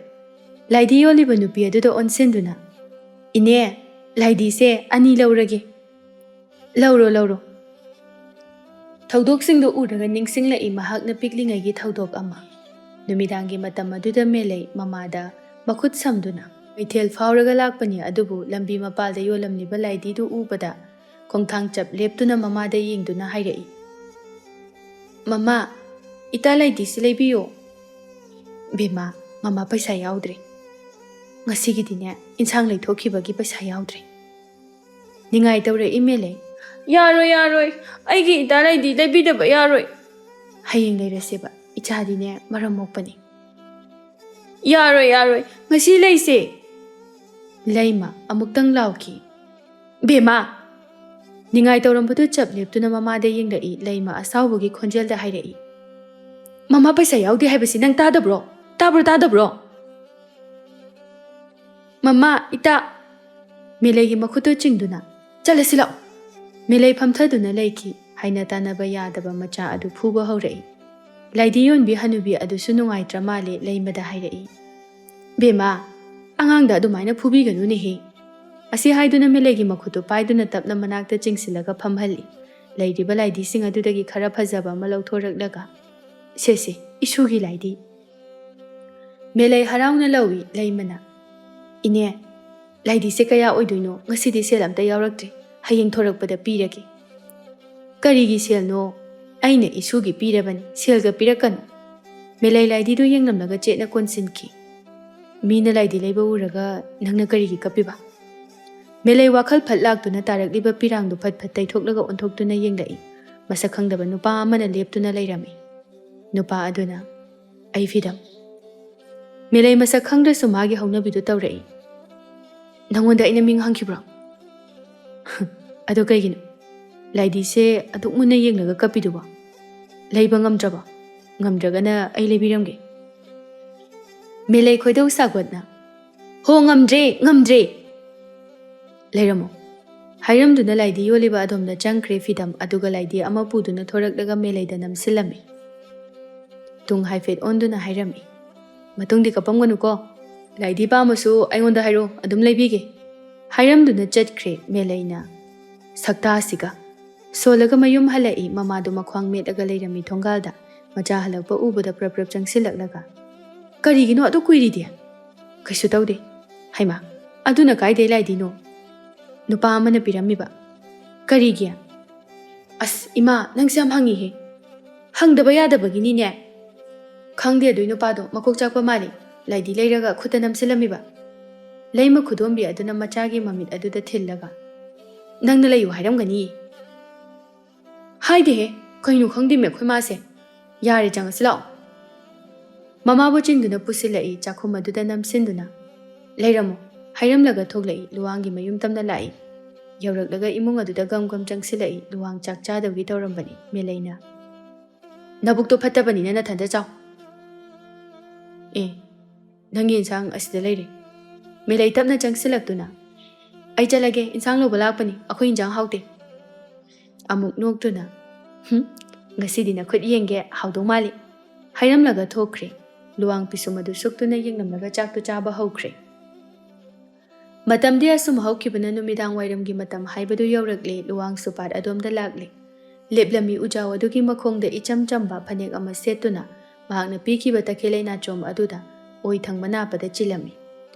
ꯂꯥꯏꯗꯤ ꯌꯣꯜꯂꯤꯕ ꯅꯨꯄꯤ ꯑꯗꯨꯗ ꯑꯣꯟꯁꯤꯟꯗꯨꯅ, "ꯏꯅꯦ, ꯂꯥꯏꯗꯤꯁꯦ ꯑꯅꯤ ꯂꯧꯔꯒꯦ꯫" "ꯂꯧꯔꯣ, ꯂꯧꯔꯣ꯫" ꯊꯧꯗꯣꯛꯁꯤꯡꯗꯨ ꯎꯔꯒ ꯅꯤꯡꯁꯤꯡꯂꯛꯏ ꯃꯍꯥꯛꯅ ꯄꯤꯛꯂꯤꯉꯩꯒꯤ ꯊꯧꯗꯣꯛ ꯑꯃ꯫ ꯅꯨꯃꯤꯗꯥꯡꯒꯤ ꯃꯇꯝ ꯑꯗꯨꯗ ꯃꯦꯂꯩ ꯃꯃꯥꯗ ꯃꯈꯨꯠ ꯁꯝꯗꯨꯅ, "ꯀꯩꯊꯦꯜ ꯐꯥꯎꯔꯒ ꯂꯥꯛꯄꯅꯤ, ꯑꯗꯨꯕꯨ ꯂꯝꯕꯤ ꯃꯄꯥꯜꯗ ꯌꯣꯜꯂꯝꯂꯤꯕ ꯂꯥꯏꯗꯤꯗꯨ ꯎꯕꯗ ꯈꯣꯡꯊꯥꯡ ꯆꯞ ꯂꯦꯞꯇꯨꯅ ꯃꯃꯥꯗ ꯌꯦꯡꯗꯨꯅ ꯍꯥꯏꯔꯛꯏ, 'ꯃꯃꯥ, ꯏꯇꯥ ꯂꯥꯏꯗꯤꯁꯤ ꯂꯩꯕꯤꯌꯣ.'" "ꯕꯦꯝꯃ, ꯃꯃꯥ ꯄꯩꯁꯥ ꯌꯥꯎꯗ꯭ꯔꯦ꯫ ꯉꯁꯤꯒꯤꯗꯤꯅꯦ, ꯏꯟꯁꯥꯡ ꯂꯩꯊꯣꯛꯈꯤꯕꯒꯤ ꯄꯩꯁꯥ ꯌꯥꯎꯗ꯭ꯔꯦ꯫" ꯅꯤꯡꯉꯥꯏ ꯇꯧꯔꯛꯏ ꯃꯦꯂꯩ꯫ "ꯌꯥꯔꯣꯏ, ꯌꯥꯔꯣꯏ, ꯑꯩꯒꯤ ꯏꯇꯥ ꯂꯥꯏꯗꯤ ꯂꯩꯕꯤꯗꯕ ꯌꯥꯔꯣꯏ꯫ ꯍꯌꯦꯡ ꯂꯩꯔꯁꯦꯕ, ꯏꯆꯥꯗꯤꯅꯦ ꯃꯔꯝ ꯃꯣꯛꯄꯅꯤ꯫" "ꯌꯥꯔꯣꯏ, ꯌꯥꯔꯣꯏ, ꯉꯁꯤ ꯂꯩꯁꯦ꯫" ꯂꯩꯃ ꯑꯃꯨꯛꯇꯪ ꯂꯥꯎꯈꯤ꯫ "ꯕꯦꯝꯃ!" ꯅꯤꯡꯉꯥꯏ ꯇꯧꯔꯝꯕꯗꯨ ꯆꯞ ꯂꯦꯞꯇꯨꯅ ꯃꯃꯥꯗ ꯌꯦꯡꯂꯛꯏ꯫ ꯂꯩꯃ ꯑꯁꯥꯎꯕꯒꯤ ꯈꯣꯟꯖꯦꯜꯗ ꯍꯥꯏꯔꯛꯏ, "ꯃꯃꯥ ꯄꯩꯁꯥ ꯌꯥꯎꯗꯦ ꯍꯥꯏꯕꯁꯤ ꯅꯪ ꯇꯥꯗꯕ꯭ꯔꯣ? ꯇꯥꯕ꯭ꯔꯣ, ꯇꯥꯗꯕ꯭ꯔꯣ?" "ꯃꯃꯥ, ꯏꯇꯥ!" ꯃꯦꯂꯩꯒꯤ ꯃꯈꯨꯠꯇꯨ ꯆꯤꯡꯗꯨꯅ, "ꯆꯠꯂꯁꯤ ꯂꯥꯛꯑꯣ!" ꯃꯦꯂꯩ ꯐꯝꯊꯗꯨꯅ ꯂꯩꯈꯤ꯫ ꯍꯥꯏꯅ ꯇꯥꯟꯅꯕ ꯌꯥꯗꯕ ꯃꯆꯥ ꯑꯗꯨ ꯐꯨꯕ ꯍꯧꯔꯛꯏ꯫ ꯂꯥꯏꯗꯤ ꯌꯣꯟꯕꯤ ꯍꯅꯨꯕꯤ ꯑꯗꯨꯁꯨ ꯅꯨꯡꯉꯥꯏꯇ꯭ꯔ ꯃꯥꯜꯂꯦ, ꯂꯩꯃꯗ ꯍꯥꯏꯔꯛꯏ, "ꯕꯦꯝꯃ, ꯑꯉꯥꯡꯗ ꯑꯗꯨꯃꯥꯏꯅ ꯐꯨꯕꯤꯒꯅꯨꯅꯦꯍꯦ!" ꯑꯁꯤ ꯍꯥꯏꯗꯨꯅ ꯃꯦꯂꯩꯒꯤ ꯃꯈꯨꯠꯇꯨ ꯄꯥꯏꯗꯨꯅ ꯇꯞꯅ ꯃꯅꯥꯛꯇ ꯆꯤꯡꯁꯤꯜꯂꯒ ꯐꯝꯍꯜꯂꯤ꯫ ꯂꯩꯔꯤꯕ ꯂꯥꯏꯗꯤꯁꯤꯡ ꯑꯗꯨꯗꯒꯤ ꯈꯔ ꯐꯖꯕ ꯑꯃ ꯂꯧꯊꯣꯔꯛꯂꯒ, "ꯁꯦ ꯁꯦ, ꯏꯁꯨꯒꯤ ꯂꯥꯏꯗꯤ꯫" ꯃꯦꯂꯩ ꯍꯔꯥꯎꯅ ꯂꯧꯏ꯫ ꯂꯩꯃꯅ, "ꯏꯅꯦ, ꯂꯥꯏꯗꯤꯁꯦ ꯀꯌꯥ ꯑꯣꯏꯗꯣꯏꯅꯣ? ꯉꯁꯤꯗꯤ ꯁꯦꯜ ꯑꯝꯇ ꯌꯥꯎꯔꯛꯇ꯭ꯔꯤ꯫ ꯍꯌꯦꯡ ꯊꯣꯔꯛꯄꯗ ꯄꯤꯔꯒꯦ꯫" "ꯀꯔꯤꯒꯤ ꯁꯦꯜꯅꯣ? ꯑꯩꯅ ꯏꯁꯨꯒꯤ ꯄꯤꯔꯕꯅꯤ꯫ ꯁꯦꯜꯒ ꯄꯤꯔꯛꯀꯅꯨ꯫" ꯃꯦꯂꯩ ꯂꯥꯏꯗꯤꯗꯨ ꯌꯦꯡꯂꯝꯂꯒ ꯆꯦꯠꯅ ꯀꯣꯟꯁꯤꯟꯈꯤ꯫ "ꯃꯤꯅ ꯂꯥꯏꯗꯤ ꯂꯩꯕ ꯎꯔꯒ ꯅꯪꯅ ꯀꯔꯤꯒꯤ ꯀꯞꯄꯤꯕ?" ꯃꯦꯂꯩ ꯋꯥꯈꯜ ꯐꯠ ꯂꯥꯛꯇꯨꯅ ꯇꯥꯔꯛꯂꯤꯕ ꯄꯤꯔꯥꯡꯗꯨ ꯐꯠ ꯐꯠ ꯇꯩꯊꯣꯛꯂꯒ ꯑꯣꯟꯊꯣꯛꯇꯨꯅ ꯌꯦꯡꯂꯛꯏ꯫ ꯃꯁꯛ ꯈꯪꯗꯕ ꯅꯨꯄꯥ ꯑꯃꯅ ꯂꯦꯞꯇꯨꯅ ꯂꯩꯔꯝꯃꯤ꯫ ꯅꯨꯄꯥ ꯑꯗꯨꯅ, "ꯑꯩ ꯐꯤꯗꯝ꯫" ꯃꯦꯂꯩ ꯃꯁꯛ ꯈꯪꯗ꯭ꯔꯁꯨ ꯃꯥꯒꯤ ꯍꯧꯅꯕꯤꯗꯨ ꯇꯧꯔꯛꯏ꯫ "ꯅꯪꯉꯣꯟꯗ ꯑꯩꯅ ꯃꯤꯡ ꯍꯪꯈꯤꯕ꯭ꯔꯣ?" "ꯑꯗꯣ ꯀꯩꯒꯤꯅꯣ ꯂꯥꯏꯗꯤꯁꯦ ꯑꯗꯨꯛ ꯃꯨꯟꯅ ꯌꯦꯡꯂꯒ ꯀꯞꯄꯤꯗꯨꯕꯣ? ꯂꯩꯕ ꯉꯝꯗ꯭ꯔꯕꯣ? ꯉꯝꯗ꯭ꯔꯒꯅ ꯑꯩ ꯂꯩꯕꯤꯔꯝꯒꯦ꯫" ꯃꯦꯂꯩ ꯈꯣꯏꯗꯧ ꯁꯥꯎꯒꯠꯅ, "ꯍꯣ, ꯉꯝꯗ꯭ꯔꯦ, ꯉꯝꯗ꯭ꯔꯦ! ꯂꯩꯔꯝꯃꯣ꯫" ꯍꯥꯏꯔꯝꯗꯨꯅ ꯂꯥꯏꯗꯤ ꯌꯣꯜꯂꯤꯕ ꯑꯗꯣꯝꯗ ꯆꯪꯈ꯭ꯔꯦ ꯐꯤꯗꯝ ꯑꯗꯨꯒ ꯂꯥꯏꯗꯤ ꯑꯃ ꯄꯨꯗꯨꯅ ꯊꯣꯔꯛꯂꯒ ꯃꯦꯂꯩꯗ ꯅꯝꯁꯤꯜꯂꯝꯃꯤ꯫ ꯇꯨꯡ ꯍꯥꯏꯐꯦꯠ ꯑꯣꯟꯗꯨꯅ ꯍꯥꯏꯔꯝꯃꯤ, "ꯃꯇꯨꯡꯗꯤ ꯀꯞꯄꯝꯒꯅꯨꯀꯣ꯫ ꯂꯥꯏꯗꯤ ꯄꯥꯝꯃꯁꯨ ꯑꯩꯉꯣꯟꯗ ꯍꯥꯏꯔꯣ, ꯑꯗꯨꯝ ꯂꯩꯕꯤꯒꯦ꯫" ꯍꯥꯏꯔꯝꯗꯨꯅ ꯆꯠꯈ꯭ꯔꯦ ꯃꯦꯂꯩꯅ꯫ ꯁꯛꯇꯥꯁꯤꯒ! ꯁꯣꯜꯂꯒ ꯃꯌꯨꯝ ꯍꯜꯂꯛꯏ꯫ ꯃꯃꯥꯗꯨ ꯃꯈ꯭ꯋꯥꯡ ꯃꯦꯠꯂꯒ ꯂꯩꯔꯝꯃꯤ ꯊꯣꯡꯒꯥꯜꯗ꯫ ꯃꯆꯥ ꯍꯜꯂꯛꯄ ꯎꯕꯗ ꯄ꯭ꯔꯞ ꯄ꯭ꯔꯞ ꯆꯪꯁꯤꯜꯂꯛꯂꯒ, "ꯀꯔꯤꯒꯤꯅꯣ ꯑꯗꯨꯛ ꯀꯨꯏꯔꯤꯗꯤ?" "ꯀꯩꯁꯨ ꯇꯧꯗꯦ꯫" "ꯍꯩꯃꯥ, ꯑꯗꯨꯅ ꯀꯥꯏꯗꯩ ꯂꯥꯏꯗꯤꯅꯣ?" "ꯅꯨꯄꯥ ꯑꯃꯅ ꯄꯤꯔꯝꯃꯤꯕ꯫" "ꯀꯔꯤꯒꯤ?" "ꯑꯁ ꯏꯃꯥ, ꯅꯪꯁꯦ ꯌꯥꯝ ꯍꯪꯉꯤꯍꯦ꯫" "ꯍꯪꯗꯕ ꯌꯥꯗꯕꯒꯤꯅꯤꯅꯦ꯫" "ꯈꯪꯗꯦ, ꯑꯗꯨꯏ ꯅꯨꯄꯥꯗꯣ ꯃꯀꯣꯛ ꯆꯥꯛꯄ ꯃꯥꯜꯂꯤ, ꯂꯥꯏꯗꯤ ꯂꯩꯔꯒ ꯈꯨꯠꯇ ꯅꯝꯁꯤꯜꯂꯝꯃꯤꯕ꯫" ꯂꯩꯃ ꯈꯨꯗꯣꯝꯕꯤ ꯑꯗꯨꯅ ꯃꯆꯥꯒꯤ ꯃꯃꯤꯠ ꯑꯗꯨꯗ ꯊꯤꯜꯂꯒ, "ꯅꯪꯅ ꯂꯩꯌꯨ ꯍꯥꯏꯔꯝꯒꯅꯤ꯫" "ꯍꯥꯏꯗꯦꯍꯦ, ꯀꯩꯅꯣ ꯈꯪꯗꯦꯃꯦ ꯑꯩꯈꯣꯏ ꯃꯥꯁꯦ꯫ ꯌꯥꯔꯦ, ꯆꯪꯉꯁꯤ ꯂꯥꯛꯑꯣ꯫" ꯃꯃꯥꯕꯨ ꯆꯤꯡꯗꯨꯅ ꯄꯨꯁꯤꯜꯂꯛꯏ, ꯆꯥꯛꯈꯨꯝ ꯑꯗꯨꯗ ꯅꯝꯁꯤꯟꯗꯨꯅ, "ꯂꯩꯔꯝꯃꯣ꯫" ꯍꯥꯏꯔꯝꯂꯒ ꯊꯣꯛꯂꯛꯏ꯫ ꯂꯨꯋꯥꯡꯒꯤ ꯃꯌꯨꯝ ꯇꯝꯅ ꯂꯥꯛꯏ꯫ ꯌꯧꯔꯛꯂꯒ ꯏꯃꯨꯡ ꯑꯗꯨꯗ ꯒꯝ ꯒꯝ ꯆꯪꯁꯤꯜꯂꯛꯏ꯫ ꯂꯨꯋꯥꯡ ꯆꯥꯛ ꯆꯥꯗꯧꯒꯤ ꯇꯧꯔꯝꯕꯅꯤ꯫ ꯃꯦꯂꯩꯅ, "ꯅꯕꯨꯛꯇꯣ ꯐꯠꯇꯕꯅꯤꯅ ꯅꯊꯟꯇ ꯆꯥꯎ꯫" "ꯑꯦ, ꯅꯪꯒꯤ ꯏꯟꯁꯥꯡ ꯑꯁꯤꯗ ꯂꯩꯔꯦ꯫" ꯃꯦꯂꯩ ꯇꯞꯅ ꯆꯪꯁꯤꯜꯂꯛꯇꯨꯅ, "ꯑꯩ ꯆꯠꯂꯒꯦ, ꯏꯟꯁꯥꯡ ꯂꯧꯕ ꯂꯥꯛꯄꯅꯤ, ꯑꯩꯈꯣꯏ ꯏꯟꯁꯥꯡ ꯍꯥꯎꯇꯦ"꯫ ꯑꯃꯨꯛ ꯅꯣꯛꯇꯨꯅ, "ꯍꯨꯝ, ꯉꯁꯤꯗꯤ ꯅꯈꯨꯠ ꯌꯦꯡꯒꯦ, ꯍꯥꯎꯗꯧ ꯃꯥꯜꯂꯤ"꯫ ꯍꯥꯏꯔꯝꯂꯒ ꯊꯣꯛꯈ꯭ꯔꯦ꯫ ꯂꯨꯋꯥꯡ ꯄꯤꯁꯨꯝ ꯑꯗꯨ ꯁꯨꯛꯇꯨꯅ ꯌꯦꯡꯂꯝꯂꯒ ꯆꯥꯛꯇꯨ ꯆꯥꯕ ꯍꯧꯈ꯭ꯔꯦ꯫ ꯃꯇꯝꯗꯤ ꯑꯁꯨꯝ ꯍꯧꯈꯤꯕꯅ ꯅꯨꯃꯤꯗꯥꯡ ꯋꯥꯏꯔꯝꯒꯤ ꯃꯇꯝ ꯍꯥꯏꯕꯗꯨ ꯌꯧꯔꯛꯂꯦ꯫ ꯂꯨꯋꯥꯡꯁꯨ ꯄꯥꯠ ꯑꯗꯣꯝꯗ ꯂꯥꯛꯂꯦ꯫ ꯂꯦꯞꯂꯝꯃꯤ ꯎꯖꯥꯎ ꯑꯗꯨꯒꯤ ꯃꯈꯣꯡꯗ ꯏꯆꯝ ꯆꯝꯕ ꯐꯅꯦꯛ ꯑꯃ ꯁꯦꯠꯇꯨꯅ ꯃꯍꯥꯛꯅ ꯄꯤꯈꯤꯕ ꯇꯈꯦꯜꯂꯩ ꯅꯥꯆꯣꯝ ꯑꯗꯨꯗ ꯑꯣꯏ ꯊꯪꯕ ꯅꯥꯞꯄꯗ ꯆꯤꯜꯂꯝꯃꯤ꯫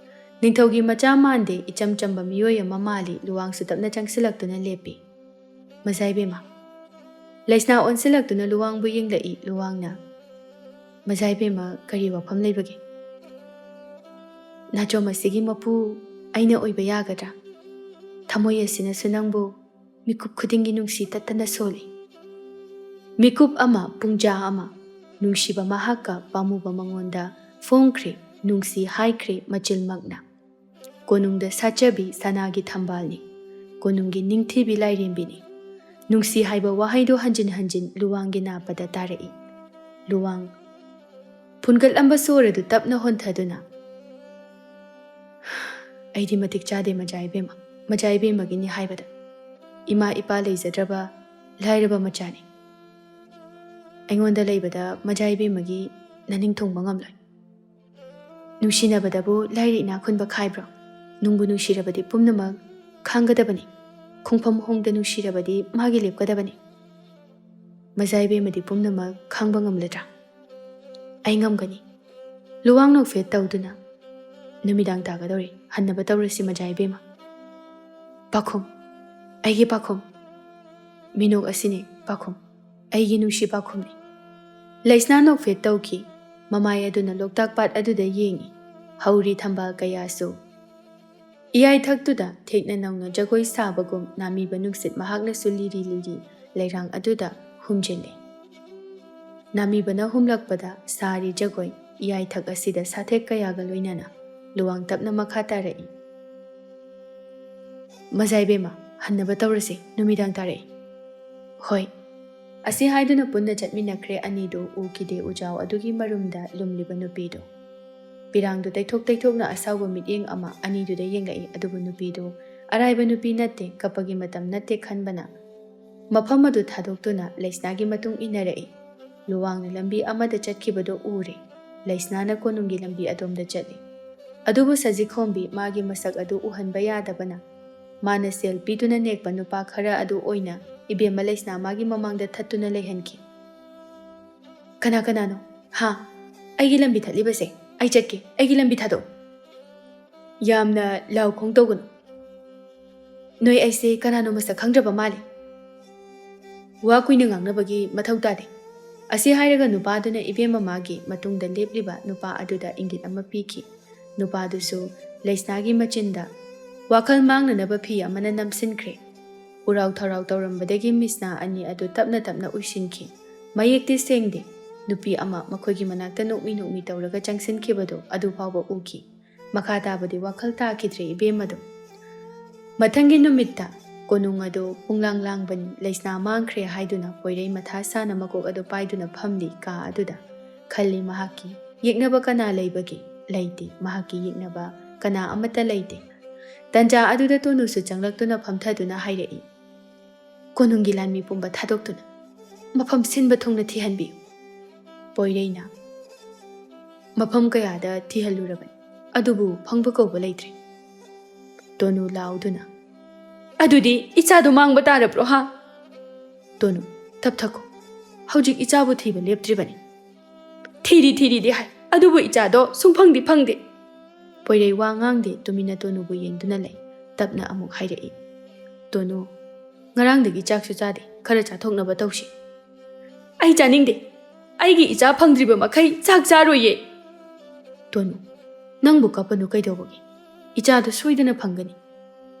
ꯅꯤꯡꯊꯧꯒꯤ ꯃꯆꯥ ꯃꯥꯟꯗꯦ, ꯏꯆꯝ ꯆꯝꯕ ꯃꯤꯑꯣꯏ ꯑꯃ ꯃꯥꯜꯂꯤ꯫ ꯂꯨꯋꯥꯡꯁꯨ ꯇꯞꯅ ꯆꯪꯁꯤꯜꯂꯛꯇꯨꯅ ꯂꯦꯞꯄꯤ꯫ "ꯃꯖꯥꯏꯕꯦꯝꯃ"꯫ ꯂꯩꯁꯅꯥ ꯑꯣꯟꯁꯤꯜꯂꯛꯇꯨꯅ ꯂꯨꯋꯥꯡꯕꯨ ꯌꯦꯡꯂꯛꯏ꯫ ꯂꯨꯋꯥꯡꯅ, "ꯃꯖꯥꯏꯕꯦꯝꯃ, ꯀꯔꯤ ꯋꯥꯐꯝ ꯂꯩꯕꯒꯦ?" "ꯅꯥꯆꯣꯝ ꯑꯁꯤꯒꯤ ꯃꯄꯨ ꯑꯩꯅ ꯑꯣꯏꯕ ꯌꯥꯒꯗ꯭ꯔꯥ? ꯊꯃꯣꯏ ꯑꯁꯤꯅꯁꯨ ꯅꯪꯕꯨ ꯃꯤꯀꯨꯞ ꯈꯨꯗꯤꯡꯒꯤ ꯅꯨꯡꯁꯤ ꯇꯠꯇꯅ ꯁꯣꯜꯂꯤ"꯫ ꯃꯤꯀꯨꯞ ꯑꯃ, ꯄꯨꯡꯖꯥ ꯑꯃ, ꯅꯨꯡꯁꯤꯕ ꯃꯍꯥꯛꯀ ꯄꯥꯝꯃꯨꯕ ꯃꯉꯣꯟꯗ ꯐꯣꯡꯈ꯭ꯔꯦ, ꯅꯨꯡꯁꯤ ꯍꯥꯏꯈ꯭ꯔꯦ ꯃꯆꯤꯜꯃꯛꯅ꯫ ꯀꯣꯅꯨꯡꯗ ꯁꯥꯠꯆꯕꯤ ꯁꯅꯥꯒꯤ ꯊꯝꯕꯥꯜꯅꯤ, ꯀꯣꯅꯨꯡꯒꯤ ꯅꯤꯡꯊꯤꯕꯤ ꯂꯥꯏꯔꯦꯝꯕꯤꯅꯤ꯫ ꯅꯨꯡꯁꯤ ꯍꯥꯏꯕ ꯋꯥꯍꯩꯗꯨ ꯍꯟꯖꯤꯟ ꯍꯟꯖꯤꯟ ꯂꯨꯋꯥꯡꯒꯤ ꯅꯥꯄꯗ ꯇꯥꯔꯛꯏ꯫ ꯂꯨꯋꯥꯡ ꯐꯨꯟꯒꯠꯂꯝꯕ ꯁꯣꯔ ꯑꯗꯨ ꯇꯞꯅ ꯍꯣꯟꯊꯗꯨꯅ, "ꯑꯩꯗꯤ ꯃꯇꯤꯛ ꯆꯥꯗꯦ ꯃꯖꯥ ꯏꯕꯦꯝꯃ, ꯃꯖꯥ ꯏꯕꯦꯝꯃꯒꯤꯅꯤ ꯍꯥꯏꯕꯗ꯫ ꯏꯃꯥ ꯏꯄꯥ ꯂꯩꯖꯗ꯭ꯔꯕ ꯂꯥꯏꯔꯕ ꯃꯆꯥꯅꯤ꯫ ꯑꯩꯉꯣꯟꯗ ꯂꯩꯕꯗ ꯃꯖꯥ ꯏꯕꯦꯝꯃꯒꯤ ꯅꯅꯤꯡ ꯊꯨꯡꯕ ꯉꯝꯂꯣꯏ꯫ ꯅꯨꯡꯁꯤꯅꯕꯗꯕꯨ ꯂꯥꯏꯔ ꯏꯅꯥꯛ ꯈꯨꯟꯕ ꯈꯥꯏꯕ꯭ꯔꯣ? ꯅꯨꯡꯕꯨ ꯅꯨꯡꯁꯤꯔꯕꯗꯤ ꯄꯨꯝꯅꯃꯛ ꯈꯥꯡꯒꯗꯕꯅꯤ꯫ ꯈꯣꯡꯐꯝ ꯍꯣꯡꯗ ꯅꯨꯡꯁꯤꯔꯕꯗꯤ ꯃꯥꯒꯤ ꯂꯦꯞꯀꯗꯕꯅꯤ꯫ ꯃꯖꯥ ꯏꯕꯦꯝꯃꯗꯤ ꯄꯨꯝꯅꯃꯛ ꯈꯥꯡꯕ ꯉꯝꯂꯗ꯭ꯔꯥ?" "ꯑꯩ ꯉꯝꯒꯅꯤ"꯫ ꯂꯨꯋꯥꯡ ꯅꯣꯛꯐꯦꯠ ꯇꯧꯗꯨꯅ, "ꯅꯨꯃꯤꯗꯥꯡ ꯇꯥꯒꯗꯧꯔꯦ, ꯍꯟꯅꯕ ꯇꯧꯔꯁꯤ ꯃꯖꯥ ꯏꯕꯦꯝꯃ꯫ ꯄꯥꯈꯨꯝ, ꯑꯩꯒꯤ ꯄꯥꯈꯨꯝ꯫ ꯃꯤꯅꯣꯛ ꯑꯁꯤꯅꯤ ꯄꯥꯈꯨꯝ, ꯑꯩꯒꯤ ꯅꯨꯡꯁꯤ ꯄꯥꯈꯨꯝꯅꯤ"꯫ ꯂꯩꯁꯅꯥ ꯅꯣꯛꯐꯦꯠ ꯇꯧꯈꯤ꯫ ꯃꯃꯥꯏ ꯑꯗꯨꯅ ꯂꯣꯛꯇꯥꯛ ꯄꯥꯠ ꯑꯗꯨꯗ ꯌꯦꯡꯉꯤ꯫ ꯍꯧꯔꯤ ꯊꯝꯕꯥꯜ ꯀꯌꯥꯁꯨ꯫ ꯏꯌꯥꯏꯊꯛꯇꯨꯗ ꯊꯦꯛꯅ ꯅꯧꯅ ꯖꯒꯣꯏ ꯁꯥꯕꯒꯨꯝ ꯅꯥꯃꯤꯕ ꯅꯨꯡꯁꯤꯠ ꯃꯍꯥꯛꯅꯁꯨ ꯂꯤꯔꯤ ꯂꯤꯔꯤ ꯂꯩꯔꯥꯡ ꯑꯗꯨꯗ ꯍꯨꯝꯖꯤꯜꯂꯤ꯫ ꯅꯥꯃꯤꯕꯅ ꯍꯨꯝꯂꯛꯄꯗ ꯁꯥꯔꯤ ꯖꯒꯣꯏ ꯏꯌꯥꯏꯊꯛ ꯑꯁꯤꯗ ꯁꯥꯊꯦꯛ ꯀꯌꯥꯒ ꯂꯣꯏꯅꯅ ꯂꯨꯋꯥꯡ ꯇꯞꯅ ꯃꯈꯥ ꯇꯥꯔꯛꯏ꯫ "ꯃꯖꯥ ꯏꯕꯦꯝꯃ, ꯍꯟꯅꯕ ꯇꯧꯔꯁꯤ, ꯅꯨꯃꯤꯗꯥꯡ ꯇꯥꯔꯛꯏ"꯫ "ꯍꯣꯏ"꯫ ꯑꯁꯤ ꯍꯥꯏꯗꯨꯅ ꯄꯨꯟꯅ ꯆꯠꯃꯤꯟꯅꯈ꯭ꯔꯦ ꯑꯅꯤꯗꯨ ꯎꯈꯤꯗꯦ ꯎꯖꯥꯎ ꯑꯗꯨꯒꯤ ꯃꯔꯨꯝꯗ ꯂꯨꯝꯂꯤꯕ ꯅꯨꯄꯤꯗꯨ꯫ ꯄꯤꯔꯥꯡꯗꯨ ꯇꯩꯊꯣꯛ ꯇꯩꯊꯣꯛꯅ ꯑꯁꯥꯎꯕ ꯃꯤꯠꯌꯦꯡ ꯑꯃ ꯑꯅꯤꯗꯨꯗ ꯌꯦꯡꯂꯛꯏ, ꯑꯗꯨꯕꯨ ꯅꯨꯄꯤꯗꯨ ꯑꯔꯥꯏꯕ ꯅꯨꯄꯤ ꯅꯠꯇꯦ, ꯀꯞꯄꯒꯤ ꯃꯇꯝ ꯅꯠꯇꯦ ꯈꯟꯕꯅ ꯃꯐꯝ ꯑꯗꯨ ꯊꯥꯗꯣꯛꯇꯨꯅ ꯂꯩꯁꯅꯥꯒꯤ ꯃꯇꯨꯡ ꯏꯟꯅꯔꯛꯏ꯫ ꯂꯨꯋꯥꯡꯅ ꯂꯝꯕꯤ ꯑꯃꯗ ꯆꯠꯈꯤꯕꯗꯨ ꯎꯔꯦ꯫ ꯂꯩꯁꯅꯥꯅ ꯀꯣꯅꯨꯡꯒꯤ ꯂꯝꯕꯤ ꯑꯗꯣꯝꯗ ꯆꯠꯂꯤ꯫ ꯑꯗꯨꯕꯨ ꯁꯖꯤꯛꯈꯣꯝꯕꯤ ꯃꯥꯒꯤ ꯃꯁꯛ ꯑꯗꯨ ꯎꯍꯟꯕ ꯌꯥꯗꯕꯅ ꯃꯥꯅ ꯁꯦꯜ ꯄꯤꯗꯨꯅ ꯅꯦꯛꯄ ꯅꯨꯄꯥ ꯈꯔ ꯑꯗꯨ ꯑꯣꯏꯅ ꯏꯕꯦꯝꯃ ꯂꯩꯁꯅꯥ ꯃꯥꯒꯤ ꯃꯃꯥꯡꯗ ꯊꯠꯇꯨꯅ ꯂꯩꯍꯟꯈꯤ꯫ "ꯀꯅꯥ ꯀꯅꯥꯅꯣ? ꯍꯥ? ꯑꯩꯒꯤ ꯂꯝꯕꯤ ꯊꯠꯂꯤꯕꯁꯦ? ꯑꯩ ꯆꯠꯀꯦ, ꯑꯩꯒꯤ ꯂꯝꯕꯤ ꯊꯥꯗꯣꯛꯎ꯫ ꯌꯥꯝꯅ ꯂꯥꯎ ꯈꯣꯡ ꯇꯧꯒꯅꯨ꯫ ꯅꯣꯏ ꯑꯩꯁꯦ ꯀꯅꯥꯅꯣ ꯃꯁꯛ ꯈꯪꯗ꯭ꯔꯕ ꯃꯥꯜꯂꯤ꯫ ꯋꯥ ꯀꯨꯏꯅ ꯉꯥꯡꯅꯕꯒꯤ ꯃꯊꯧ ꯇꯥꯗꯦ"꯫ ꯑꯁꯤ ꯍꯥꯏꯔꯒ ꯅꯨꯄꯥꯗꯨꯅ ꯏꯕꯦꯝꯃ ꯃꯥꯒꯤ ꯃꯇꯨꯡꯗ ꯂꯦꯞꯂꯤꯕ ꯅꯨꯄꯥ ꯑꯗꯨꯗ ꯏꯪꯒꯤꯠ ꯑꯃ ꯄꯤꯈꯤ꯫ ꯅꯨꯄꯥꯗꯨꯁꯨ ꯂꯩꯁꯅꯥꯒꯤ ꯃꯆꯤꯟꯗ ꯋꯥꯈꯜ ꯃꯥꯡꯅꯅꯕ ꯐꯤ ꯑꯃꯅ ꯅꯝꯁꯤꯟꯈ꯭ꯔꯦ꯫ ꯎꯔꯥꯎ ꯊꯔꯥꯎ ꯇꯧꯔꯝꯕꯗꯒꯤ ꯃꯤꯁꯅꯥ ꯑꯅꯤ ꯑꯗꯨ ꯇꯞꯅ ꯇꯞꯅ ꯎꯏꯁꯤꯟꯈꯤ꯫ ꯃꯌꯦꯛꯇꯤ ꯁꯦꯡꯗꯦ꯫ ꯅꯨꯄꯤ ꯑꯃ ꯃꯈꯣꯏꯒꯤ ꯃꯅꯥꯛꯇ ꯅꯣꯛꯃꯤ ꯅꯣꯛꯃꯤ ꯇꯧꯔꯒ ꯆꯪꯁꯤꯟꯈꯤꯕꯗꯨ ꯑꯗꯨ ꯐꯥꯎꯕ ꯎꯈꯤ꯫ ꯃꯈꯥ ꯇꯥꯕꯗꯤ ꯋꯥꯈꯜ ꯇꯥꯈꯤꯗ꯭ꯔꯦ ꯏꯕꯦꯝꯃꯗꯨ꯫ ꯃꯊꯪꯒꯤ ꯅꯨꯃꯤꯠꯇ ꯀꯣꯅꯨꯡ ꯑꯗꯨ ꯄꯨꯡꯂꯥꯡ ꯂꯥꯡꯕꯅꯤ꯫ ꯂꯩꯁꯅꯥ ꯃꯥꯡꯈ꯭ꯔꯦ ꯍꯥꯏꯗꯨꯅ ꯄꯣꯏꯔꯩ ꯃꯊꯥ ꯁꯥꯅ ꯃꯀꯣꯛ ꯑꯗꯨ ꯄꯥꯏꯗꯨꯅ ꯐꯝꯂꯤ ꯀꯥ ꯑꯗꯨꯗ꯫ ꯈꯜꯂꯤ ꯃꯍꯥꯛꯀꯤ, "ꯌꯦꯛꯅꯕ ꯀꯅꯥ ꯂꯩꯕꯒꯦ?" ꯂꯩꯇꯦ, ꯃꯍꯥꯛꯀꯤ ꯌꯦꯛꯅꯕ ꯀꯅꯥ ꯑꯃꯠꯇ ꯂꯩꯇꯦ꯫ ꯇꯟꯖꯥ ꯑꯗꯨꯗ ꯇꯣꯅꯨꯁꯨ ꯆꯪꯂꯛꯇꯨꯅ ꯐꯝꯊꯗꯨꯅ ꯍꯥꯏꯔꯛꯏ, "ꯀꯣꯅꯨꯡꯒꯤ ꯂꯥꯟꯃꯤ ꯄꯨꯝꯕ ꯊꯥꯗꯣꯛꯇꯨꯅ ꯃꯐꯝ ꯁꯤꯟꯕ ꯊꯨꯡꯅ ꯊꯤꯍꯟꯕꯤꯌꯨ"꯫ ꯄꯣꯏꯔꯩꯅ, "ꯃꯐꯝ ꯀꯌꯥꯗ ꯊꯤꯍꯜꯂꯨꯔꯕꯅꯤ, ꯑꯗꯨꯕꯨ ꯐꯪꯕ ꯀꯧꯕ ꯂꯩꯇ꯭ꯔꯦ"꯫ ꯇꯣꯅꯨ ꯂꯥꯎꯗꯨꯅ, "ꯑꯗꯨꯗꯤ ꯏꯆꯥꯗꯨ ꯃꯥꯡꯕ ꯇꯥꯔꯕ꯭ꯔꯣ ꯍꯥ?" ꯇꯣꯅꯨ, "ꯇꯞꯊꯈꯣ, ꯍꯧꯖꯤꯛ ꯏꯆꯥꯕꯨ ꯊꯤꯕ ꯂꯦꯞꯇ꯭ꯔꯤꯕꯅꯤ"꯫ "ꯊꯤꯔꯤ ꯊꯤꯔꯤꯗꯤ ꯍꯥꯏ, ꯑꯗꯨꯕꯨ ꯏꯆꯥꯗꯣ ꯁꯨꯡꯐꯪꯗꯤ ꯐꯪꯗꯦ"꯫ ꯄꯣꯏꯔꯩ ꯋꯥ ꯉꯥꯡꯗꯦ, ꯇꯨꯃꯤꯟꯅ ꯇꯣꯅꯨꯕꯨ ꯌꯦꯡꯗꯨꯅ ꯂꯩ꯫ ꯇꯞꯅ ꯑꯃꯨꯛ ꯍꯥꯏꯔꯛꯏ, "ꯇꯣꯅꯨ, ꯉꯔꯥꯡꯗꯒꯤ ꯆꯥꯛꯁꯨ ꯆꯥꯗꯦ, ꯈꯔ ꯆꯥꯊꯣꯛꯅꯕ ꯇꯧꯁꯤ"꯫ "ꯑꯩ ꯆꯥꯅꯤꯡꯗꯦ, ꯑꯩꯒꯤ ꯏꯆꯥ ꯐꯪꯗ꯭ꯔꯤꯕ ꯃꯈꯩ ꯆꯥꯛ ꯆꯥꯔꯣꯏꯌꯦ"꯫ ꯇꯣꯅꯨ, "ꯅꯪꯕꯨ ꯀꯞꯄꯅꯨ ꯀꯩꯗꯧꯕꯒꯦ? ꯏꯆꯥꯗꯨ ꯁꯣꯏꯗꯅ ꯐꯪꯒꯅꯤ"꯫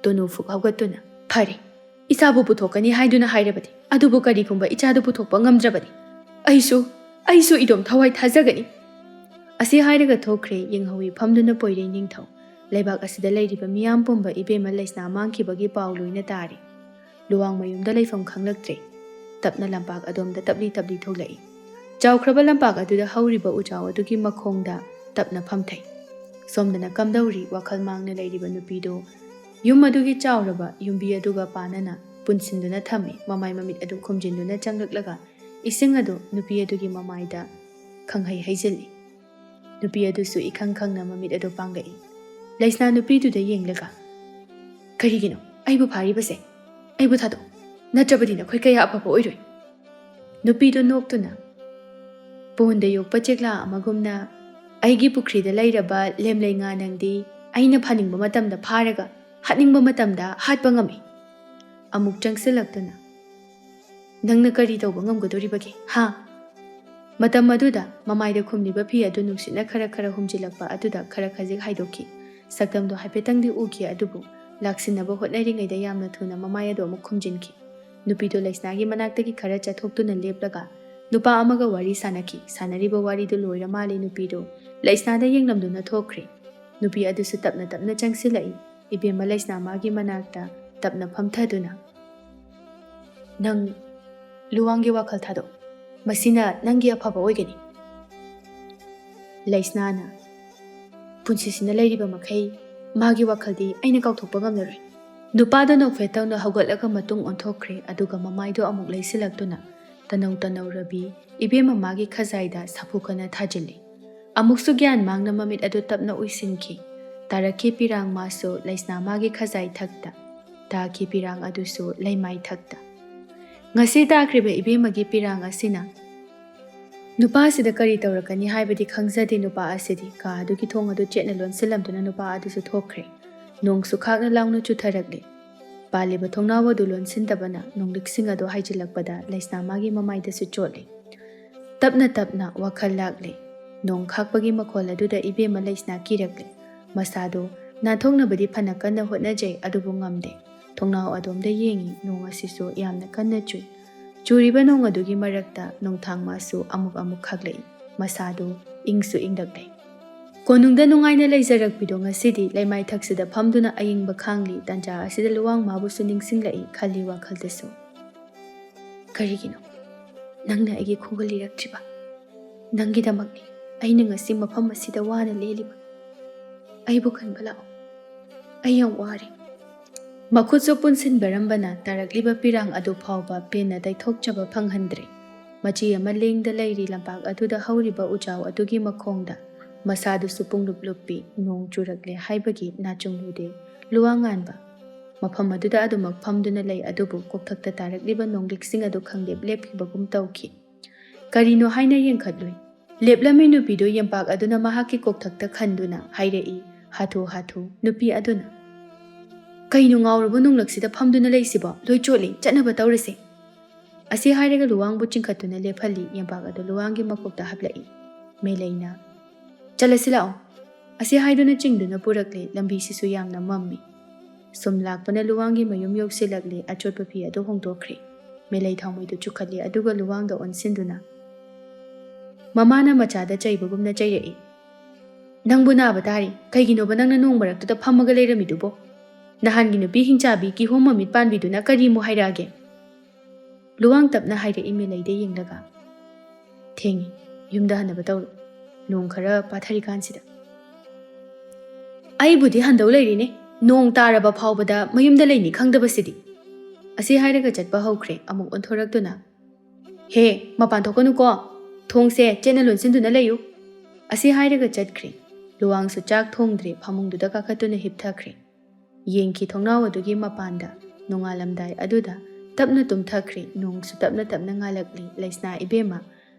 ꯇꯣꯅꯨ ꯐꯨꯛ ꯍꯧꯒꯠꯇꯨꯅ, "ꯐꯔꯦ, ꯏꯆꯥꯕꯨ ꯄꯨꯊꯣꯛꯀꯅꯤ ꯍꯥꯏꯗꯨꯅ ꯍꯥꯏꯔꯕꯗꯤ, ꯑꯗꯨꯕꯨ ꯀꯔꯤꯒꯨꯝꯕ ꯏꯆꯥꯗꯨ ꯄꯨꯊꯣꯛꯄ ꯉꯝꯗ꯭ꯔꯕꯗꯤ, ꯑꯩꯁꯨ, ꯑꯩꯁꯨ ꯏꯗꯣꯝ ꯊꯋꯥꯏ ꯊꯥꯖꯒꯅꯤ"꯫ ꯑꯁꯤ ꯍꯥꯏꯔꯒ ꯊꯣꯛꯈ꯭ꯔꯦ꯫ ꯌꯦꯡꯍꯧꯏ ꯐꯝꯗꯨꯅ ꯄꯣꯏꯔꯩ ꯅꯤꯡꯊꯧ꯫ ꯂꯩꯕꯥꯛ ꯑꯁꯤꯗ ꯂꯩꯔꯤꯕ ꯃꯤꯌꯥꯝ ꯄꯨꯝꯕ ꯏꯕꯦꯝꯃ ꯂꯩꯁꯅꯥ ꯃꯥꯡꯈꯤꯕꯒꯤ ꯄꯥꯎ ꯂꯣꯏꯅ ꯇꯥꯔꯦ꯫ ꯂꯨꯋꯥꯡ ꯃꯌꯨꯝꯗ ꯂꯩꯐꯝ ꯈꯪꯂꯛꯇ꯭ꯔꯦ꯫ ꯇꯞꯅ ꯂꯝꯄꯥꯛ ꯑꯗꯣꯝꯗ ꯇꯞꯂꯤ ꯇꯞꯂꯤ ꯊꯣꯛꯂꯛꯏ꯫ ꯆꯥꯎꯈ꯭ꯔꯕ ꯂꯝꯄꯥꯛ ꯑꯗꯨꯗ ꯍꯧꯔꯤꯕ ꯎꯖꯥꯎ ꯑꯗꯨꯒꯤ ꯃꯈꯣꯡꯗ ꯇꯞꯅ ꯐꯝꯊꯩ꯫ ꯁꯣꯝꯗꯅ ꯀꯝꯗꯧꯔꯤ ꯋꯥꯈꯜ ꯃꯥꯡꯅ ꯂꯩꯔꯤꯕ ꯅꯨꯄꯤꯗꯨ ꯌꯨꯝ ꯑꯗꯨꯒꯤ ꯆꯥꯎꯔꯕ ꯌꯨꯝꯕꯤ ꯑꯗꯨꯒ ꯄꯥꯅꯅ ꯄꯨꯟꯁꯤꯟꯗꯨꯅ ꯊꯝꯃꯤ꯫ ꯃꯃꯥꯏ ꯃꯃꯤꯠ ꯑꯗꯨ ꯈꯨꯝꯖꯤꯟꯗꯨꯅ ꯆꯪꯂꯛꯂꯒ ꯏꯁꯤꯡ ꯑꯗꯨ ꯅꯨꯄꯤ ꯑꯗꯨꯒꯤ ꯃꯃꯥꯏꯗ ꯈꯪꯍꯩ ꯍꯩꯖꯤꯜꯂꯤ꯫ ꯅꯨꯄꯤ ꯑꯗꯨꯁꯨ ꯏꯈꯪ ꯈꯪꯅ ꯃꯃꯤꯠ ꯑꯗꯨ ꯄꯥꯡꯂꯛꯏ꯫ ꯂꯩꯁꯅꯥ ꯅꯨꯄꯤꯗꯨꯗ ꯌꯦꯡꯂꯒ, "ꯀꯔꯤꯒꯤꯅꯣ ꯑꯩꯕꯨ ꯐꯥꯔꯤꯕꯁꯦ? ꯑꯩꯕꯨ ꯊꯥꯗꯣꯛ, ꯅꯠꯇ꯭ꯔꯕꯗꯤ ꯅꯈꯣꯏ ꯀꯌꯥ ꯑꯐꯕ ꯑꯣꯏꯔꯣꯏ꯫" ꯅꯨꯄꯤꯗꯨ ꯅꯣꯛꯇꯨꯅ, "ꯄꯣꯟꯗ ꯌꯣꯛꯄ ꯆꯦꯛꯂꯥ ꯑꯃꯒꯨꯝꯅ ꯑꯩꯒꯤ ꯄꯨꯈ꯭ꯔꯤꯗ ꯂꯩꯔꯕ ꯂꯦꯝꯂꯩ ꯉꯥ ꯅꯪꯗꯤ ꯑꯩꯅ ꯐꯥꯅꯤꯡꯕ ꯃꯇꯝꯗ ꯐꯥꯔꯒ ꯍꯥꯠꯅꯤꯡꯕ ꯃꯇꯝꯗ ꯍꯥꯠꯄ ꯉꯝꯃꯤ꯫" ꯑꯃꯨꯛ ꯆꯪꯁꯤꯜꯂꯛꯇꯨꯅ, "ꯅꯪꯅ ꯀꯔꯤ ꯇꯧꯕ ꯉꯝꯒꯗꯧꯔꯤꯕꯒꯦ, ꯍꯥ?" ꯃꯇꯝ ꯑꯗꯨꯗ ꯃꯃꯥꯏꯗ ꯈꯨꯝꯂꯤꯕ ꯐꯤ ꯑꯗꯨ ꯅꯨꯡꯁꯤꯠꯅ ꯈꯔ ꯈꯔ ꯍꯨꯝꯖꯤꯜꯂꯛꯄ ꯑꯗꯨꯗ ꯈꯔ ꯈꯖꯤꯛ ꯍꯥꯏꯗꯣꯛꯈꯤ꯫ ꯁꯛꯇꯝꯗꯣ ꯍꯥꯏꯐꯦꯠꯇꯪꯗꯤ ꯎꯈꯤ, ꯑꯗꯨꯕꯨ ꯂꯥꯛꯁꯤꯟꯅꯕ ꯍꯣꯠꯅꯔꯤꯉꯩꯗ ꯌꯥꯝꯅ ꯊꯨꯅ ꯃꯃꯥꯏ ꯑꯗꯨ ꯑꯃꯨꯛ ꯈꯨꯝꯖꯤꯟꯈꯤ꯫ ꯅꯨꯄꯤꯗꯨ ꯂꯩꯁꯅꯥꯒꯤ ꯃꯅꯥꯛꯇꯒꯤ ꯈꯔ ꯆꯠꯊꯣꯛꯇꯨꯅ ꯂꯦꯞꯂꯒ ꯅꯨꯄꯥ ꯑꯃꯒ ꯋꯥꯔꯤ ꯁꯥꯟꯅꯈꯤ꯫ ꯁꯥꯟꯅꯔꯤꯕ ꯋꯥꯔꯤꯗꯨ ꯂꯣꯏꯔ ꯃꯥꯜꯂꯦ ꯅꯨꯄꯤꯗꯨ ꯂꯩꯁꯅꯥꯗ ꯌꯦꯡꯂꯝꯗꯨꯅ ꯊꯣꯛꯈ꯭ꯔꯦ꯫ ꯅꯨꯄꯤ ꯑꯗꯨꯁꯨ ꯇꯞꯅ ꯇꯞꯅ ꯆꯪꯁꯤꯜꯂꯛꯏ꯫ ꯏꯕꯦꯝꯃ ꯂꯩꯁꯅꯥ ꯃꯥꯒꯤ ꯃꯅꯥꯛꯇ ꯇꯞꯅ ꯐꯝꯊꯗꯨꯅ, "ꯅꯪ ꯂꯨꯋꯥꯡꯒꯤ ꯋꯥꯈꯜ ꯊꯥꯗꯣꯛ꯫ ꯃꯁꯤꯅ ꯅꯪꯒꯤ ꯑꯐꯕ ꯑꯣꯏꯒꯅꯤ꯫" ꯂꯩꯁꯅꯥꯅ, "ꯄꯨꯟꯁꯤꯁꯤꯅ ꯂꯩꯔꯤꯕ ꯃꯈꯩ ꯃꯥꯒꯤ ꯋꯥꯈꯜꯗꯤ ꯑꯩꯅ ꯀꯥꯎꯊꯣꯛꯄ ꯉꯝꯂꯔꯣꯏ꯫" ꯅꯨꯄꯥꯗꯣ ꯅꯣꯛꯐꯦꯠ ꯇꯧꯅ ꯍꯧꯒꯠꯂꯒ ꯃꯇꯨꯡ ꯑꯣꯟꯊꯣꯛꯈ꯭ꯔꯦ, ꯑꯗꯨꯒ ꯃꯃꯥꯏꯗꯣ ꯑꯃꯨꯛ ꯂꯩꯁꯤꯜꯂꯛꯇꯨꯅ ꯇꯅꯧ ꯇꯅꯧꯔꯕꯤ ꯏꯕꯦꯝꯃ ꯃꯥꯒꯤ ꯈꯖꯥꯏꯗ ꯁꯥꯐꯨ ꯀꯟꯅ ꯊꯥꯖꯤꯜꯂꯤ꯫ ꯑꯃꯨꯛꯁꯨ ꯒ꯭ꯌꯥꯟ ꯃꯥꯡꯅ ꯃꯃꯤꯠ ꯑꯗꯨ ꯇꯞꯅ ꯎꯏꯁꯤꯟꯈꯤ꯫ ꯇꯥꯔꯛꯈꯤ ꯄꯤꯔꯥꯡ ꯃꯥꯁꯨ ꯂꯩꯁꯅꯥ ꯃꯥꯒꯤ ꯈꯖꯥꯏ ꯊꯛꯇ꯫ ꯇꯥꯈꯤ ꯄꯤꯔꯥꯡ ꯑꯗꯨꯁꯨ ꯂꯩꯃꯥꯏ ꯊꯛꯇ꯫ ꯉꯁꯤ ꯇꯥꯈ꯭ꯔꯤꯕ ꯏꯕꯦꯝꯃꯒꯤ ꯄꯤꯔꯥꯡ ꯑꯁꯤꯅ ꯅꯨꯄꯥꯁꯤꯗ ꯀꯔꯤ ꯇꯧꯔꯛꯀꯅꯤ ꯍꯥꯏꯕꯗꯤ ꯈꯪꯖꯗꯦ꯫ ꯅꯨꯄꯥ ꯑꯁꯤꯗꯤ ꯀꯥ ꯑꯗꯨꯒꯤ ꯊꯣꯡ ꯑꯗꯨ ꯆꯦꯠꯅ ꯂꯣꯟꯁꯤꯜꯂꯝꯗꯨꯅ ꯅꯨꯄꯥ ꯑꯗꯨꯁꯨ ꯊꯣꯛꯈ꯭ꯔꯦ꯫ ꯅꯣꯡꯁꯨ ꯈꯥꯛꯅ ꯂꯥꯎꯅ ꯆꯨꯊꯔꯛꯂꯦ꯫ ꯄꯥꯜꯂꯤꯕ ꯊꯣꯡꯅꯥꯎ ꯑꯗꯨ ꯂꯣꯟꯁꯤꯟꯗꯕꯅ ꯅꯣꯡꯂꯤꯛꯁꯤꯡ ꯑꯗꯨ ꯍꯥꯏꯖꯤꯜꯂꯛꯄꯗ ꯂꯩꯁꯅꯥ ꯃꯥꯒꯤ ꯃꯃꯥꯏꯗꯁꯨ ꯆꯣꯠꯂꯦ꯫ ꯇꯞꯅ ꯇꯞꯅ ꯋꯥꯈꯜ ꯂꯥꯛꯂꯦ꯫ ꯅꯣꯡ ꯈꯥꯛꯄꯒꯤ ꯃꯈꯣꯜ ꯑꯗꯨꯗ ꯏꯕꯦꯝꯃ ꯂꯩꯁꯅꯥ ꯀꯤꯔꯛꯂꯦ꯫ ꯃꯁꯥꯗꯨ ꯅꯥꯟꯊꯣꯛꯅꯕꯗꯤ ꯐꯅ ꯀꯟꯅ ꯍꯣꯠꯅꯖꯩ, ꯑꯗꯨꯕꯨ ꯉꯝꯗꯦ꯫ ꯊꯣꯡꯅꯥꯎ ꯑꯗꯣꯝꯗ ꯌꯦꯡꯉꯤ, ꯅꯣꯡ ꯑꯁꯤꯁꯨ ꯌꯥꯝꯅ ꯀꯟꯅ ꯆꯨꯏ꯫ ꯆꯨꯔꯤꯕ ꯅꯣꯡ ꯑꯗꯨꯒꯤ ꯃꯔꯛꯇ ꯅꯣꯡꯊꯥꯡ ꯃꯥꯁꯨ ꯑꯃꯨꯛ ꯑꯃꯨꯛ ꯈꯥꯛꯂꯛꯏ꯫ ꯃꯁꯥꯗꯨ ꯏꯪꯁꯨ ꯏꯪꯂꯛꯂꯦ꯫ ꯀꯣꯅꯨꯡꯗ ꯅꯨꯡꯉꯥꯏꯅ ꯂꯩꯖꯔꯛꯄꯤꯗꯣ ꯉꯁꯤꯗꯤ ꯂꯩꯃꯥꯏ ꯊꯛꯁꯤꯗ ꯐꯝꯗꯨꯅ ꯑꯏꯪꯕ ꯈꯥꯡꯂꯤ꯫ ꯇꯥꯟꯖꯥ ꯑꯁꯤꯗ ꯂꯨꯋꯥꯡ ꯃꯥꯕꯨꯁꯨ ꯅꯤꯡꯁꯤꯡꯂꯛꯏ ꯈꯜꯂꯤ ꯋꯥꯈꯜꯗꯁꯨ꯫ "ꯀꯔꯤꯒꯤꯅꯣ ꯅꯪꯅ ꯑꯩꯒꯤ ꯈꯣꯡꯒꯜ ꯂꯤꯔꯛꯇ꯭ꯔꯤꯕ? ꯅꯪꯒꯤꯗꯃꯛꯅꯤ ꯑꯩꯅ ꯉꯁꯤ ꯃꯐꯝ ꯑꯁꯤꯗ ꯋꯥꯅ ꯂꯦꯜꯂꯤꯕ꯫ ꯑꯩꯕꯨ ꯀꯟꯕ ꯂꯥꯛꯑꯣ꯫ ꯑꯩ ꯌꯥꯝ ꯋꯥꯔꯦ꯫" ꯃꯈꯨꯠꯁꯨ ꯄꯨꯟꯁꯤꯟꯕꯔꯝꯕꯅ ꯇꯥꯔꯛꯂꯤꯕ ꯄꯤꯔꯥꯡ ꯑꯗꯨ ꯐꯥꯎꯕ ꯄꯦꯟꯅ ꯇꯩꯊꯣꯛꯆꯕ ꯐꯪꯍꯟꯗ꯭ꯔꯦ꯫ ꯃꯆꯤ ꯑꯃ ꯂꯦꯡꯗ ꯂꯩꯔꯤ ꯂꯝꯄꯥꯛ ꯑꯗꯨꯗ ꯍꯧꯔꯤꯕ ꯎꯖꯥꯎ ꯑꯗꯨꯒꯤ ꯃꯈꯣꯡꯗ ꯃꯁꯥꯗꯨꯁꯨ ꯄꯨꯡꯂꯨꯞ ꯂꯨꯞꯄꯤ꯫ ꯅꯣꯡ ꯆꯨꯔꯛꯂꯦ ꯍꯥꯏꯕꯒꯤ ꯅꯥꯆꯨꯡꯂꯨꯗꯦ ꯂꯨꯋꯥꯡꯉꯥꯟꯕ꯫ ꯃꯐꯝ ꯑꯗꯨꯗ ꯑꯗꯨꯃꯛ ꯐꯝꯗꯨꯅ ꯂꯩ, ꯑꯗꯨꯕꯨ ꯀꯣꯛꯊꯛꯇ ꯇꯥꯔꯛꯂꯤꯕ ꯅꯣꯡꯂꯤꯛꯁꯤꯡ ꯑꯗꯨ ꯈꯪꯂꯦꯞ ꯂꯦꯞꯈꯤꯕꯒꯨꯝ ꯇꯧꯈꯤ꯫ ꯀꯔꯤꯅꯣ ꯍꯥꯏꯅ ꯌꯦꯡꯈꯠꯂꯨꯏ꯫ ꯂꯦꯞꯂꯝꯃꯤ ꯅꯨꯄꯤꯗꯨ ꯌꯦꯝꯄꯥꯛ ꯑꯗꯨꯅ ꯃꯍꯥꯛꯀꯤ ꯀꯣꯛꯊꯛꯇ ꯈꯟꯗꯨꯅ ꯍꯥꯏꯔꯛꯏ, ꯍꯥꯊꯨ ꯍꯥꯊꯨ꯫ ꯅꯨꯄꯤ ꯑꯗꯨꯅ, "ꯀꯩꯅꯣ ꯉꯥꯎꯔꯕ ꯅꯣꯡꯂꯛꯁꯤꯗ ꯐꯝꯗꯨꯅ ꯂꯩꯁꯤꯕꯣ? ꯂꯣꯏ ꯆꯣꯠꯂꯤ, ꯆꯠꯅꯕ ꯇꯧꯔꯁꯦ!" ꯑꯁꯤ ꯍꯥꯏꯔꯒ ꯂꯨꯋꯥꯡꯕꯨ ꯆꯤꯡꯈꯠꯇꯨꯅ ꯂꯦꯞꯍꯜꯂꯤ꯫ ꯌꯦꯝꯄꯥꯛ ꯑꯗꯨ ꯂꯨꯋꯥꯡꯒꯤ ꯃꯀꯣꯛꯇ ꯍꯥꯞꯂꯛꯏ꯫ ꯃꯦꯂꯩꯅ, "ꯆꯠꯂꯁꯤ ꯂꯥꯛꯑꯣ!" ꯑꯁꯤ ꯍꯥꯏꯗꯨꯅ ꯆꯤꯡꯗꯨꯅ ꯄꯨꯔꯛꯂꯦ꯫ ꯂꯝꯕꯤꯁꯤꯁꯨ ꯌꯥꯝꯅ ꯃꯝꯃꯤ꯫ ꯁꯨꯝ ꯂꯥꯛꯄꯅ ꯂꯨꯋꯥꯡꯒꯤ ꯃꯌꯨꯝ ꯌꯧꯁꯤꯜꯂꯛꯂꯦ꯫ ꯑꯆꯣꯠꯄ ꯐꯤ ꯑꯗꯨ ꯍꯣꯡꯗꯣꯛꯈ꯭ꯔꯦ꯫ ꯃꯦꯂꯩ ꯊꯥꯎꯃꯩꯗꯨ ꯆꯨꯈꯠꯂꯦ, ꯑꯗꯨꯒ ꯂꯨꯋꯥꯡꯗ ꯑꯣꯟꯁꯤꯟꯗꯨꯅ, ꯃꯃꯥꯅ ꯃꯆꯥꯗ ꯆꯩꯕꯒꯨꯝꯅ ꯆꯩꯔꯛꯏ꯫ "ꯅꯪꯕꯨ ꯅꯥꯕ ꯇꯥꯔꯤ꯫ ꯀꯩꯒꯤꯅꯣꯕ ꯅꯪꯅ ꯅꯣꯡ ꯃꯔꯛꯇꯨꯗ ꯐꯝꯃꯒ ꯂꯩꯔꯝꯃꯤꯗꯨꯕꯣ? ꯅꯍꯥꯟꯒꯤ ꯅꯨꯄꯤ ꯍꯤꯡꯆꯥꯕꯤ ꯀꯤꯍꯣꯝ ꯃꯃꯤꯠ ꯄꯥꯟꯕꯤꯗꯨꯅ ꯀꯔꯤ ꯑꯃꯨꯛ ꯍꯥꯏꯔꯛꯑꯒꯦ?" ꯂꯨꯋꯥꯡ ꯇꯞꯅ ꯍꯥꯏꯔꯛꯏ ꯃꯦꯂꯩꯗ ꯌꯦꯡꯂꯒ꯫ "ꯊꯦꯡꯉꯤ, ꯌꯨꯝꯗ ꯍꯟꯅꯕ ꯇꯧꯔꯣ꯫ ꯅꯣꯡ ꯈꯔ ꯄꯥꯊꯔꯤꯀꯥꯟꯁꯤꯗ꯫" "ꯑꯩꯕꯨꯗꯤ ꯍꯟꯗꯧ ꯂꯩꯔꯤꯅꯦ, ꯅꯣꯡ ꯇꯥꯔꯕ ꯐꯥꯎꯕꯗ ꯃꯌꯨꯝꯗ ꯂꯩꯅꯤ ꯈꯪꯗꯕꯁꯤꯗꯤ!" ꯑꯁꯤ ꯍꯥꯏꯔꯒ ꯆꯠꯄ ꯍꯧꯈ꯭ꯔꯦ꯫ ꯑꯃꯨꯛ ꯑꯣꯟꯊꯣꯔꯛꯇꯨꯅ, "ꯍꯦ, ꯃꯄꯥꯟ ꯊꯣꯛꯀꯅꯨꯀꯣ! ꯊꯣꯡꯁꯦ ꯆꯦꯠꯅ ꯂꯣꯟꯁꯤꯟꯗꯨꯅ ꯂꯩꯌꯨ!" ꯑꯁꯤ ꯍꯥꯏꯔꯒ ꯆꯠꯈ꯭ꯔꯦ꯫ ꯂꯨꯋꯥꯡꯁꯨ ꯆꯥꯛ ꯊꯣꯡꯗ꯭ꯔꯦ, ꯐꯃꯨꯡꯗꯨꯗ ꯀꯥꯈꯠꯇꯨꯅ ꯍꯤꯞꯊꯈ꯭ꯔꯦ꯫ ꯌꯦꯡꯈꯤ ꯊꯣꯡꯅꯥꯎ ꯑꯗꯨꯒꯤ ꯃꯄꯥꯟꯗ꯫ ꯅꯣꯡꯉꯥꯜꯂꯝꯗꯥꯏ ꯑꯗꯨꯗ ꯇꯞꯅ ꯇꯨꯝꯊꯈ꯭ꯔꯦ꯫ ꯅꯣꯡꯁꯨ ꯇꯞꯅ ꯇꯞꯅ ꯉꯥꯜꯂꯛꯂꯤ꯫ ꯂꯩꯁꯅꯥ ꯏꯕꯦꯝꯃ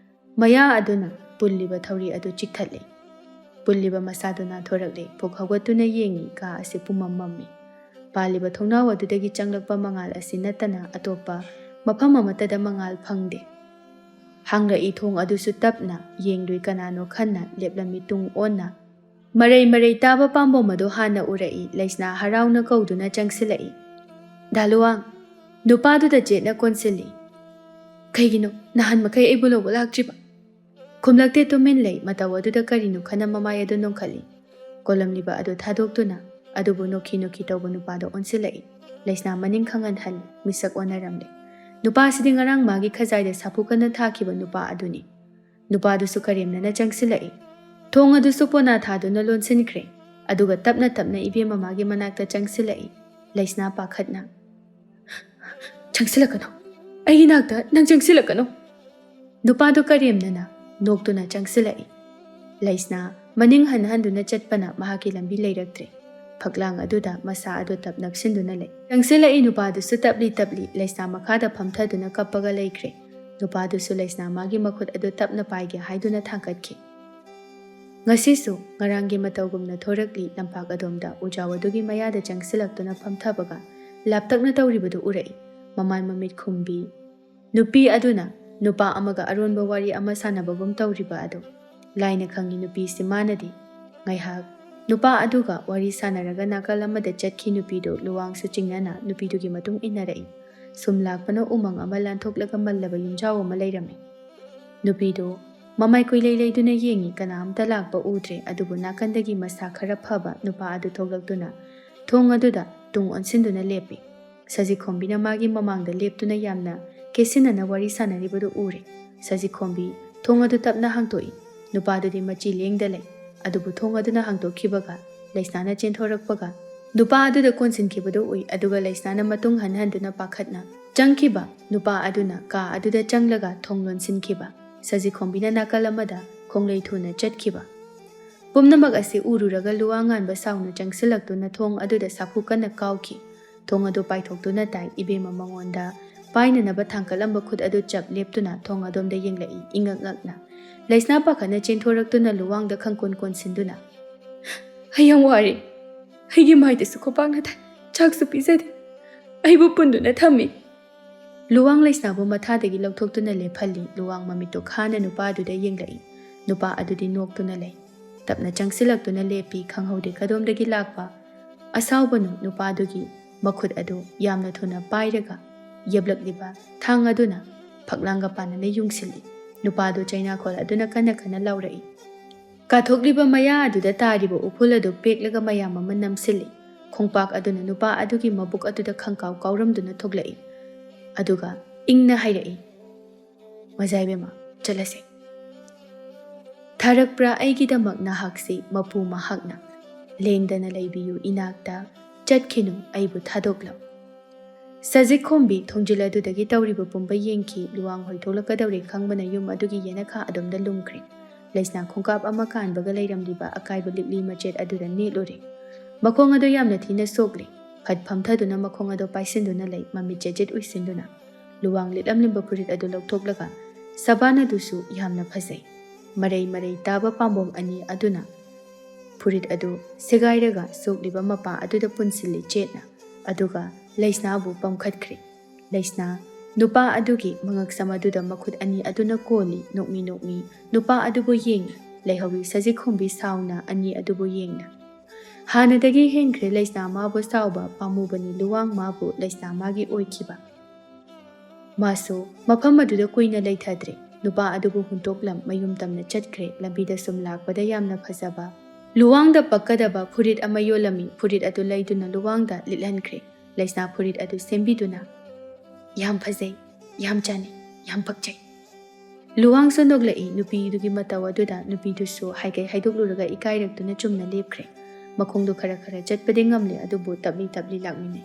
ꯃꯌꯥ ꯑꯗꯨꯅ ꯄꯨꯜꯂꯤꯕ ꯊꯧꯔꯤ ꯑꯗꯨ ꯆꯤꯛꯊꯠꯂꯤ꯫ ꯄꯨꯜꯂꯤꯕ ꯃꯁꯥꯗꯨ ꯅꯥꯟꯊꯣꯔꯛꯂꯦ꯫ ꯄꯨꯛ ꯍꯧꯒꯠꯇꯨꯅ ꯌꯦꯡꯉꯤ, ꯀꯥ ꯑꯁꯤ ꯄꯨꯝꯃꯝ ꯃꯝꯃꯤ꯫ ꯄꯥꯜꯂꯤꯕ ꯊꯣꯡꯅꯥꯎ ꯑꯗꯨꯗꯒꯤ ꯆꯪꯂꯛꯄ ꯃꯉꯥꯜ ꯑꯁꯤ ꯅꯠꯇꯅ ꯑꯇꯣꯞꯄ ꯃꯐꯝ ꯑꯃꯠꯇꯗ ꯃꯉꯥꯜ ꯐꯪꯗꯦ꯫ ꯍꯥꯡꯂꯛꯏ ꯊꯣꯡ ꯑꯗꯨꯁꯨ ꯇꯞꯅ꯫ ꯌꯦꯡꯂꯨꯏ ꯀꯅꯥꯅꯣ ꯈꯟꯅ꯫ ꯂꯦꯞꯂꯝꯃꯤ ꯇꯨꯡ ꯑꯣꯟꯅ꯫ ꯃꯔꯩ ꯃꯔꯩ ꯇꯥꯕ ꯄꯥꯝꯕꯣꯝ ꯑꯗꯨ ꯍꯥꯟꯅ ꯎꯔꯛꯏ꯫ ꯂꯩꯁꯅꯥ ꯍꯔꯥꯎꯅ ꯀꯧꯗꯨꯅ ꯆꯪꯁꯤꯜꯂꯛꯏ꯫ "ꯗꯥ ꯂꯨꯋꯥꯡ!" ꯅꯨꯄꯥꯗꯨꯗ ꯆꯦꯠꯅ ꯀꯣꯟꯁꯤꯜꯂꯤ꯫ "ꯀꯩꯒꯤꯅꯣ ꯅꯍꯥꯟ ꯃꯈꯩ ꯑꯩꯕꯨ ꯂꯧꯕ ꯂꯥꯛꯇ꯭ꯔꯤꯕ?" ꯈꯨꯝꯂꯛꯇꯦ, ꯇꯨꯃꯤꯟ ꯂꯩ꯫ ꯃꯇꯧ ꯑꯗꯨꯗ ꯀꯔꯤꯅꯣ ꯈꯟꯅ ꯃꯃꯥꯏ ꯑꯗꯨ ꯅꯣꯝꯈꯠꯂꯤ꯫ ꯀꯣꯂꯝꯂꯤꯕ ꯑꯗꯨ ꯊꯥꯗꯣꯛꯇꯨꯅ ꯑꯗꯨꯕꯨ ꯅꯣꯛꯈꯤ ꯅꯣꯛꯈꯤ ꯇꯧꯕ ꯅꯨꯄꯥꯗ ꯑꯣꯟꯁꯤꯜꯂꯛꯏ꯫ ꯂꯩꯁꯅꯥ ꯃꯅꯤꯡ ꯈꯪꯍꯟꯍꯜꯂꯤ꯫ ꯃꯤꯁꯛ ꯑꯣꯟꯅꯔꯝꯂꯦ꯫ ꯅꯨꯄꯥꯁꯤꯗꯤ ꯉꯔꯥꯡ ꯃꯥꯒꯤ ꯈꯖꯥꯏꯗ ꯁꯥꯐꯨ ꯀꯟꯅ ꯊꯥꯈꯤꯕ ꯅꯨꯄꯥ ꯑꯗꯨꯅꯤ꯫ ꯅꯨꯄꯥꯗꯨꯁꯨ ꯀꯔꯦꯝꯅꯅ ꯆꯪꯁꯤꯜꯂꯛꯏ꯫ ꯊꯣꯡ ꯑꯗꯨꯁꯨ ꯄꯣꯅꯥ ꯊꯥꯗꯨꯅ ꯂꯣꯟꯁꯤꯟꯈ꯭ꯔꯦ꯫ ꯑꯗꯨꯒ ꯇꯞꯅ ꯇꯞꯅ ꯏꯕꯦꯝ ꯃꯃꯥꯒꯤ ꯃꯅꯥꯛꯇ ꯆꯪꯁꯤꯜꯂꯛꯏ꯫ ꯂꯩꯁꯅꯥ ꯄꯥꯈꯠꯅ, "ꯆꯪꯁꯤꯜꯂꯛꯀꯅꯨ, ꯑꯩꯒꯤ ꯅꯥꯛꯇ ꯅꯪ ꯆꯪꯁꯤꯜꯂꯛꯀꯅꯨ!" ꯅꯨꯄꯥꯗꯨ ꯀꯔꯦꯝꯅꯅ ꯅꯣꯛꯇꯨꯅ ꯆꯪꯁꯤꯜꯂꯛꯏ꯫ ꯂꯩꯁꯅꯥ ꯃꯅꯤꯡ ꯍꯟ ꯍꯟꯗꯨꯅ ꯆꯠꯄꯅ ꯃꯍꯥꯛꯀꯤ ꯂꯝꯕꯤ ꯂꯩꯔꯛꯇ꯭ꯔꯦ꯫ ꯐꯛꯂꯥꯡ ꯑꯗꯨꯗ ꯃꯁꯥ ꯑꯗꯨ ꯇꯞ ꯅꯞꯁꯤꯟꯗꯨꯅ ꯂꯩ꯫ ꯆꯪꯁꯤꯜꯂꯛꯏ ꯅꯨꯄꯥꯗꯨꯁꯨ ꯇꯞꯂꯤ ꯇꯞꯂꯤ ꯂꯩꯁꯅꯥ ꯃꯈꯥꯗ ꯐꯝꯊꯗꯨꯅ ꯀꯞꯄꯒ ꯂꯩꯈ꯭ꯔꯦ꯫ ꯅꯨꯄꯥꯗꯨꯁꯨ ꯂꯩꯁꯅꯥ ꯃꯥꯒꯤ ꯃꯈꯨꯠ ꯑꯗꯨ ꯇꯞꯅ ꯄꯥꯏꯒꯦ ꯍꯥꯏꯗꯨꯅ ꯊꯥꯡꯒꯠꯈꯤ꯫ ꯉꯁꯤꯁꯨ ꯉꯔꯥꯡꯒꯤ ꯃꯇꯧꯒꯨꯝꯅ ꯊꯣꯔꯛꯂꯤ ꯂꯝꯄꯥꯛ ꯑꯗꯣꯝꯗ ꯎꯖꯥꯎ ꯑꯗꯨꯒꯤ ꯃꯌꯥꯗ ꯆꯪꯁꯤꯜꯂꯛꯇꯨꯅ ꯐꯝꯊꯕꯒ ꯂꯥꯞꯇꯛꯅ ꯇꯧꯔꯤꯕꯗꯨ ꯎꯔꯛꯏ꯫ ꯃꯃꯥꯏ ꯃꯃꯤꯠ ꯈꯨꯝꯕꯤ ꯅꯨꯄꯤ ꯑꯗꯨꯅ ꯅꯨꯄꯥ ꯑꯃꯒ ꯑꯔꯣꯟꯕ ꯋꯥꯔꯤ ꯑꯃ ꯁꯥꯟꯅꯕꯒꯨꯝ ꯇꯧꯔꯤꯕ ꯑꯗꯨ ꯂꯥꯏꯅ ꯈꯪꯉꯤ꯫ ꯅꯨꯄꯤꯁꯤ ꯃꯥꯅꯗꯤ ꯉꯥꯏꯍꯥꯛ ꯅꯨꯄꯥ ꯑꯗꯨꯒ ꯋꯥꯔꯤ ꯁꯥꯟꯅꯔꯒ ꯅꯥꯀꯜ ꯑꯃꯗ ꯆꯠꯈꯤ꯫ ꯅꯨꯄꯤꯗꯨ ꯂꯨꯋꯥꯡꯁꯨ ꯆꯤꯡꯅꯅ ꯅꯨꯄꯤꯗꯨꯒꯤ ꯃꯇꯨꯡ ꯏꯟꯅꯔꯛꯏ꯫ ꯁꯨꯝ ꯂꯥꯛꯄꯅ ꯎꯃꯪ ꯑꯃ ꯂꯥꯟꯊꯣꯛꯂꯒ ꯃꯜꯂꯕ ꯌꯨꯝꯖꯥꯎ ꯑꯃ ꯂꯩꯔꯝꯃꯤ꯫ ꯅꯨꯄꯤꯗꯨ ꯃꯃꯥꯏ ꯀꯨꯏꯂꯩ ꯂꯩꯗꯨꯅ ꯌꯦꯡꯉꯤ꯫ ꯀꯅꯥꯝꯇ ꯂꯥꯛꯄ ꯎꯗ꯭ꯔꯦ꯫ ꯑꯗꯨꯕꯨ ꯅꯥꯀꯟꯗꯒꯤ ꯃꯁꯥ ꯈꯔ ꯐꯕ ꯅꯨꯄꯥ ꯑꯗꯨ ꯊꯣꯛꯂꯛꯇꯨꯅ ꯊꯣꯡ ꯑꯗꯨꯗ ꯇꯨꯡ ꯑꯣꯟꯁꯤꯟꯗꯨꯅ ꯂꯦꯞꯄꯤ꯫ ꯁꯖꯤꯈꯣꯝꯕꯤꯅ ꯃꯥꯒꯤ ꯃꯃꯥꯡꯗ ꯂꯦꯞꯇꯨꯅ ꯌꯥꯝꯅ ꯀꯦꯁꯤꯟꯅꯅ ꯋꯥꯔꯤ ꯁꯥꯟꯅꯔꯤꯕꯗꯨ ꯎꯔꯦ꯫ ꯁꯖꯤꯈꯣꯝꯕꯤ ꯊꯣꯡ ꯑꯗꯨ ꯇꯞꯅ ꯍꯥꯡꯇꯣꯛꯏ꯫ ꯅꯨꯄꯥꯗꯨꯗꯤ ꯃꯆꯤ ꯂꯦꯡꯗ ꯂꯩ꯫ ꯑꯗꯨꯕꯨ ꯊꯣꯡ ꯑꯗꯨꯅ ꯍꯥꯡꯗꯣꯛꯈꯤꯕꯒ ꯂꯩꯁꯅꯥꯅ ꯆꯦꯟꯊꯣꯔꯛꯄꯒ ꯅꯨꯄꯥ ꯑꯗꯨꯗ ꯀꯣꯟꯁꯤꯟꯈꯤꯕꯗꯨ ꯎꯏ꯫ ꯑꯗꯨꯒ ꯂꯩꯁꯅꯥꯅ ꯃꯇꯨꯡ ꯍꯟ ꯍꯟꯗꯨꯅ ꯄꯥꯈꯠꯅ ꯆꯪꯈꯤꯕ ꯅꯨꯄꯥ ꯑꯗꯨꯅ ꯀꯥ ꯑꯗꯨꯗ ꯆꯪꯂꯒ ꯊꯣꯡ ꯂꯣꯟꯁꯤꯟꯈꯤꯕ꯫ ꯁꯖꯤꯈꯣꯝꯕꯤꯅ ꯅꯥꯀꯜ ꯑꯃꯗ ꯈꯣꯡꯂꯩ ꯊꯨꯅ ꯆꯠꯈꯤꯕ꯫ ꯄꯨꯝꯅꯃꯛ ꯑꯁꯤ ꯎꯔꯨꯔꯒ ꯂꯨꯋꯥꯡꯉꯥꯟꯕ ꯁꯥꯎꯅ ꯆꯪꯁꯤꯜꯂꯛꯇꯨꯅ ꯊꯣꯡ ꯑꯗꯨꯗ ꯁꯥꯐꯨ ꯀꯟꯅ ꯀꯥꯎꯈꯤ꯫ ꯊꯣꯡ ꯑꯗꯨ ꯄꯥꯏꯊꯣꯛꯇꯨꯅ ꯇꯥꯏ꯫ ꯏꯕꯦꯝꯃ ꯃꯉꯣꯟꯗ ꯄꯥꯏꯅꯅꯕ ꯊꯥꯡꯀꯠꯂꯝꯕ ꯈꯨꯠ ꯑꯗꯨ ꯆꯞ ꯂꯦꯞꯇꯨꯅ ꯊꯣꯡ ꯑꯗꯣꯝꯗ ꯌꯦꯡꯂꯛꯏ, ꯏꯉꯛ ꯉꯛꯅ꯫ ꯂꯩꯁꯅꯥ ꯄꯥꯈꯠꯅ ꯆꯦꯟꯊꯣꯔꯛꯇꯨꯅ ꯂꯨꯋꯥꯡꯗ ꯈꯪꯀꯣꯟ ꯀꯣꯟꯁꯤꯟꯗꯨꯅ, "ꯑꯩ ꯌꯥꯝ ꯋꯥꯔꯦ꯫ ꯑꯩꯒꯤ ꯃꯥꯏꯗꯁꯨ ꯈꯨꯄꯥꯛꯅ ꯊꯥꯏ꯫ ꯆꯥꯛꯁꯨ ꯄꯤꯖꯗꯦ꯫ ꯑꯩꯕꯨ ꯄꯨꯟꯗꯨꯅ ꯊꯝꯃꯤ꯫" ꯂꯨꯋꯥꯡ ꯂꯩꯁꯅꯥꯕꯨ ꯃꯊꯥꯗꯒꯤ ꯂꯧꯊꯣꯛꯇꯨꯅ ꯂꯦꯞꯍꯜꯂꯤ꯫ ꯂꯨꯋꯥꯡ ꯃꯃꯤꯠꯇꯨ ꯈꯥꯅ ꯅꯨꯄꯥ ꯑꯗꯨꯗ ꯌꯦꯡꯂꯛꯏ꯫ ꯅꯨꯄꯥ ꯑꯗꯨꯗꯤ ꯅꯣꯛꯇꯨꯅ ꯂꯩ꯫ ꯇꯞꯅ ꯆꯪꯁꯤꯜꯂꯛꯇꯨꯅ ꯂꯦꯞꯄꯤ꯫ ꯈꯪꯍꯧꯗꯦ ꯀꯗꯣꯝꯗꯒꯤ ꯂꯥꯛꯄ ꯑꯁꯥꯎꯕꯅꯣ ꯅꯨꯄꯥꯗꯨꯒꯤ ꯃꯈꯨꯠ ꯑꯗꯨ ꯌꯥꯝꯅ ꯊꯨꯅ ꯄꯥꯏꯔꯒ ꯌꯦꯞꯂꯛꯂꯤꯕ ꯊꯥꯡ ꯑꯗꯨꯅ ꯐꯛꯂꯥꯡꯒ ꯄꯥꯟꯅꯅ ꯌꯨꯡꯁꯤꯜꯂꯤ꯫ ꯅꯨꯄꯥꯗꯨ ꯆꯩꯅꯥꯈꯣꯜ ꯑꯗꯨꯅ ꯀꯟꯅ ꯀꯟꯅ ꯂꯥꯎꯔꯛꯏ꯫ ꯀꯥꯊꯣꯛꯂꯤꯕ ꯃꯌꯥ ꯑꯗꯨꯗ ꯇꯥꯔꯤꯕ ꯎꯐꯨꯜ ꯑꯗꯨ ꯄꯦꯛꯂꯒ ꯃꯌꯥꯝ ꯑꯃ ꯅꯝꯁꯤꯜꯂꯤ꯫ ꯈꯣꯡꯄꯥꯛ ꯑꯗꯨꯅ ꯅꯨꯄꯥ ꯑꯗꯨꯒꯤ ꯃꯕꯨꯛ ꯑꯗꯨꯗ ꯈꯪꯀꯥꯎ ꯀꯥꯎꯔꯝꯗꯨꯅ ꯊꯣꯛꯂꯛꯏ꯫ ꯑꯗꯨꯒ ꯏꯪꯅ ꯍꯥꯏꯔꯛꯏ, "ꯃꯖꯥꯏꯕꯦꯝꯃ, ꯆꯠꯂꯁꯦ꯫ ꯊꯥꯔꯛꯄ꯭ꯔꯥ ꯑꯩꯒꯤꯗꯃꯛ ꯅꯍꯥꯛꯁꯤ ꯃꯄꯨ ꯃꯍꯥꯛꯅ? ꯂꯦꯡꯗꯅ ꯂꯩꯕꯤꯌꯨ ꯏꯅꯥꯛꯇ, "ꯆꯠꯈꯤꯅꯨ, ꯑꯩꯕꯨ ꯊꯥꯗꯣꯛꯂꯝ꯫" ꯁꯖꯤꯛ ꯈꯣꯝꯕꯤ ꯊꯣꯡꯖꯤꯜ ꯑꯗꯨꯗꯒꯤ ꯇꯧꯔꯤꯕ ꯄꯨꯝꯕ ꯌꯦꯡꯈꯤ꯫ ꯂꯨꯋꯥꯡ ꯍꯣꯏ ꯊꯣꯛꯂꯛꯀꯗꯧꯔꯦ ꯈꯪꯕꯅ ꯌꯨꯝ ꯑꯗꯨꯒꯤ ꯌꯦꯅꯈꯥ ꯑꯗꯣꯝꯗ ꯂꯨꯝꯈ꯭ꯔꯦ꯫ ꯂꯩꯁꯅꯥ ꯈꯣꯡꯀꯥꯞ ꯑꯃ ꯀꯥꯟꯕꯒ ꯂꯩꯔꯝꯂꯤꯕ ꯑꯀꯥꯏꯕ ꯂꯤꯛꯂꯤ ꯃꯆꯦꯠ ꯑꯗꯨꯗ ꯅꯦꯠꯂꯨꯔꯦ꯫ ꯃꯈꯣꯡ ꯑꯗꯨ ꯌꯥꯝꯅ ꯊꯤꯅ ꯁꯣꯛꯂꯤ꯫ ꯐꯠ ꯐꯝꯊꯗꯨꯅ ꯃꯈꯣꯡ ꯑꯗꯨ ꯄꯥꯏꯁꯤꯟꯗꯨꯅ ꯂꯩ, ꯃꯃꯤꯠ ꯆꯦꯖꯤꯠ ꯎꯏꯁꯤꯟꯗꯨꯅ꯫ ꯂꯨꯋꯥꯡ ꯂꯤꯠꯂꯝꯂꯤꯕ ꯐꯨꯔꯤꯠ ꯑꯗꯨ ꯂꯧꯊꯣꯛꯂꯒ, ꯁꯕꯥꯟ ꯑꯗꯨꯁꯨ ꯌꯥꯝꯅ ꯐꯖꯩ꯫ ꯃꯔꯩ ꯃꯔꯩ ꯇꯥꯕ ꯄꯥꯝꯕꯣꯝ ꯑꯅꯤ ꯑꯗꯨꯅ ꯐꯨꯔꯤꯠ ꯑꯗꯨ ꯁꯦꯒꯥꯏꯔꯒ ꯁꯣꯛꯂꯤꯕ ꯃꯄꯥ ꯑꯗꯨꯗ ꯄꯨꯟꯁꯤꯜꯂꯤ ꯆꯦꯠꯅ, ꯑꯗꯨꯒ ꯂꯩꯁꯅꯥꯕꯨ ꯄꯝꯈꯠꯈ꯭ꯔꯦ꯫ ꯂꯩꯁꯅꯥ ꯅꯨꯄꯥ ꯑꯗꯨꯒꯤ ꯃꯉꯛꯁꯝ ꯑꯗꯨꯗ ꯃꯈꯨꯠ ꯑꯅꯤ ꯑꯗꯨꯅ ꯀꯣꯜꯂꯤ, ꯅꯣꯛꯃꯤ ꯅꯣꯛꯃꯤ ꯅꯨꯄꯥ ꯑꯗꯨꯕꯨ ꯌꯦꯡꯉꯤ꯫ ꯂꯩꯍꯧꯔꯤ ꯁꯖꯤꯛꯈꯣꯝꯕꯤ ꯁꯥꯎꯅ ꯑꯅꯤ ꯑꯗꯨꯕꯨ ꯌꯦꯡꯅ꯫ ꯍꯥꯟꯅꯗꯒꯤ ꯍꯦꯟꯈ꯭ꯔꯦ ꯂꯩꯁꯅꯥ ꯃꯥꯕꯨ ꯁꯥꯎꯕ, ꯄꯥꯝꯃꯨꯕꯅꯤ ꯂꯨꯋꯥꯡ ꯃꯥꯕꯨ ꯂꯩꯁꯅꯥ ꯃꯥꯒꯤ ꯑꯣꯏꯈꯤꯕ꯫ ꯃꯥꯁꯨ ꯃꯐꯝ ꯑꯗꯨꯗ ꯀꯨꯏꯅ ꯂꯩꯊꯗ꯭ꯔꯦ꯫ ꯅꯨꯄꯥ ꯑꯗꯨꯕꯨ ꯍꯨꯟꯇꯣꯛꯂꯝ ꯃꯌꯨꯝ ꯇꯝꯅ ꯆꯠꯈ꯭ꯔꯦ꯫ ꯂꯝꯕꯤꯗ ꯁꯨꯝ ꯂꯥꯛꯄꯗ ꯌꯥꯝꯅ ꯐꯖꯕ ꯂꯨꯋꯥꯡꯗ ꯄꯛꯀꯗꯕ ꯐꯨꯔꯤꯠ ꯑꯃ ꯌꯣꯜꯂꯝꯃꯤ꯫ ꯐꯨꯔꯤꯠ ꯑꯗꯨ ꯂꯩꯗꯨꯅ ꯂꯨꯋꯥꯡꯗ ꯂꯤꯠꯍꯟꯈ꯭ꯔꯦ꯫ ꯂꯩꯁꯅꯥ ꯐꯨꯔꯤꯠ ꯑꯗꯨ ꯁꯦꯝꯕꯤꯗꯨꯅ, "ꯌꯥꯝ ꯐꯖꯩ, ꯌꯥꯝ ꯆꯥꯟꯅꯩ, ꯌꯥꯝ ꯄꯛꯆꯩ꯫" ꯂꯨꯋꯥꯡꯁꯨ ꯅꯣꯛꯂꯛꯏ꯫ ꯅꯨꯄꯤꯗꯨꯒꯤ ꯃꯇꯧ ꯑꯗꯨꯗ ꯅꯨꯄꯤꯗꯨꯁꯨ ꯍꯥꯏꯒꯩ ꯍꯥꯏꯗꯣꯛꯂꯨꯔꯒ ꯏꯀꯥꯏꯔꯛꯇꯨꯅ ꯆꯨꯝꯅ ꯂꯦꯞꯈ꯭ꯔꯦ꯫ ꯃꯈꯣꯡꯗꯨ ꯈꯔ ꯈꯔ ꯆꯠꯄꯗꯤ ꯉꯝꯂꯦ, ꯑꯗꯨꯕꯨ ꯇꯞꯂꯤ ꯇꯞꯂꯤ ꯂꯥꯛꯃꯤꯟꯅꯩ꯫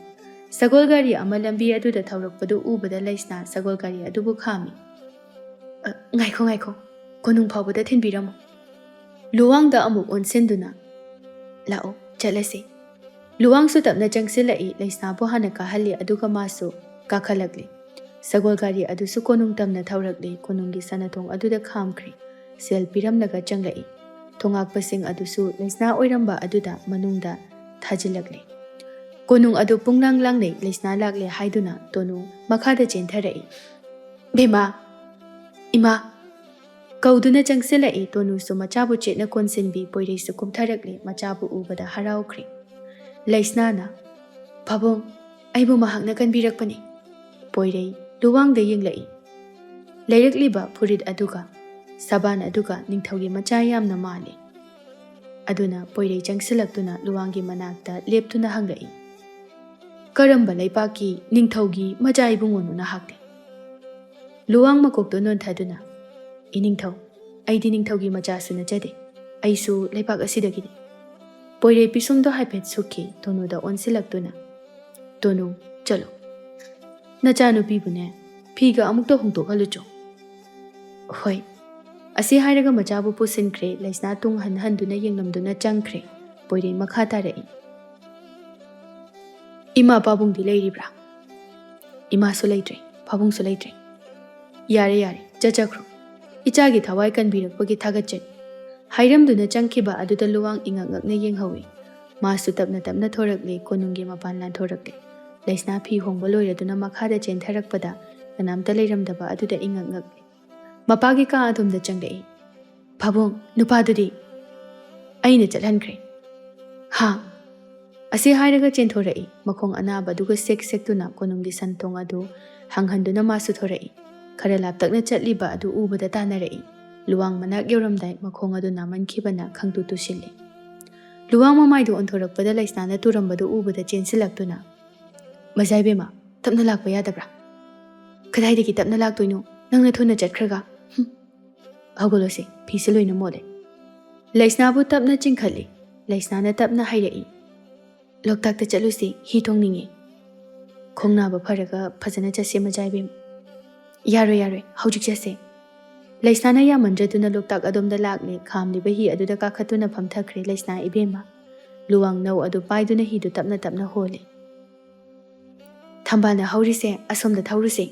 ꯁꯒꯣꯜ ꯒꯥꯔꯤ ꯑꯃ ꯂꯝꯕꯤ ꯑꯗꯨꯗ ꯊꯧꯔꯛꯄꯗꯨ ꯎꯕꯗ ꯂꯩꯁꯅꯥ ꯁꯒꯣꯜ ꯒꯥꯔꯤ ꯑꯗꯨꯕꯨ ꯈꯥꯝꯃꯤ꯫ "ꯑ, ꯉꯥꯏꯈꯣ, ꯉꯥꯏꯈꯣ, ꯀꯣꯅꯨꯡ ꯐꯥꯎꯕꯗ ꯊꯤꯟꯕꯤꯔꯝꯃꯨ꯫" ꯂꯨꯋꯥꯡꯗ ꯑꯃꯨꯛ ꯑꯣꯟꯁꯤꯟꯗꯨꯅ, "ꯂꯥꯛꯑꯣ, ꯆꯠꯂꯁꯤ꯫" ꯂꯨꯋꯥꯡꯁꯨ ꯇꯞꯅ ꯆꯪꯁꯤꯜꯂꯛꯏ꯫ ꯂꯩꯁꯅꯥꯕꯨ ꯍꯥꯟꯅ ꯀꯥꯍꯜꯂꯤ, ꯑꯗꯨꯒ ꯃꯥꯁꯨ ꯀꯥꯈꯠꯂꯛꯂꯤ꯫ ꯁꯒꯣꯜ ꯒꯥꯔꯤ ꯑꯗꯨꯁꯨ ꯀꯣꯅꯨꯡ ꯇꯝꯅ ꯊꯧꯔꯛꯂꯤ꯫ ꯀꯣꯅꯨꯡꯒꯤ ꯁꯅꯥꯊꯣꯡ ꯑꯗꯨꯗ ꯈꯥꯝꯈ꯭ꯔꯦ꯫ ꯁꯦꯜ ꯄꯤꯔꯝꯂꯒ ꯆꯪꯂꯛꯏ꯫ ꯊꯣꯉꯥꯛꯄꯁꯤꯡ ꯑꯗꯨꯁꯨ ꯂꯩꯁꯅꯥ ꯑꯣꯏꯔꯝꯕ ꯑꯗꯨꯗ ꯃꯅꯨꯡꯗ ꯊꯥꯖꯤꯜꯂꯛꯂꯤ꯫ ꯀꯣꯅꯨꯡ ꯑꯗꯨ ꯄꯨꯡꯂꯥꯡ ꯂꯥꯡꯅꯩ꯫ ꯂꯩꯁꯅꯥ ꯂꯥꯛꯂꯦ ꯍꯥꯏꯗꯨꯅ ꯇꯣꯅꯨ ꯃꯈꯥꯗ ꯆꯦꯟꯊꯔꯛꯏ꯫ "ꯕꯦꯃꯥ! ꯏꯃꯥ!" ꯀꯧꯗꯨꯅ ꯆꯪꯁꯤꯜꯂꯛꯏ꯫ ꯇꯣꯅꯨꯁꯨ ꯃꯆꯥꯕꯨ ꯆꯦꯠꯅ ꯀꯣꯟꯁꯤꯟꯕꯤ꯫ ꯄꯣꯏꯔꯩꯁꯨ ꯀꯨꯝꯊꯔꯛꯂꯤ꯫ ꯃꯆꯥꯕꯨ ꯎꯕꯗ ꯍꯔꯥꯎꯈ꯭ꯔꯦ꯫ ꯂꯩꯁꯅꯥꯅ, "ꯄꯥꯕꯨꯡ, ꯑꯩꯕꯨ ꯃꯍꯥꯛꯅ ꯀꯟꯕꯤꯔꯛꯄꯅꯤ꯫" ꯄꯣꯏꯔꯩ ꯂꯨꯋꯥꯡꯗ ꯌꯦꯡꯂꯛꯏ꯫ ꯂꯩꯔꯛꯂꯤꯕ ꯐꯨꯔꯤꯠ ꯑꯗꯨꯒ ꯁꯕꯥꯟ ꯑꯗꯨꯒ ꯅꯤꯡꯊꯧꯒꯤ ꯃꯆꯥ ꯌꯥꯝꯅ ꯃꯥꯜꯂꯤ꯫ ꯑꯗꯨꯅ ꯄꯣꯏꯔꯩ ꯆꯪꯁꯤꯜꯂꯛꯇꯨꯅ ꯂꯨꯋꯥꯡꯒꯤ ꯃꯅꯥꯛꯇ ꯂꯦꯞꯇꯨꯅ ꯍꯪꯂꯛꯏ, "ꯀꯔꯝꯕ ꯂꯩꯄꯥꯛꯀꯤ ꯅꯤꯡꯊꯧꯒꯤ ꯃꯆꯥ ꯏꯕꯨꯡꯉꯣꯅꯣ ꯅꯍꯥꯛꯇꯤ?" ꯂꯨꯋꯥꯡ ꯃꯀꯣꯛꯇꯨ ꯅꯣꯟꯊꯗꯨꯅ, "ꯏꯅꯤꯡꯊꯧ, ꯑꯩꯗꯤ ꯅꯤꯡꯊꯧꯒꯤ ꯃꯆꯥꯁꯨ ꯅꯠꯆꯗꯦ꯫ ꯑꯩꯁꯨ ꯂꯩꯄꯥꯛ ꯑꯁꯤꯗꯒꯤꯅꯤ꯫" ꯄꯣꯏꯔꯩ ꯄꯤꯁꯨꯝꯗꯣ ꯍꯥꯏꯐꯦꯠ ꯁꯨꯛꯈꯤ ꯇꯣꯅꯨꯗ ꯑꯣꯟꯁꯤꯜꯂꯛꯇꯨꯅ, "ꯇꯣꯅꯨ, ꯆꯠꯂꯣ꯫ ꯅꯆꯥꯅꯨꯄꯤꯕꯨꯅꯦ, ꯐꯤꯒ ꯑꯃꯨꯛꯇ ꯍꯣꯡꯗꯣꯛꯍꯜꯂꯨꯆꯣ꯫" "ꯍꯣꯏ꯫" ꯑꯁꯤ ꯍꯥꯏꯔꯒ ꯃꯆꯥꯕꯨ ꯄꯨꯁꯤꯟꯈ꯭ꯔꯦ꯫ ꯂꯩꯁꯅꯥ ꯇꯨꯡ ꯍꯟ ꯍꯟꯗꯨꯅ ꯌꯦꯡꯂꯝꯗꯨꯅ ꯆꯪꯈ꯭ꯔꯦ꯫ ꯄꯣꯏꯔꯩ ꯃꯈꯥ ꯇꯥꯔꯛꯏ, "ꯏꯃꯥ ꯄꯥꯕꯨꯡꯗꯤ ꯂꯩꯔꯤꯕ꯭ꯔꯥ?" "ꯏꯃꯥꯁꯨ ꯂꯩꯇ꯭ꯔꯦ, ꯄꯥꯕꯨꯡꯁꯨ ꯂꯩꯇ꯭ꯔꯦ꯫" "ꯌꯥꯔꯦ, ꯌꯥꯔꯦ, ꯆꯠꯆꯈ꯭ꯔꯣ꯫ ꯏꯆꯥꯒꯤ ꯊꯋꯥꯏ ꯀꯟꯕꯤꯔꯛꯄꯒꯤ ꯊꯥꯒꯠꯆꯔꯤ꯫" ꯍꯥꯏꯔꯝꯗꯨꯅ ꯆꯪꯈꯤꯕ ꯑꯗꯨꯗ ꯂꯨꯋꯥꯡ ꯏꯉꯛ ꯉꯛꯅ ꯌꯦꯡꯍꯧꯏ꯫ ꯃꯥꯁꯨ ꯇꯞꯅ ꯇꯞꯅ ꯊꯣꯔꯛꯂꯦ, ꯀꯣꯅꯨꯡꯒꯤ ꯃꯄꯥꯟ ꯂꯥꯟꯊꯣꯔꯛꯂꯦ꯫ ꯂꯩꯁꯅꯥ ꯐꯤ ꯍꯣꯡꯕ ꯂꯣꯏꯔꯗꯨꯅ ꯃꯈꯥꯗ ꯆꯦꯟꯊꯔꯛꯄꯗ ꯀꯅꯥꯝꯇ ꯂꯩꯔꯝꯗꯕ ꯑꯗꯨꯗ ꯏꯉꯛ ꯉꯛꯂꯦ꯫ ꯃꯄꯥꯒꯤ ꯀꯥ ꯑꯗꯣꯝꯗ ꯆꯪꯂꯛꯏ꯫ "ꯄꯥꯕꯨꯡ, ꯅꯨꯄꯥꯗꯨꯗꯤ?" "ꯑꯩꯅ ꯆꯠꯍꯟꯈ꯭ꯔꯦ꯫" "ꯍꯥ?" ꯑꯁꯤ ꯍꯥꯏꯔꯒ ꯆꯦꯟꯊꯣꯔꯛꯏ꯫ ꯃꯈꯣꯡ ꯑꯅꯥꯕꯗꯨꯒ ꯁꯦꯛ ꯁꯦꯛꯇꯨꯅ ꯀꯣꯅꯨꯡꯒꯤ ꯁꯟꯊꯣꯡ ꯑꯗꯨ ꯍꯥꯡꯍꯟꯗꯨꯅ ꯃꯥꯁꯨ ꯊꯣꯔꯛꯏ꯫ ꯈꯔ ꯂꯥꯞꯇꯛꯅ ꯆꯠꯂꯤꯕ ꯑꯗꯨ ꯎꯕꯗ ꯇꯥꯟꯅꯔꯛꯏ꯫ ꯂꯨꯋꯥꯡ ꯃꯅꯥꯛ ꯌꯧꯔꯝꯗꯥꯏ ꯃꯈꯣꯡ ꯑꯗꯨ ꯅꯥꯃꯟꯈꯤꯕꯅ ꯈꯪꯇꯨ ꯇꯨꯁꯤꯜꯂꯤ꯫ ꯂꯨꯋꯥꯡ ꯃꯃꯥꯏꯗꯨ ꯑꯣꯟꯊꯣꯔꯛꯄꯗ ꯂꯩꯁꯅꯥꯅ ꯇꯨꯔꯝꯕꯗꯨ ꯎꯕꯗ ꯆꯦꯟꯁꯤꯜꯂꯛꯇꯨꯅ, "ꯃꯖꯥ ꯏꯕꯦꯝꯃ, ꯇꯞꯅ ꯂꯥꯛꯄ ꯌꯥꯗꯕ꯭ꯔꯥ?" "ꯀꯗꯥꯏꯗꯒꯤ ꯇꯞꯅ ꯂꯥꯛꯇꯣꯏꯅꯣ? ꯅꯪꯅ ꯊꯨꯅ ꯆꯠꯈ꯭ꯔꯒ꯫" "ꯍꯨꯝ꯫" "ꯍꯧꯒꯠꯂꯣꯁꯦ, ꯐꯤꯁꯦ ꯂꯣꯏꯅ ꯃꯣꯠꯂꯦ꯫" ꯂꯩꯁꯅꯥꯕꯨ ꯇꯞꯅ ꯆꯤꯡꯈꯠꯂꯤ꯫ ꯂꯩꯁꯅꯥꯅ ꯇꯞꯅ ꯍꯥꯏꯔꯛꯏ, "ꯂꯣꯛꯇꯥꯛꯇ ꯆꯠꯂꯨꯁꯤ, ꯍꯤ ꯊꯣꯡꯅꯤꯡꯉꯦ꯫" "ꯈꯣꯡ ꯅꯥꯕ ꯐꯔꯒ ꯐꯖꯅ ꯆꯠꯁꯦ, ꯃꯖꯥ ꯏꯕꯦꯝꯃ꯫" "ꯌꯥꯔꯣꯏ, ꯌꯥꯔꯣꯏ, ꯍꯧꯖꯤꯛ ꯆꯠꯁꯦ꯫" ꯂꯩꯁꯅꯥꯅ ꯌꯥꯃꯟꯗ꯭ꯔꯗꯨꯅ ꯂꯣꯛꯇꯥꯛ ꯑꯗꯣꯝꯗ ꯂꯥꯛꯂꯦ꯫ ꯈꯥꯝꯂꯤꯕ ꯍꯤ ꯑꯗꯨꯗ ꯀꯥꯈꯠꯇꯨꯅ ꯐꯝꯊꯈ꯭ꯔꯦ ꯂꯩꯁꯅꯥ ꯏꯕꯦꯝꯃ꯫ ꯂꯨꯋꯥꯡ ꯅꯧ ꯑꯗꯨ ꯄꯥꯏꯗꯨꯅ ꯍꯤꯗꯨ ꯇꯞꯅ ꯇꯞꯅ ꯍꯣꯜꯂꯤ꯫ "ꯊꯝꯕꯥꯜꯅ ꯍꯧꯔꯤꯁꯦ, ꯑꯁꯣꯝꯗ ꯊꯧꯔꯨꯁꯦ꯫"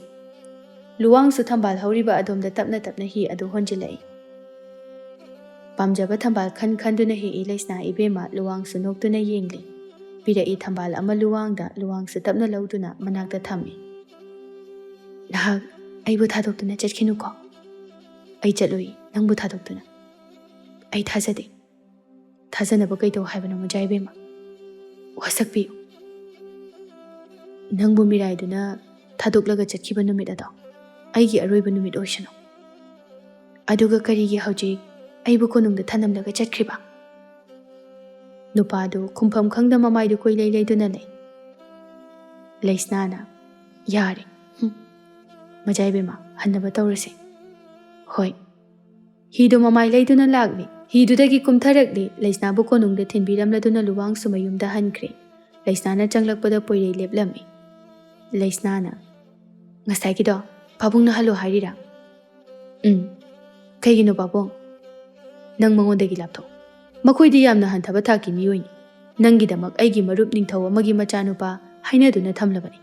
ꯂꯨꯋꯥꯡꯁꯨ ꯊꯝꯕꯥꯜ ꯍꯧꯔꯤꯕ ꯑꯗꯣꯝꯗ ꯇꯞꯅ ꯇꯞꯅ ꯍꯤ ꯑꯗꯨ ꯍꯣꯟꯖꯤꯜꯂꯛꯏ꯫ ꯄꯥꯝꯖꯕ ꯊꯝꯕꯥꯜ ꯈꯟ ꯈꯟꯗꯨꯅ ꯍꯦꯛꯏ ꯂꯩꯁꯅꯥ ꯏꯕꯦꯝꯃ꯫ ꯂꯨꯋꯥꯡꯁꯨ ꯅꯣꯛꯇꯨꯅ ꯌꯦꯡꯂꯤ꯫ ꯄꯤꯔꯛꯏ ꯊꯝꯕꯥꯜ ꯑꯃ ꯂꯨꯋꯥꯡꯗ, ꯂꯨꯋꯥꯡꯁꯨ ꯇꯞꯅ ꯂꯧꯗꯨꯅ ꯃꯅꯥꯛꯇ ꯊꯝꯃꯤ꯫ "ꯅꯍꯥꯛ ꯑꯩꯕꯨ ꯊꯥꯗꯣꯛꯇꯨꯅ ꯆꯠꯈꯤꯅꯨꯀꯣ꯫" "ꯑꯩ ꯆꯠꯂꯣꯏ, ꯅꯪꯕꯨ ꯊꯥꯗꯣꯛꯇꯨꯅ꯫ ꯑꯩ ꯊꯥꯖꯗꯦ꯫" "ꯊꯥꯖꯅꯕ ꯀꯩꯗꯧ ꯍꯥꯏꯕꯅꯣ, ꯃꯖꯥ ꯏꯕꯦꯝꯃ? ꯋꯥꯁꯛꯄꯤꯌꯨ꯫ ꯅꯪꯕꯨ ꯃꯤꯔꯥꯏꯗꯨꯅ ꯊꯥꯗꯣꯛꯂꯒ ꯆꯠꯈꯤꯕ ꯅꯨꯃꯤꯠ ꯑꯗꯣ ꯑꯩꯒꯤ ꯑꯔꯣꯏꯕ ꯅꯨꯃꯤꯠ ꯑꯣꯏꯁꯅꯨ꯫ ꯑꯗꯨꯒ ꯀꯔꯤꯒꯤ ꯍꯧꯖꯤꯛ ꯑꯩꯕꯨ ꯀꯣꯅꯨꯡꯗ ꯊꯅꯝꯂꯒ ꯆꯠꯈ꯭ꯔꯤꯕ?" ꯅꯨꯄꯥꯗꯨ ꯈꯨꯝꯐꯝ ꯈꯪꯗ ꯃꯃꯥꯏꯗꯨ ꯀꯣꯏꯂꯩ ꯂꯩꯗꯨꯅ ꯂꯩ꯫ ꯂꯩꯁꯅꯥꯅ, "ꯌꯥꯔꯦ꯫ ꯍꯨꯝ꯫ ꯃꯖꯥ ꯏꯕꯦꯝꯃ, ꯍꯟꯅꯕ ꯇꯧꯔꯁꯦ꯫" "ꯍꯣꯏ꯫" ꯍꯤꯗꯨ ꯃꯃꯥꯏ ꯂꯩꯗꯨꯅ ꯂꯥꯛꯂꯤ꯫ ꯍꯤꯗꯨꯗꯒꯤ ꯀꯨꯝꯊꯔꯛꯂꯤ꯫ ꯂꯩꯁꯅꯥꯕꯨ ꯀꯣꯅꯨꯡꯗ ꯊꯤꯟꯕꯤꯔꯝꯂꯗꯨꯅ ꯂꯨꯋꯥꯡꯁꯨ ꯃꯌꯨꯝꯗ ꯍꯟꯈ꯭ꯔꯦ꯫ ꯂꯩꯁꯅꯥꯅ ꯆꯪꯂꯛꯄꯗ ꯄꯣꯏꯔꯩ ꯂꯦꯞꯂꯝꯃꯤ꯫ ꯂꯩꯁꯅꯥꯅ, "ꯉꯁꯥꯏꯒꯤꯗꯣ ꯄꯥꯕꯨꯡꯅ ꯍꯜꯂꯣ ꯍꯥꯏꯔꯤꯔꯥ?" "ꯎꯝ꯫ ꯀꯩꯒꯤꯅꯣ ꯄꯥꯕꯨꯡ? ꯅꯪ ꯃꯉꯣꯟꯗꯒꯤ ꯂꯥꯞꯊꯣꯛ꯫ ꯃꯈꯣꯏꯗꯤ ꯌꯥꯝꯅ ꯍꯟꯊꯕ ꯊꯥꯛꯀꯤ ꯃꯤꯑꯣꯏꯅꯤ꯫ ꯅꯪꯒꯤꯗꯃꯛ ꯑꯩꯒꯤ ꯃꯔꯨꯞ ꯅꯤꯡꯊꯧ ꯑꯃꯒꯤ ꯃꯆꯥꯅꯨꯄꯥ ꯍꯥꯏꯅꯗꯨꯅ ꯊꯝꯂꯕꯅꯤ꯫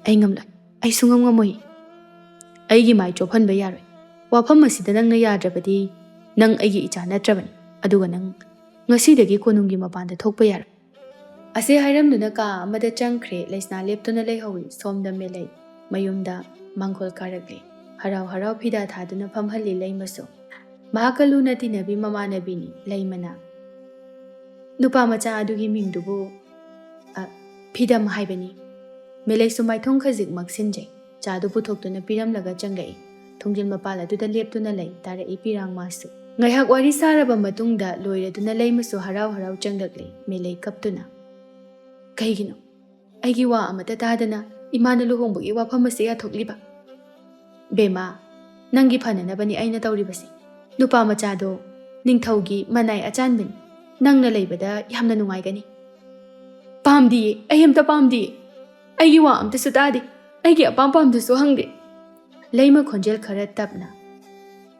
ꯑꯩ ꯉꯝꯂꯣꯏ꯫ ꯑꯩ ꯁꯨꯡꯉꯝ ꯉꯝꯃꯣꯏ꯫ ꯑꯩꯒꯤ ꯃꯥꯏ ꯆꯣꯞꯍꯟꯕ ꯌꯥꯔꯣꯏ꯫ ꯋꯥꯐꯝ ꯑꯁꯤꯗ ꯅꯪꯅ ꯌꯥꯗ꯭ꯔꯕꯗꯤ ꯅꯪ ꯑꯩꯒꯤ ꯏꯆꯥ ꯅꯠꯇ꯭ꯔꯕꯅꯤ꯫ ꯑꯗꯨꯒ ꯅꯪ ꯉꯁꯤꯗꯒꯤ ꯀꯣꯅꯨꯡꯒꯤ ꯃꯄꯥꯟꯗ ꯊꯣꯛꯄ ꯌꯥꯔꯣꯏ꯫" ꯑꯁꯤ ꯍꯥꯏꯔꯝꯗꯨꯅ ꯀꯥ ꯑꯃꯗ ꯆꯪꯈ꯭ꯔꯦ꯫ ꯂꯩꯁꯅꯥ ꯂꯦꯞꯇꯨꯅ ꯂꯩꯍꯧꯏ꯫ ꯁꯣꯝꯗ ꯃꯦꯂꯩ ꯃꯌꯨꯝꯗ ꯃꯥꯡꯒꯣꯜ ꯀꯥꯔꯛꯂꯤ꯫ ꯍꯔꯥꯎ ꯍꯔꯥꯎ ꯐꯤꯗꯥ ꯊꯥꯗꯨꯅ ꯐꯝꯍꯜꯂꯤ ꯂꯩꯃꯁꯨ꯫ ꯃꯍꯥꯛꯀ ꯂꯨꯅ ꯇꯤꯟꯅꯕꯤ ꯃꯃꯥꯟꯅꯕꯤꯅꯤ꯫ ꯂꯩꯃꯅ, "ꯅꯨꯄꯥ ꯃꯆꯥ ꯑꯗꯨꯒꯤ ꯃꯤꯡꯗꯨꯕꯨ, ꯑ, ꯐꯤꯗꯝ ꯍꯥꯏꯕꯅꯤ꯫" ꯃꯦꯂꯩꯁꯨ ꯃꯥꯏꯊꯣꯡ ꯈꯖꯤꯛ ꯃꯛꯁꯤꯟꯖꯩ꯫ ꯆꯥꯗꯨ ꯄꯨꯊꯣꯛꯇꯨꯅ ꯄꯤꯔꯝꯂꯒ ꯆꯪꯂꯛꯏ꯫ ꯊꯣꯡꯖꯤꯜ ꯃꯄꯥꯜ ꯑꯗꯨꯗ ꯂꯦꯞꯇꯨꯅ ꯂꯩ꯫ ꯇꯥꯔꯛꯏ ꯄꯤꯔꯥꯡ ꯃꯥꯁꯨ꯫ ꯉꯥꯏꯍꯥꯛ ꯋꯥꯔꯤ ꯁꯥꯔꯕ ꯃꯇꯨꯡꯗ ꯂꯣꯏꯔꯗꯨꯅ ꯂꯩꯃꯁꯨ ꯍꯔꯥꯎ ꯍꯔꯥꯎ ꯆꯪꯂꯛꯂꯤ꯫ ꯃꯦꯂꯩ ꯀꯞꯇꯨꯅ, "ꯀꯩꯒꯤꯅꯣ ꯑꯩꯒꯤ ꯋꯥ ꯑꯃꯠꯇ ꯇꯥꯗꯅ ꯏꯃꯥꯅ ꯂꯨꯍꯣꯡꯕꯒꯤ ꯋꯥꯐꯝ ꯑꯁꯤ ꯌꯥꯊꯣꯛꯂꯤꯕ? ꯕꯦꯝꯃ, ꯅꯪꯒꯤ ꯐꯅꯅꯕꯅꯤ ꯑꯩꯅ ꯇꯧꯔꯤꯕꯁꯤ꯫ ꯅꯨꯄꯥ ꯃꯆꯥꯗꯣ ꯅꯤꯡꯊꯧꯒꯤ ꯃꯅꯥꯏ ꯑꯆꯥꯟꯕꯅꯤ꯫ ꯅꯪꯅ ꯂꯩꯕꯗ ꯌꯥꯝꯅ ꯅꯨꯡꯉꯥꯏꯒꯅꯤ꯫" "ꯄꯥꯝꯗꯤꯌꯦ, ꯑꯩ ꯑꯝꯇ ꯄꯥꯝꯗꯤꯌꯦ꯫ ꯑꯩꯒꯤ ꯋꯥ ꯑꯝꯇꯁꯨ ꯇꯥꯗꯦ꯫ ꯑꯩꯒꯤ ꯑꯄꯥꯝ ꯄꯥꯝꯗꯁꯨ ꯍꯪꯗꯦ꯫" ꯂꯩꯃ ꯈꯣꯟꯖꯦꯜ ꯈꯔ ꯇꯞꯅ,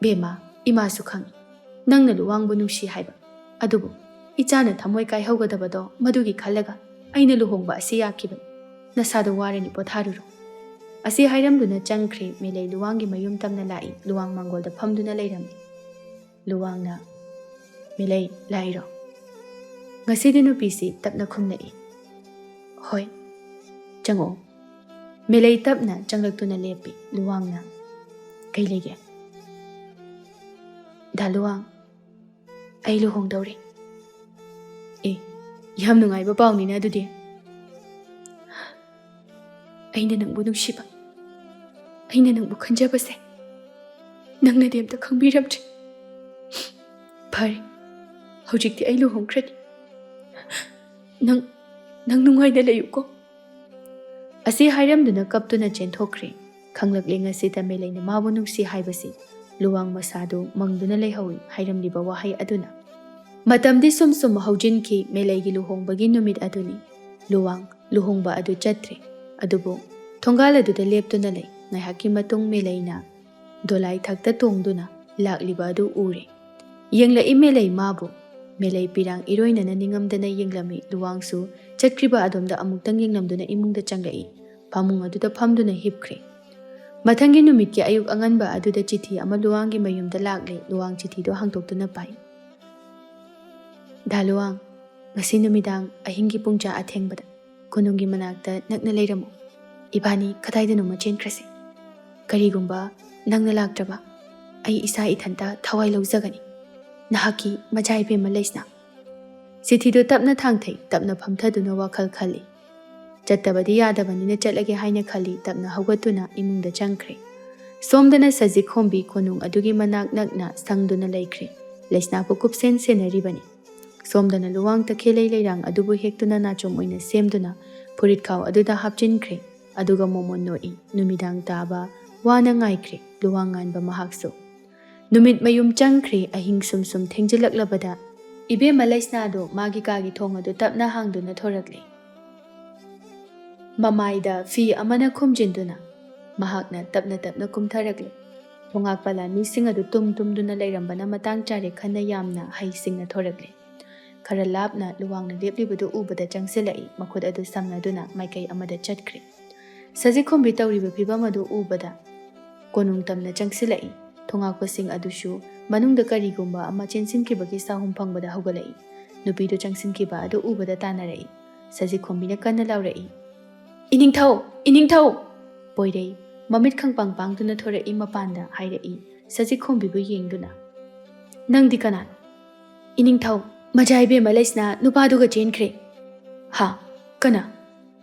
"ꯕꯦꯝꯃ, ꯏꯃꯥꯁꯨ ꯈꯪꯏ ꯅꯪꯅ ꯂꯨꯋꯥꯡꯕꯨ ꯅꯨꯡꯁꯤ ꯍꯥꯏꯕ꯫ ꯑꯗꯨꯕꯨ ꯏꯆꯥꯅ ꯊꯃꯣꯏ ꯀꯥꯏꯍꯧꯒꯗꯕꯗꯣ ꯃꯗꯨꯒꯤ ꯈꯜꯂꯒ ꯑꯩꯅ ꯂꯨꯍꯣꯡꯕ ꯑꯁꯤ ꯌꯥꯈꯤꯕꯅꯤ꯫ ꯅꯁꯥꯗꯣ ꯋꯥꯔꯅꯤ, ꯄꯣꯊꯥꯔꯨꯔꯣ꯫" ꯑꯁꯤ ꯍꯥꯏꯔꯝꯗꯨꯅ ꯆꯪꯈ꯭ꯔꯦ꯫ ꯃꯦꯂꯩ ꯂꯨꯋꯥꯡꯒꯤ ꯃꯌꯨꯝ ꯇꯝꯅ ꯂꯥꯛꯏ꯫ ꯂꯨꯋꯥꯡ ꯃꯥꯡꯒꯣꯜꯗ ꯐꯝꯗꯨꯅ ꯂꯩꯔꯝꯃꯤ꯫ ꯂꯨꯋꯥꯡꯅ, "ꯃꯦꯂꯩ, ꯂꯥꯛꯏꯔꯣ?" ꯉꯁꯤꯗꯤ ꯅꯨꯄꯤꯁꯤ ꯇꯞꯅ ꯈꯨꯝꯂꯛꯏ꯫ "ꯍꯣꯏ, ꯆꯪꯉꯛꯑꯣ꯫" ꯃꯦꯂꯩ ꯇꯞꯅ ꯆꯪꯂꯛꯇꯨꯅ ꯂꯦꯞꯄꯤ꯫ ꯂꯨꯋꯥꯡꯅ, "ꯀꯩ ꯂꯩꯒꯦ?" "ꯗꯥ ꯂꯨꯋꯥꯡ, ꯑꯩ ꯂꯨꯍꯣꯡꯗꯧꯔꯦ꯫" "ꯑꯦ, ꯌꯥꯝ ꯅꯨꯡꯉꯥꯏꯕ ꯄꯥꯎꯅꯤꯅ ꯑꯗꯨꯗꯤ꯫" "ꯑꯩꯅ ꯅꯪꯕꯨ ꯅꯨꯡꯁꯤꯕ, ꯑꯩꯅ ꯅꯪꯕꯨ ꯈꯟꯖꯕꯁꯦ ꯅꯪꯅꯗꯤ ꯑꯝꯇ ꯈꯪꯕꯤꯔꯝꯗ꯭ꯔꯤ꯫ ꯐꯔꯦ, ꯍꯧꯖꯤꯛꯇꯤ ꯑꯩ ꯂꯨꯍꯣꯡꯈ꯭ꯔꯅꯤ꯫ ꯅꯪ, ꯅꯪ ꯅꯨꯡꯉꯥꯏꯅ ꯂꯩꯌꯨꯀꯣ꯫" ꯑꯁꯤ ꯍꯥꯏꯔꯝꯗꯨꯅ ꯀꯞꯇꯨꯅ ꯆꯦꯟꯊꯣꯛꯈ꯭ꯔꯦ꯫ ꯈꯪꯂꯛꯂꯦ ꯉꯁꯤꯗ ꯃꯦꯂꯩꯅ ꯃꯥꯕꯨ ꯅꯨꯡꯁꯤ ꯍꯥꯏꯕꯁꯤ꯫ ꯂꯨꯋꯥꯡ ꯃꯁꯥꯗꯨ ꯃꯪꯗꯨꯅ ꯂꯩꯍꯧꯏ ꯍꯥꯏꯔꯝꯂꯤꯕ ꯋꯥꯍꯩ ꯑꯗꯨꯅ꯫ ꯃꯇꯝꯗꯤ ꯁꯨꯝ ꯁꯨꯝ ꯍꯧꯖꯤꯟꯈꯤ꯫ ꯃꯦꯂꯩꯒꯤ ꯂꯨꯍꯣꯡꯕꯒꯤ ꯅꯨꯃꯤꯠ ꯑꯗꯨꯅꯤ꯫ ꯂꯨꯋꯥꯡ ꯂꯨꯍꯣꯡꯕ ꯑꯗꯨ ꯆꯠꯇ꯭ꯔꯦ꯫ ꯑꯗꯨꯕꯨ ꯊꯣꯡꯒꯥꯜ ꯑꯗꯨꯗ ꯂꯦꯞꯇꯨꯅ ꯂꯩ꯫ ꯉꯥꯏꯍꯥꯛꯀꯤ ꯃꯇꯨꯡ ꯃꯦꯂꯩꯅ ꯗꯣꯂꯥꯏ ꯊꯛꯇ ꯇꯣꯡꯗꯨꯅ ꯂꯥꯛꯂꯤꯕ ꯑꯗꯨ ꯎꯔꯦ꯫ ꯌꯦꯡꯂꯛꯏ ꯃꯦꯂꯩ ꯃꯥꯕꯨ꯫ ꯃꯦꯂꯩ ꯄꯤꯔꯥꯡ ꯏꯔꯣꯏꯅꯅ ꯅꯤꯡꯉꯝꯗꯅ ꯌꯦꯡꯂꯝꯃꯤ꯫ ꯂꯨꯋꯥꯡꯁꯨ ꯆꯠꯈ꯭ꯔꯤꯕ ꯑꯗꯣꯝꯗ ꯑꯃꯨꯛꯇꯪ ꯌꯦꯡꯂꯝꯗꯨꯅ ꯏꯃꯨꯡꯗ ꯆꯪꯂꯛꯏ꯫ ꯐꯃꯨꯡ ꯑꯗꯨꯗ ꯐꯝꯗꯨꯅ ꯍꯤꯞꯈ꯭ꯔꯦ꯫ ꯃꯊꯪꯒꯤ ꯅꯨꯃꯤꯠꯀꯤ ꯑꯌꯨꯛ ꯑꯉꯟꯕ ꯑꯗꯨꯗ ꯆꯤꯊꯤ ꯑꯃ ꯂꯨꯋꯥꯡꯒꯤ ꯃꯌꯨꯝꯗ ꯂꯥꯛꯂꯦ꯫ ꯂꯨꯋꯥꯡ ꯆꯤꯊꯤꯗꯨ ꯍꯥꯡꯗꯣꯛꯇꯨꯅ ꯄꯥꯏ꯫ "ꯗꯥ ꯂꯨꯋꯥꯡ, ꯉꯁꯤ ꯅꯨꯃꯤꯗꯥꯡ ꯑꯍꯤꯡꯒꯤ ꯄꯨꯡ ꯆꯥ ꯑꯊꯦꯡꯕꯗ ꯀꯣꯅꯨꯡꯒꯤ ꯃꯅꯥꯛꯇ ꯅꯛꯅ ꯂꯩꯔꯝꯃꯨ꯫ ꯏꯕꯥꯅꯤ ꯀꯗꯥꯏꯗꯅꯣꯃ ꯆꯦꯟꯈ꯭ꯔꯁꯤ꯫ ꯀꯔꯤꯒꯨꯝꯕ ꯅꯪꯅ ꯂꯥꯛꯇ꯭ꯔꯕ, ꯑꯩ ꯏꯁꯥ ꯏꯊꯟꯇ ꯊꯋꯥꯏ ꯂꯧꯖꯒꯅꯤ꯫ ꯅꯍꯥꯛꯀꯤ ꯃꯆꯥ ꯏꯕꯦꯝꯃ ꯂꯩꯁꯅꯥ꯫" ꯆꯤꯊꯤꯗꯨ ꯇꯞꯅ ꯊꯥꯡꯊꯩ꯫ ꯇꯞꯅ ꯐꯝꯊꯗꯨꯅ ꯋꯥꯈꯜ ꯈꯜꯂꯤ꯫ ꯆꯠꯇꯕꯗꯤ ꯌꯥꯗꯕꯅꯤꯅ ꯆꯠꯂꯒꯦ ꯍꯥꯏꯅ ꯈꯜꯂꯤ꯫ ꯇꯞꯅ ꯍꯧꯒꯠꯇꯨꯅ ꯏꯃꯨꯡꯗ ꯆꯪꯈ꯭ꯔꯦ꯫ ꯁꯣꯝꯗꯅ ꯁꯖꯤꯛ ꯈꯣꯝꯕꯤ ꯀꯣꯅꯨꯡ ꯑꯗꯨꯒꯤ ꯃꯅꯥꯛ ꯅꯛꯅ ꯁꯪꯗꯨꯅ ꯂꯩꯈ꯭ꯔꯦ꯫ ꯂꯩꯁꯅꯥꯕꯨ ꯀꯨꯞꯁꯦꯟ ꯁꯦꯟꯅꯔꯤꯕꯅꯤ꯫ ꯁꯣꯝꯗꯅ ꯂꯨꯋꯥꯡ ꯇꯈꯦꯜꯂꯩ ꯂꯩꯔꯥꯡ ꯑꯗꯨꯕꯨ ꯍꯦꯛꯇꯨꯅ ꯅꯥꯆꯣꯝ ꯑꯣꯏꯅ ꯁꯦꯝꯗꯨꯅ ꯐꯨꯔꯤꯠꯈꯥꯎ ꯑꯗꯨꯗ ꯍꯥꯞꯆꯤꯟꯈ꯭ꯔꯦ꯫ ꯑꯗꯨꯒ ꯃꯣꯃꯣꯟ ꯅꯣꯛꯏ꯫ ꯅꯨꯃꯤꯗꯥꯡ ꯇꯥꯕ ꯋꯥꯅ ꯉꯥꯏꯈ꯭ꯔꯦ ꯂꯨꯋꯥꯡ ꯉꯥꯟꯕ ꯃꯍꯥꯛꯁꯨ꯫ ꯅꯨꯃꯤꯠ ꯃꯌꯨꯝ ꯆꯪꯈ꯭ꯔꯦ꯫ ꯑꯍꯤꯡ ꯁꯨꯝ ꯁꯨꯝ ꯊꯦꯡꯖꯤꯜꯂꯛꯂꯕꯗ ꯏꯕꯦꯝꯃ ꯂꯩꯁꯅꯥꯗꯨ ꯃꯥꯒꯤ ꯀꯥꯒꯤ ꯊꯣꯡ ꯑꯗꯨ ꯇꯞꯅ ꯍꯥꯡꯗꯨꯅ ꯊꯣꯔꯛꯂꯦ꯫ ꯃꯃꯥꯏꯗ ꯐꯤ ꯑꯃꯅ ꯈꯨꯝꯖꯤꯟꯗꯨꯅ ꯃꯍꯥꯛꯅ ꯇꯞꯅ ꯇꯞꯅ ꯀꯨꯝꯊꯔꯛꯂꯦ꯫ ꯊꯣꯉꯥꯛꯄ ꯂꯥꯟꯃꯤꯁꯤꯡ ꯑꯗꯨ ꯇꯨꯝ ꯇꯨꯝꯗꯨꯅ ꯂꯩꯔꯝꯕꯅ ꯃꯇꯥꯡ ꯆꯥꯔꯦ ꯈꯟꯅ ꯌꯥꯝꯅ ꯍꯩꯁꯤꯡꯅ ꯊꯣꯔꯛꯂꯦ꯫ ꯈꯔ ꯂꯥꯞꯅ ꯂꯨꯋꯥꯡꯅ ꯂꯦꯞꯂꯤꯕꯗꯨ ꯎꯕꯗ ꯆꯪꯁꯤꯜꯂꯛꯏ꯫ ꯃꯈꯨꯠ ꯑꯗꯨ ꯁꯝꯅꯗꯨꯅ ꯃꯥꯏꯀꯩ ꯑꯃꯗ ꯆꯠꯈ꯭ꯔꯦ꯫ ꯁꯖꯤꯛ ꯈꯣꯝꯕꯤ ꯇꯧꯔꯤꯕ ꯐꯤꯕꯝ ꯑꯗꯨ ꯎꯕꯗ ꯀꯣꯅꯨꯡ ꯇꯝꯅ ꯆꯪꯁꯤꯜꯂꯛꯏ꯫ ꯊꯣꯉꯥꯛꯄꯁꯤꯡ ꯑꯗꯨꯁꯨ ꯃꯅꯨꯡꯗ ꯀꯔꯤꯒꯨꯝꯕ ꯑꯃ ꯆꯦꯟꯁꯤꯟꯈꯤꯕꯒꯤ ꯁꯥꯍꯨꯝ ꯐꯪꯕꯗ ꯍꯧꯒꯠꯂꯛꯏ꯫ ꯅꯨꯄꯤꯗꯨ ꯆꯪꯁꯤꯟꯈꯤꯕ ꯑꯗꯨ ꯎꯕꯗ ꯇꯥꯟꯅꯔꯛꯏ꯫ ꯁꯖꯤꯛ ꯈꯣꯝꯕꯤꯅ ꯀꯟꯅ ꯂꯥꯎꯔꯛꯏ, "ꯏꯅꯤꯡꯊꯧ! ꯏꯅꯤꯡꯊꯧ!" ꯄꯣꯏꯔꯩ ꯃꯃꯤꯠ ꯈꯪꯄꯥꯡ ꯄꯥꯡꯗꯨꯅ ꯊꯣꯔꯛꯏ꯫ ꯃꯄꯥꯟꯗ ꯍꯥꯏꯔꯛꯏ ꯁꯖꯤꯛ ꯈꯣꯝꯕꯤꯕꯨ ꯌꯦꯡꯗꯨꯅ꯫ "ꯅꯪꯗꯤ ꯀꯅꯥꯅꯣ?" "ꯏꯅꯤꯡꯊꯧ, ꯃꯖꯥ ꯏꯕꯦꯝꯃ ꯂꯩꯁꯅꯥ ꯅꯨꯄꯥꯗꯨꯒ ꯆꯦꯟꯈ꯭ꯔꯦ꯫" "ꯍꯥ? ꯀꯅꯥ?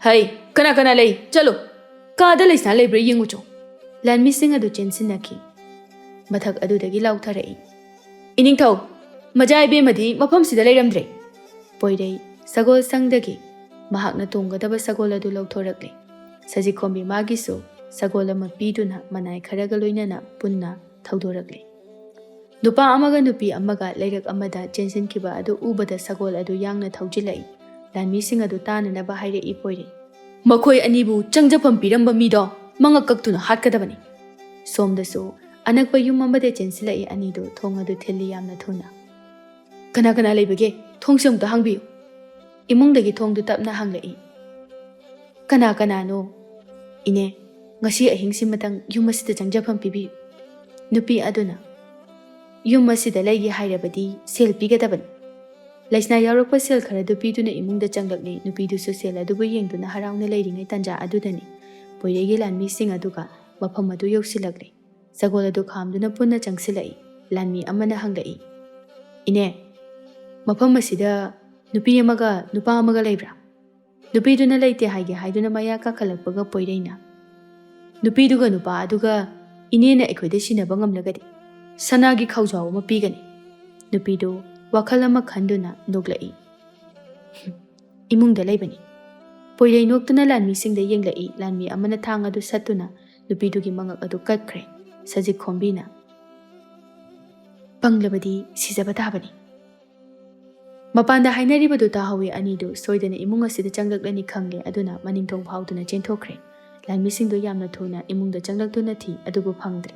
ꯍꯩ, ꯀꯅꯥ ꯀꯅꯥ ꯂꯩ? ꯆꯠꯂꯨ! ꯀꯥꯗ ꯂꯩꯁꯅꯥ ꯂꯩꯕ꯭ꯔꯥ ꯌꯦꯡꯉꯨ ꯆꯣ!" ꯂꯥꯟꯃꯤꯁꯤꯡ ꯑꯗꯨ ꯆꯦꯟꯁꯤꯟꯅꯈꯤ꯫ ꯃꯊꯛ ꯑꯗꯨꯗꯒꯤ ꯂꯥꯎꯊꯔꯛꯏ, "ꯏꯅꯤꯡꯊꯧ, ꯃꯖꯥ ꯏꯕꯦꯝꯃꯗꯤ ꯃꯐꯝꯁꯤꯗ ꯂꯩꯔꯝꯗ꯭ꯔꯦ!" ꯄꯣꯏꯔꯩ ꯁꯒꯣꯜ ꯁꯪꯗꯒꯤ ꯃꯍꯥꯛꯅ ꯇꯣꯡꯒꯗꯕ ꯁꯒꯣꯜ ꯑꯗꯨ ꯂꯧꯊꯣꯔꯛꯂꯦ꯫ ꯁꯖꯤꯛꯈꯣꯝꯕꯤ ꯃꯥꯒꯤꯁꯨ ꯁꯒꯣꯜ ꯑꯃ ꯄꯤꯗꯨꯅ ꯃꯅꯥꯏ ꯈꯔꯒ ꯂꯣꯏꯅꯅ ꯄꯨꯟꯅ ꯊꯧꯗꯣꯔꯛꯂꯦ꯫ ꯅꯨꯄꯥ ꯑꯃꯒ ꯅꯨꯄꯤ ꯑꯃꯒ ꯂꯩꯔꯛ ꯑꯃꯗ ꯆꯦꯟꯁꯤꯟꯈꯤꯕ ꯑꯗꯨ ꯎꯕꯗ ꯁꯒꯣꯜ ꯑꯗꯨ ꯌꯥꯡꯅ ꯊꯧꯖꯤꯜꯂꯛꯏ꯫ ꯂꯥꯟꯃꯤꯁꯤꯡ ꯑꯗꯨ ꯇꯥꯅꯅꯕ ꯍꯥꯏꯔꯛꯏ ꯄꯣꯏꯔꯩ꯫ "ꯃꯈꯣꯏ ꯑꯅꯤꯕꯨ ꯆꯪꯖꯐꯝ ꯄꯤꯔꯝꯕ ꯃꯤꯗꯣ ꯃꯉꯛ ꯀꯛꯇꯨꯅ ꯍꯥꯠꯀꯗꯕꯅꯤ"꯫ ꯁꯣꯝꯗꯁꯨ ꯑꯅꯛꯄ ꯌꯨꯝ ꯑꯃꯗ ꯆꯦꯟꯁꯤꯜꯂꯛꯏ ꯑꯅꯤꯗꯨ ꯊꯣꯡ ꯑꯗꯨ ꯊꯤꯜꯂꯤ ꯌꯥꯝꯅ ꯊꯨꯅ꯫ "ꯀꯅꯥ ꯀꯅꯥ ꯂꯩꯕꯒꯦ? ꯊꯣꯡꯁꯦ ꯑꯃꯨꯛꯇ ꯍꯥꯡꯕꯤꯌꯨ"꯫ ꯏꯃꯨꯡꯗꯒꯤ ꯊꯣꯡꯗꯨ ꯇꯞꯅ ꯍꯥꯡꯂꯛꯏ꯫ "ꯀꯅꯥ ꯀꯅꯥꯅꯣ?" "ꯏꯅꯦ, ꯉꯁꯤ ꯑꯍꯤꯡꯁꯤꯃꯇꯪ ꯌꯨꯝ ꯑꯁꯤꯗ ꯆꯪꯖꯐꯝ ꯄꯤꯕꯤꯌꯨ"꯫ ꯅꯨꯄꯤ ꯑꯗꯨꯅ, "ꯌꯨꯝ ꯑꯁꯤꯗ ꯂꯩꯒꯦ ꯍꯥꯏꯔꯕꯗꯤ ꯁꯦꯜ ꯄꯤꯒꯗꯕꯅꯤ"꯫ ꯂꯩꯁꯅꯥ ꯌꯥꯎꯔꯛꯄ ꯁꯦꯜ ꯈꯔꯗꯨ ꯄꯤꯗꯨꯅ ꯏꯃꯨꯡꯗ ꯆꯪꯂꯛꯂꯤ꯫ ꯅꯨꯄꯤꯗꯨꯁꯨ ꯁꯦꯜ ꯑꯗꯨꯕꯨ ꯌꯦꯡꯗꯨꯅ ꯍꯔꯥꯎꯅ ꯂꯩꯔꯤꯉꯩ ꯇꯥꯟꯖꯥ ꯑꯗꯨꯗꯅꯤ ꯄꯣꯏꯔꯩꯒꯤ ꯂꯥꯟꯃꯤꯁꯤꯡ ꯑꯗꯨꯒ ꯃꯐꯝ ꯑꯗꯨ ꯌꯧꯁꯤꯜꯂꯛꯂꯤ꯫ ꯁꯒꯣꯜ ꯑꯗꯨ ꯈꯥꯝꯗꯨꯅ ꯄꯨꯟꯅ ꯆꯪꯁꯤꯜꯂꯛꯏ꯫ ꯂꯥꯟꯃꯤ ꯑꯃꯅ ꯍꯪꯂꯛꯏ, "ꯏꯅꯦ, ꯃꯐꯝ ꯑꯁꯤꯗ ꯅꯨꯄꯤ ꯑꯃꯒ ꯅꯨꯄꯥ ꯑꯃꯒ ꯂꯩꯕ꯭ꯔꯥ?" ꯅꯨꯄꯤꯗꯨꯅ ꯂꯩꯇꯦ ꯍꯥꯏꯒꯦ ꯍꯥꯏꯗꯨꯅ ꯃꯌꯥ ꯀꯥꯈꯠꯂꯛꯄꯒ ꯄꯣꯏꯔꯩꯅ, "ꯅꯨꯄꯤꯗꯨꯒ ꯅꯨꯄꯥ ꯑꯗꯨꯒ ꯏꯅꯦꯅ ꯑꯩꯈꯣꯏꯗ ꯁꯤꯟꯅꯕ ꯉꯝꯂꯒꯗꯤ ꯁꯅꯥꯒꯤ ꯈꯥꯎꯖꯥꯎ ꯑꯃ ꯄꯤꯒꯅꯤ"꯫ ꯅꯨꯄꯤꯗꯨ ꯋꯥꯈꯜ ꯑꯃ ꯈꯟꯗꯨꯅ ꯅꯣꯛꯂꯛꯏ꯫ "ꯏꯃꯨꯡꯗ ꯂꯩꯕꯅꯤ"꯫ ꯄꯣꯏꯔꯩ ꯅꯣꯛꯇꯨꯅ ꯂꯥꯟꯃꯤꯁꯤꯡꯗ ꯌꯦꯡꯂꯛꯏ꯫ ꯂꯥꯟꯃꯤ ꯑꯃꯅ ꯊꯥꯡ ꯑꯗꯨ ꯁꯠꯇꯨꯅ ꯅꯨꯄꯤꯗꯨꯒꯤ ꯃꯉꯛ ꯑꯗꯨ ꯀꯛꯈ꯭ꯔꯦ꯫ ꯁꯖꯤꯛ ꯈꯣꯝꯕꯤꯅ, "ꯄꯪꯂꯕꯗꯤ ꯁꯤꯖꯕ ꯇꯥꯕꯅꯤ"꯫ ꯃꯄꯥꯟꯗ ꯍꯥꯏꯅꯔꯤꯕꯗꯨ ꯇꯥꯍꯧꯏ꯫ ꯑꯅꯤꯗꯨ ꯁꯣꯏꯗꯅ ꯏꯃꯨꯡ ꯑꯁꯤꯗ ꯆꯪꯂꯛꯂꯅꯤ ꯈꯪꯂꯦ, ꯑꯗꯨꯅ ꯃꯅꯤꯡ ꯊꯣꯡ ꯐꯥꯎꯗꯨꯅ ꯆꯦꯟꯊꯣꯛꯈ꯭ꯔꯦ꯫ ꯂꯥꯟꯃꯤꯁꯤꯡꯗꯨ ꯌꯥꯝꯅ ꯊꯨꯅ ꯏꯃꯨꯡꯗ ꯆꯪꯂꯛꯇꯨꯅ ꯊꯤ, ꯑꯗꯨꯕꯨ ꯐꯪꯗ꯭ꯔꯦ꯫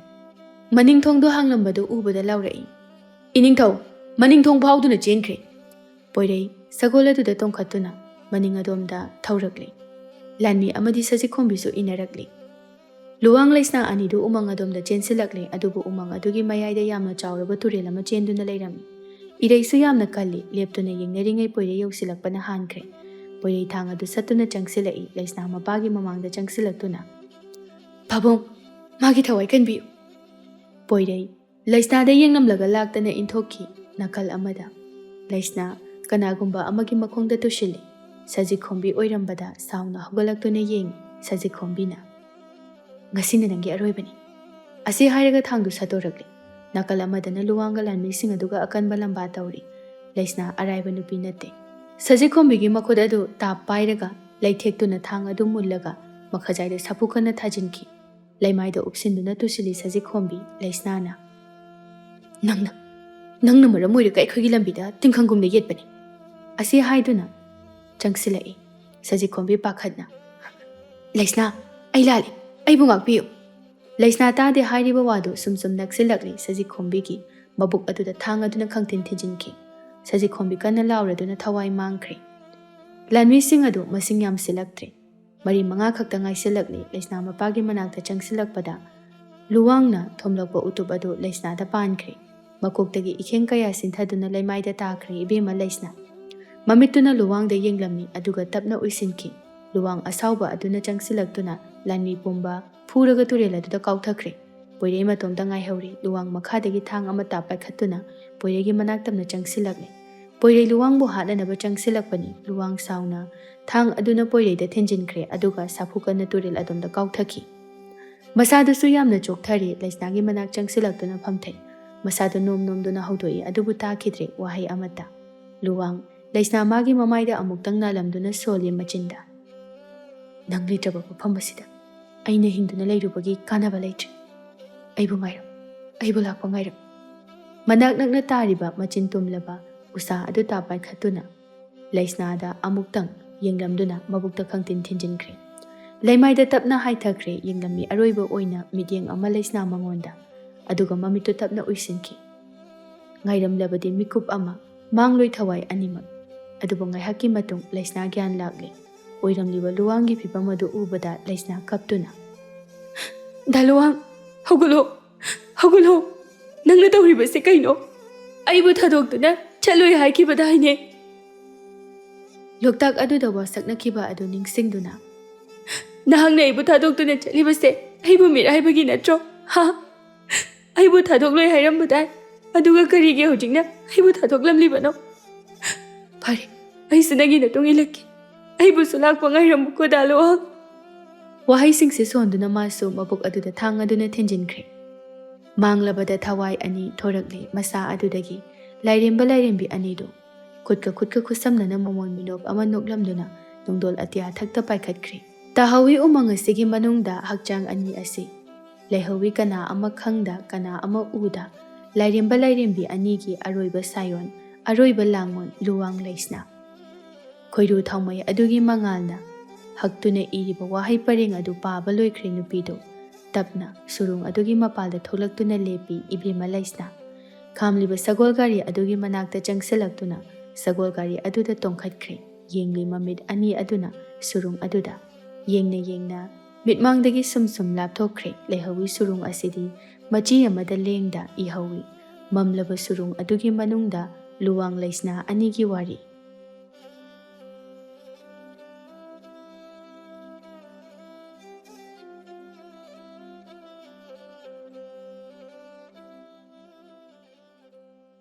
ꯃꯅꯤꯡ ꯊꯣꯡꯗꯨ ꯍꯥꯡꯂꯝꯕꯗꯨ ꯎꯕꯗ ꯂꯥꯎꯔꯛꯏ, "ꯏꯅꯤꯡꯊꯧ, ꯃꯅꯤꯡ ꯊꯣꯡ ꯐꯥꯎꯗꯨꯅ ꯆꯦꯟꯈ꯭ꯔꯦ"꯫ ꯄꯣꯏꯔꯩ ꯁꯒꯣꯜ ꯑꯗꯨꯗ ꯇꯣꯡꯈꯠꯇꯨꯅ ꯃꯅꯤꯡ ꯑꯗꯣꯝꯗ ꯊꯧꯔꯛꯂꯤ꯫ ꯂꯥꯟꯃꯤ ꯑꯃꯗꯤ ꯁꯖꯤꯛꯈꯣꯝꯕꯤꯁꯨ ꯏꯟꯅꯔꯛꯂꯤ꯫ ꯂꯨꯋꯥꯡ ꯂꯩꯁꯅꯥ ꯑꯅꯤꯗꯨ ꯎꯃꯪ ꯑꯗꯣꯝꯗ ꯆꯦꯟꯁꯤꯜꯂꯛꯂꯦ, ꯑꯗꯨꯕꯨ ꯎꯃꯪ ꯑꯗꯨꯒꯤ ꯃꯌꯥꯏꯗ ꯌꯥꯝꯅ ꯆꯥꯎꯔꯕ ꯇꯨꯔꯦꯜ ꯑꯃ ꯆꯦꯟꯗꯨꯅ ꯂꯩꯔꯝꯃꯤ꯫ ꯏꯔꯩꯁꯨ ꯌꯥꯝꯅ ꯀꯜꯂꯤ꯫ ꯂꯦꯞꯇꯨꯅ ꯌꯦꯡꯅꯔꯤꯉꯩ ꯄꯣꯏꯔꯩ ꯌꯧꯁꯤꯜꯂꯛꯄꯅ ꯍꯥꯟꯈ꯭ꯔꯦ꯫ ꯄꯣꯏꯔꯩ ꯊꯥꯡ ꯑꯗꯨ ꯁꯠꯇꯨꯅ ꯆꯪꯁꯤꯜꯂꯛꯏ꯫ ꯂꯩꯁꯅꯥ ꯃꯄꯥꯒꯤ ꯃꯃꯥꯡꯗ ꯆꯪꯁꯤꯜꯂꯛꯇꯨꯅ, "ꯄꯥꯕꯨꯡ, ꯃꯥꯒꯤ ꯊꯋꯥꯏ ꯀꯟꯕꯤꯌꯨ"꯫ ꯄꯣꯏꯔꯩ ꯂꯩꯁꯅꯥꯗ ꯌꯦꯡꯂꯝꯂꯒ ꯂꯥꯛꯇꯅ ꯏꯟꯊꯣꯛꯈꯤ꯫ ꯅꯥꯀꯜ ꯑꯃꯗ ꯂꯩꯁꯅꯥ ꯀꯅꯥꯒꯨꯝꯕ ꯑꯃꯒꯤ ꯃꯈꯣꯡꯗ ꯇꯨꯁꯤꯜꯂꯤ꯫ ꯁꯖꯤꯛ ꯈꯣꯝꯕꯤ ꯑꯣꯏꯔꯝꯕꯗ ꯁꯥꯎꯅ ꯍꯧꯒꯠꯂꯛꯇꯨꯅ ꯌꯦꯡꯉꯤ꯫ ꯁꯖꯤꯛ ꯈꯣꯝꯕꯤꯅ, "ꯉꯁꯤꯅ ꯅꯪꯒꯤ ꯑꯔꯣꯏꯕꯅꯤ"꯫ ꯑꯁꯤ ꯍꯥꯏꯔꯒ ꯊꯥꯡꯗꯨ ꯁꯠꯇꯣꯔꯛꯂꯤ꯫ ꯅꯥꯀꯜ ꯑꯃꯗꯅ ꯂꯨꯋꯥꯡꯒ ꯂꯥꯟꯃꯤꯁꯤꯡ ꯑꯗꯨꯒ ꯑꯀꯟꯕ ꯂꯝꯕꯥ ꯇꯧꯔꯤ꯫ ꯂꯩꯁꯅꯥ ꯑꯔꯥꯏꯕ ꯅꯨꯄꯤ ꯅꯠꯇꯦ꯫ ꯁꯖꯤꯛ ꯈꯣꯝꯕꯤꯒꯤ ꯃꯈꯨꯠ ꯑꯗꯨ ꯇꯥꯞ ꯄꯥꯏꯔꯒ ꯂꯩꯊꯦꯛꯇꯨꯅ ꯊꯥꯡ ꯑꯗꯨ ꯃꯨꯜꯂꯒ ꯃꯈꯖꯥꯏꯗ ꯁꯥꯐꯨ ꯀꯟꯅ ꯊꯥꯖꯤꯟꯈꯤ꯫ ꯂꯩꯃꯥꯏꯗ ꯎꯞꯁꯤꯟꯗꯨꯅ ꯇꯨꯁꯤꯜꯂꯤ ꯁꯖꯤꯛꯈꯣꯝꯕꯤ ꯂꯩꯁꯅꯥꯅ꯫ "ꯅꯪꯅ, ꯅꯪꯅ ꯃꯔꯝ ꯑꯣꯏꯔꯒ ꯑꯩꯈꯣꯏꯒꯤ ꯂꯝꯕꯤꯗ ꯇꯤꯡꯈꯪꯒꯨꯝꯅ ꯌꯦꯠꯄꯅꯤ," ꯑꯁꯤ ꯍꯥꯏꯗꯨꯅ ꯆꯪꯁꯤꯜꯂꯛꯏ ꯁꯖꯤꯛꯈꯣꯝꯕꯤ ꯄꯥꯈꯠꯅ꯫ "ꯂꯩꯁꯅꯥ, ꯑꯩ ꯂꯥꯜꯂꯤ, ꯑꯩꯕꯨ ꯉꯥꯛꯄꯤꯌꯨ!" ꯂꯩꯁꯅꯥ ꯇꯥꯗꯦ ꯍꯥꯏꯔꯤꯕ ꯋꯥꯗꯨ ꯁꯨꯝ ꯁꯨꯝ ꯅꯛꯁꯤꯜꯂꯛꯂꯤ ꯁꯖꯤꯛꯈꯣꯝꯕꯤꯒꯤ ꯃꯕꯨꯛ ꯑꯗꯨꯗ ꯊꯥꯡ ꯑꯗꯨꯅ ꯈꯪꯊꯤꯟ ꯊꯤꯟꯖꯤꯟꯈꯤ꯫ ꯁꯖꯤꯛꯈꯣꯝꯕꯤ ꯀꯟꯅ ꯂꯥꯎꯔꯗꯨꯅ ꯊꯋꯥꯏ ꯃꯥꯡꯈ꯭ꯔꯦ꯫ ꯂꯥꯟꯃꯤꯁꯤꯡ ꯑꯗꯨ ꯃꯁꯤꯡ ꯌꯥꯝꯁꯤꯜꯂꯛꯇ꯭ꯔꯦ꯫ ꯃꯔꯤ ꯃꯉꯥ ꯈꯛꯇ ꯉꯥꯏꯁꯤꯜꯂꯛꯂꯤ꯫ ꯂꯩꯁꯅꯥ ꯃꯄꯥꯒꯤ ꯃꯅꯥꯛꯇ ꯆꯪꯁꯤꯜꯂꯛꯄꯗ ꯂꯨꯋꯥꯡꯅ ꯊꯣꯝꯂꯛꯄ ꯎꯇꯨꯞ ꯑꯗꯨ ꯂꯩꯁꯅꯥꯗ ꯄꯥꯟꯈ꯭ꯔꯦ꯫ ꯃꯀꯣꯛꯇꯒꯤ ꯏꯈꯦꯡ ꯀꯌꯥ ꯁꯤꯟꯊꯗꯨꯅ ꯂꯩꯃꯥꯏꯗ ꯇꯥꯈ꯭ꯔꯦ ꯏꯕꯦꯝꯃ ꯂꯩꯁꯅꯥ꯫ ꯃꯃꯤꯠꯇꯨꯅ ꯂꯨꯋꯥꯡꯗ ꯌꯦꯡꯂꯝꯃꯤ, ꯑꯗꯨꯒ ꯇꯞꯅ ꯎꯏꯁꯤꯟꯈꯤ꯫ ꯂꯨꯋꯥꯡ ꯑꯁꯥꯎꯕ ꯑꯗꯨꯅ ꯆꯪꯁꯤꯜꯂꯛꯇꯨꯅ ꯂꯥꯟꯃꯤ ꯄꯨꯝꯕ ꯐꯨꯔꯒ ꯇꯨꯔꯦꯜ ꯑꯗꯨꯗ ꯀꯥꯎꯊꯈ꯭ꯔꯦ꯫ ꯄꯣꯏꯔꯩ ꯃꯇꯣꯝꯇ ꯉꯥꯏꯍꯧꯔꯤ꯫ ꯂꯨꯋꯥꯡ ꯃꯈꯥꯗꯒꯤ ꯊꯥꯡ ꯑꯃ ꯇꯥꯞ ꯄꯥꯏꯈꯠꯇꯨꯅ ꯄꯣꯏꯔꯩꯒꯤ ꯃꯅꯥꯛ ꯇꯝꯅ ꯆꯪꯁꯤꯜꯂꯛꯂꯦ꯫ ꯄꯣꯏꯔꯩ ꯂꯨꯋꯥꯡꯕꯨ ꯍꯥꯠꯅꯅꯕ ꯆꯪꯁꯤꯜꯂꯛꯄꯅꯤ꯫ ꯂꯨꯋꯥꯡ ꯁꯥꯎꯅ ꯊꯥꯡ ꯑꯗꯨꯅ ꯄꯣꯏꯔꯩꯗ ꯊꯤꯟꯖꯤꯟꯈ꯭ꯔꯦ, ꯑꯗꯨꯒ ꯁꯥꯐꯨ ꯀꯟꯅ ꯇꯨꯔꯦꯜ ꯑꯗꯣꯝꯗ ꯀꯥꯎꯊꯈꯤ꯫ ꯃꯁꯥꯗꯨꯁꯨ ꯌꯥꯝꯅ ꯆꯣꯛꯊꯔꯦ꯫ ꯂꯩꯁꯅꯥꯒꯤ ꯃꯅꯥꯛ ꯆꯪꯁꯤꯜꯂꯛꯇꯨꯅ ꯐꯝꯊꯩ꯫ ꯃꯁꯥꯗꯨ ꯅꯣꯝ ꯅꯣꯝꯗꯨꯅ ꯍꯧꯗꯣꯛꯏ, ꯑꯗꯨꯕꯨ ꯇꯥꯈꯤꯗ꯭ꯔꯦ ꯋꯥꯍꯩ ꯑꯃꯠꯇ꯫ ꯂꯨꯋꯥꯡ ꯂꯩꯁꯅꯥ ꯃꯥꯒꯤ ꯃꯃꯥꯏꯗ ꯑꯃꯨꯛꯇꯪ ꯅꯥꯜꯂꯝꯗꯨꯅ ꯁꯣꯜꯂꯤ ꯃꯆꯤꯟꯗ, "ꯅꯪ ꯂꯩꯇ꯭ꯔꯕ ꯃꯐꯝ ꯑꯁꯤꯗ ꯑꯩꯅ ꯍꯤꯡꯗꯨꯅ ꯂꯩꯔꯨꯕꯒꯤ ꯀꯥꯟꯅꯕ ꯂꯩꯇ꯭ꯔꯦ꯫ ꯑꯩꯕꯨ ꯉꯥꯏꯔꯝ, ꯑꯩꯕꯨ ꯂꯥꯛꯄ ꯉꯥꯏꯔꯝ꯫" ꯃꯅꯥꯛ ꯅꯛꯅ ꯇꯥꯔꯤꯕ ꯃꯆꯤꯟ ꯇꯨꯝꯂꯕ ꯎꯁꯥ ꯑꯗꯨ ꯇꯥꯞ ꯄꯥꯏꯈꯠꯇꯨꯅ ꯂꯩꯁꯅꯥꯗ ꯑꯃꯨꯛꯇꯪ ꯌꯦꯡꯂꯝꯗꯨꯅ ꯃꯕꯨꯛꯇ ꯈꯪꯇꯤꯟ ꯊꯤꯟꯖꯤꯟꯈ꯭ꯔꯦ꯫ ꯂꯩꯃꯥꯏꯗ ꯇꯞꯅ ꯍꯥꯏꯊꯈ꯭ꯔꯦ꯫ ꯌꯦꯡꯂꯝꯃꯤ ꯑꯔꯣꯏꯕ ꯑꯣꯏꯅ ꯃꯤꯠꯌꯦꯡ ꯑꯃ ꯂꯩꯁꯅꯥ ꯃꯉꯣꯟꯗ, ꯑꯗꯨꯒ ꯃꯃꯤꯠꯇꯨ ꯇꯞꯅ ꯎꯏꯁꯤꯟꯈꯤ꯫ ꯉꯥꯏꯔꯝꯂꯕꯗꯤ ꯃꯤꯀꯨꯞ ꯑꯃ, ꯃꯥꯡꯂꯣꯏ ꯊꯋꯥꯏ ꯑꯅꯤꯃꯛ꯫ ꯑꯗꯨꯕꯨ ꯉꯥꯏꯍꯥꯛꯀꯤ ꯃꯇꯨꯡ ꯂꯩꯁꯅꯥ ꯒ꯭ꯌꯥꯟ ꯂꯥꯛꯂꯦ꯫ ꯑꯣꯏꯔꯝꯂꯤꯕ ꯂꯨꯋꯥꯡꯒꯤ ꯐꯤꯕꯝ ꯑꯗꯨ ꯎꯕꯗ ꯂꯩꯁꯅꯥ ꯀꯞꯇꯨꯅ, "ꯗꯥ ꯂꯨꯋꯥꯡ, ꯍꯧꯒꯠꯂꯣ, ꯍꯧꯒꯠꯂꯣ! ꯅꯪꯅ ꯇꯧꯔꯤꯕꯁꯤ ꯀꯩꯅꯣ? ꯑꯩꯕꯨ ꯊꯥꯗꯣꯛꯇꯨꯅ ꯆꯠꯂꯣꯏ ꯍꯥꯏꯈꯤꯕꯗꯥꯏꯅꯦ?" ꯂꯣꯛꯇꯥꯛ ꯑꯗꯨꯗ ꯋꯥꯁꯛꯅꯈꯤꯕ ꯑꯗꯨ ꯅꯤꯡꯁꯤꯡꯗꯨꯅ, "ꯅꯍꯥꯛꯅ ꯑꯩꯕꯨ ꯊꯥꯗꯣꯛꯇꯨꯅ ꯆꯠꯂꯤꯕꯁꯦ ꯑꯩꯕꯨ ꯃꯤꯔꯥꯏꯕꯒꯤ ꯅꯠꯇ꯭ꯔꯣ? ꯍꯥ? ꯑꯩꯕꯨ ꯊꯥꯗꯣꯛꯂꯣꯏ ꯍꯥꯏꯔꯝꯕꯗꯥꯏ? ꯑꯗꯨꯒ ꯀꯔꯤꯒꯤ ꯍꯧꯖꯤꯛꯅ ꯑꯩꯕꯨ ꯊꯥꯗꯣꯛꯂꯝꯂꯤꯕꯅꯣ? ꯐꯔꯦ, ꯑꯩꯁꯨ ꯅꯪꯒꯤ ꯅꯇꯨꯡ ꯏꯜꯂꯛꯀꯦ꯫ ꯑꯩꯕꯨꯁꯨ ꯂꯥꯛꯄ ꯉꯥꯏꯔꯝꯃꯨꯀꯣ, ꯗꯥ ꯂꯨꯋꯥꯡ꯫" ꯋꯥꯍꯩꯁꯤꯡꯁꯤ ꯁꯣꯟꯗꯨꯅ ꯃꯥꯁꯨ ꯃꯕꯨꯛ ꯑꯗꯨꯗ ꯊꯥꯡ ꯑꯗꯨꯅ ꯊꯤꯟꯖꯤꯟꯈ꯭ꯔꯦ꯫ ꯃꯥꯡꯂꯕꯗ ꯊꯋꯥꯏ ꯑꯅꯤ ꯊꯣꯔꯛꯂꯦ ꯃꯁꯥ ꯑꯗꯨꯗꯒꯤ꯫ ꯂꯥꯏꯔꯦꯝꯕ ꯂꯥꯏꯔꯦꯝꯕꯤ ꯑꯅꯤꯗꯨ ꯈꯨꯠꯀ ꯈꯨꯠꯀ ꯈꯨꯠꯁꯝꯅꯅ ꯃꯃꯣꯟ ꯃꯤꯅꯣꯛ ꯑꯃ ꯅꯣꯛꯂꯝꯗꯨꯅ ꯅꯨꯡꯗꯣꯜ ꯑꯇꯤꯌꯥ ꯊꯛꯇ ꯄꯥꯏꯈꯠꯈ꯭ꯔꯦ꯫ ꯇꯥꯍꯧꯋꯤ ꯎꯃꯪ ꯑꯁꯤꯒꯤ ꯃꯅꯨꯡꯗ ꯍꯛꯆꯥꯡ ꯑꯅꯤ ꯑꯁꯤ꯫ ꯂꯩꯍꯧꯋꯤ ꯀꯅꯥ ꯑꯃ ꯈꯪꯗ, ꯀꯅꯥ ꯑꯃ ꯎꯗ, ꯂꯥꯏꯔꯦꯝꯕ ꯂꯥꯏꯔꯦꯝꯕꯤ ꯑꯅꯤꯒꯤ ꯑꯔꯣꯏꯕ ꯁꯥꯌꯣꯟ, ꯑꯔꯣꯏꯕ ꯂꯥꯡꯑꯣꯟ, ꯂꯨꯋꯥꯡ ꯂꯩꯁꯅꯥ꯫ ꯈꯣꯏꯔꯨ ꯊꯥꯎꯃꯩ ꯑꯗꯨꯒꯤ ꯃꯉꯥꯜꯅ ꯍꯛꯇꯨꯅ ꯏꯔꯤꯕ ꯋꯥꯍꯩ ꯄꯔꯦꯡ ꯑꯗꯨ ꯄꯥꯕ ꯂꯣꯏꯈ꯭ꯔꯦ ꯅꯨꯄꯤꯗꯨ꯫ ꯇꯞꯅ ꯁꯨꯔꯨꯡ ꯑꯗꯨꯒꯤ ꯃꯄꯥꯜꯗ ꯊꯣꯛꯂꯛꯇꯨꯅ ꯂꯦꯞꯄꯤ ꯏꯕꯦꯝꯃ ꯂꯩꯁꯅꯥ꯫ ꯈꯥꯝꯂꯤꯕ ꯁꯒꯣꯜ ꯒꯥꯔꯤ ꯑꯗꯨꯒꯤ ꯃꯅꯥꯛꯇ ꯆꯪꯁꯤꯜꯂꯛꯇꯨꯅ ꯁꯒꯣꯜ ꯒꯥꯔꯤ ꯑꯗꯨꯗ ꯇꯣꯡꯈꯠꯈ꯭ꯔꯦ꯫ ꯌꯦꯡꯂꯤ ꯃꯃꯤꯠ ꯑꯅꯤ ꯑꯗꯨꯅ ꯁꯨꯔꯨꯡ ꯑꯗꯨꯗ꯫ ꯌꯦꯡꯅ ꯌꯦꯡꯅ ꯃꯤꯠꯃꯥꯡꯗꯒꯤ ꯁꯨꯝ ꯁꯨꯝ ꯂꯥꯞꯊꯣꯛꯈ꯭ꯔꯦ꯫ ꯂꯩꯍꯧꯋꯤ ꯁꯨꯔꯨꯡ ꯑꯁꯤꯗꯤ ꯃꯆꯤ ꯑꯃꯗ ꯂꯦꯡꯗ ꯏꯍꯧꯋꯤ꯫ ꯃꯝꯂꯕ ꯁꯨꯔꯨꯡ ꯑꯗꯨꯒꯤ ꯃꯅꯨꯡꯗ ꯂꯨꯋꯥꯡ ꯂꯩꯁꯅꯥ ꯑꯅꯤꯒꯤ ꯋꯥꯔꯤ꯫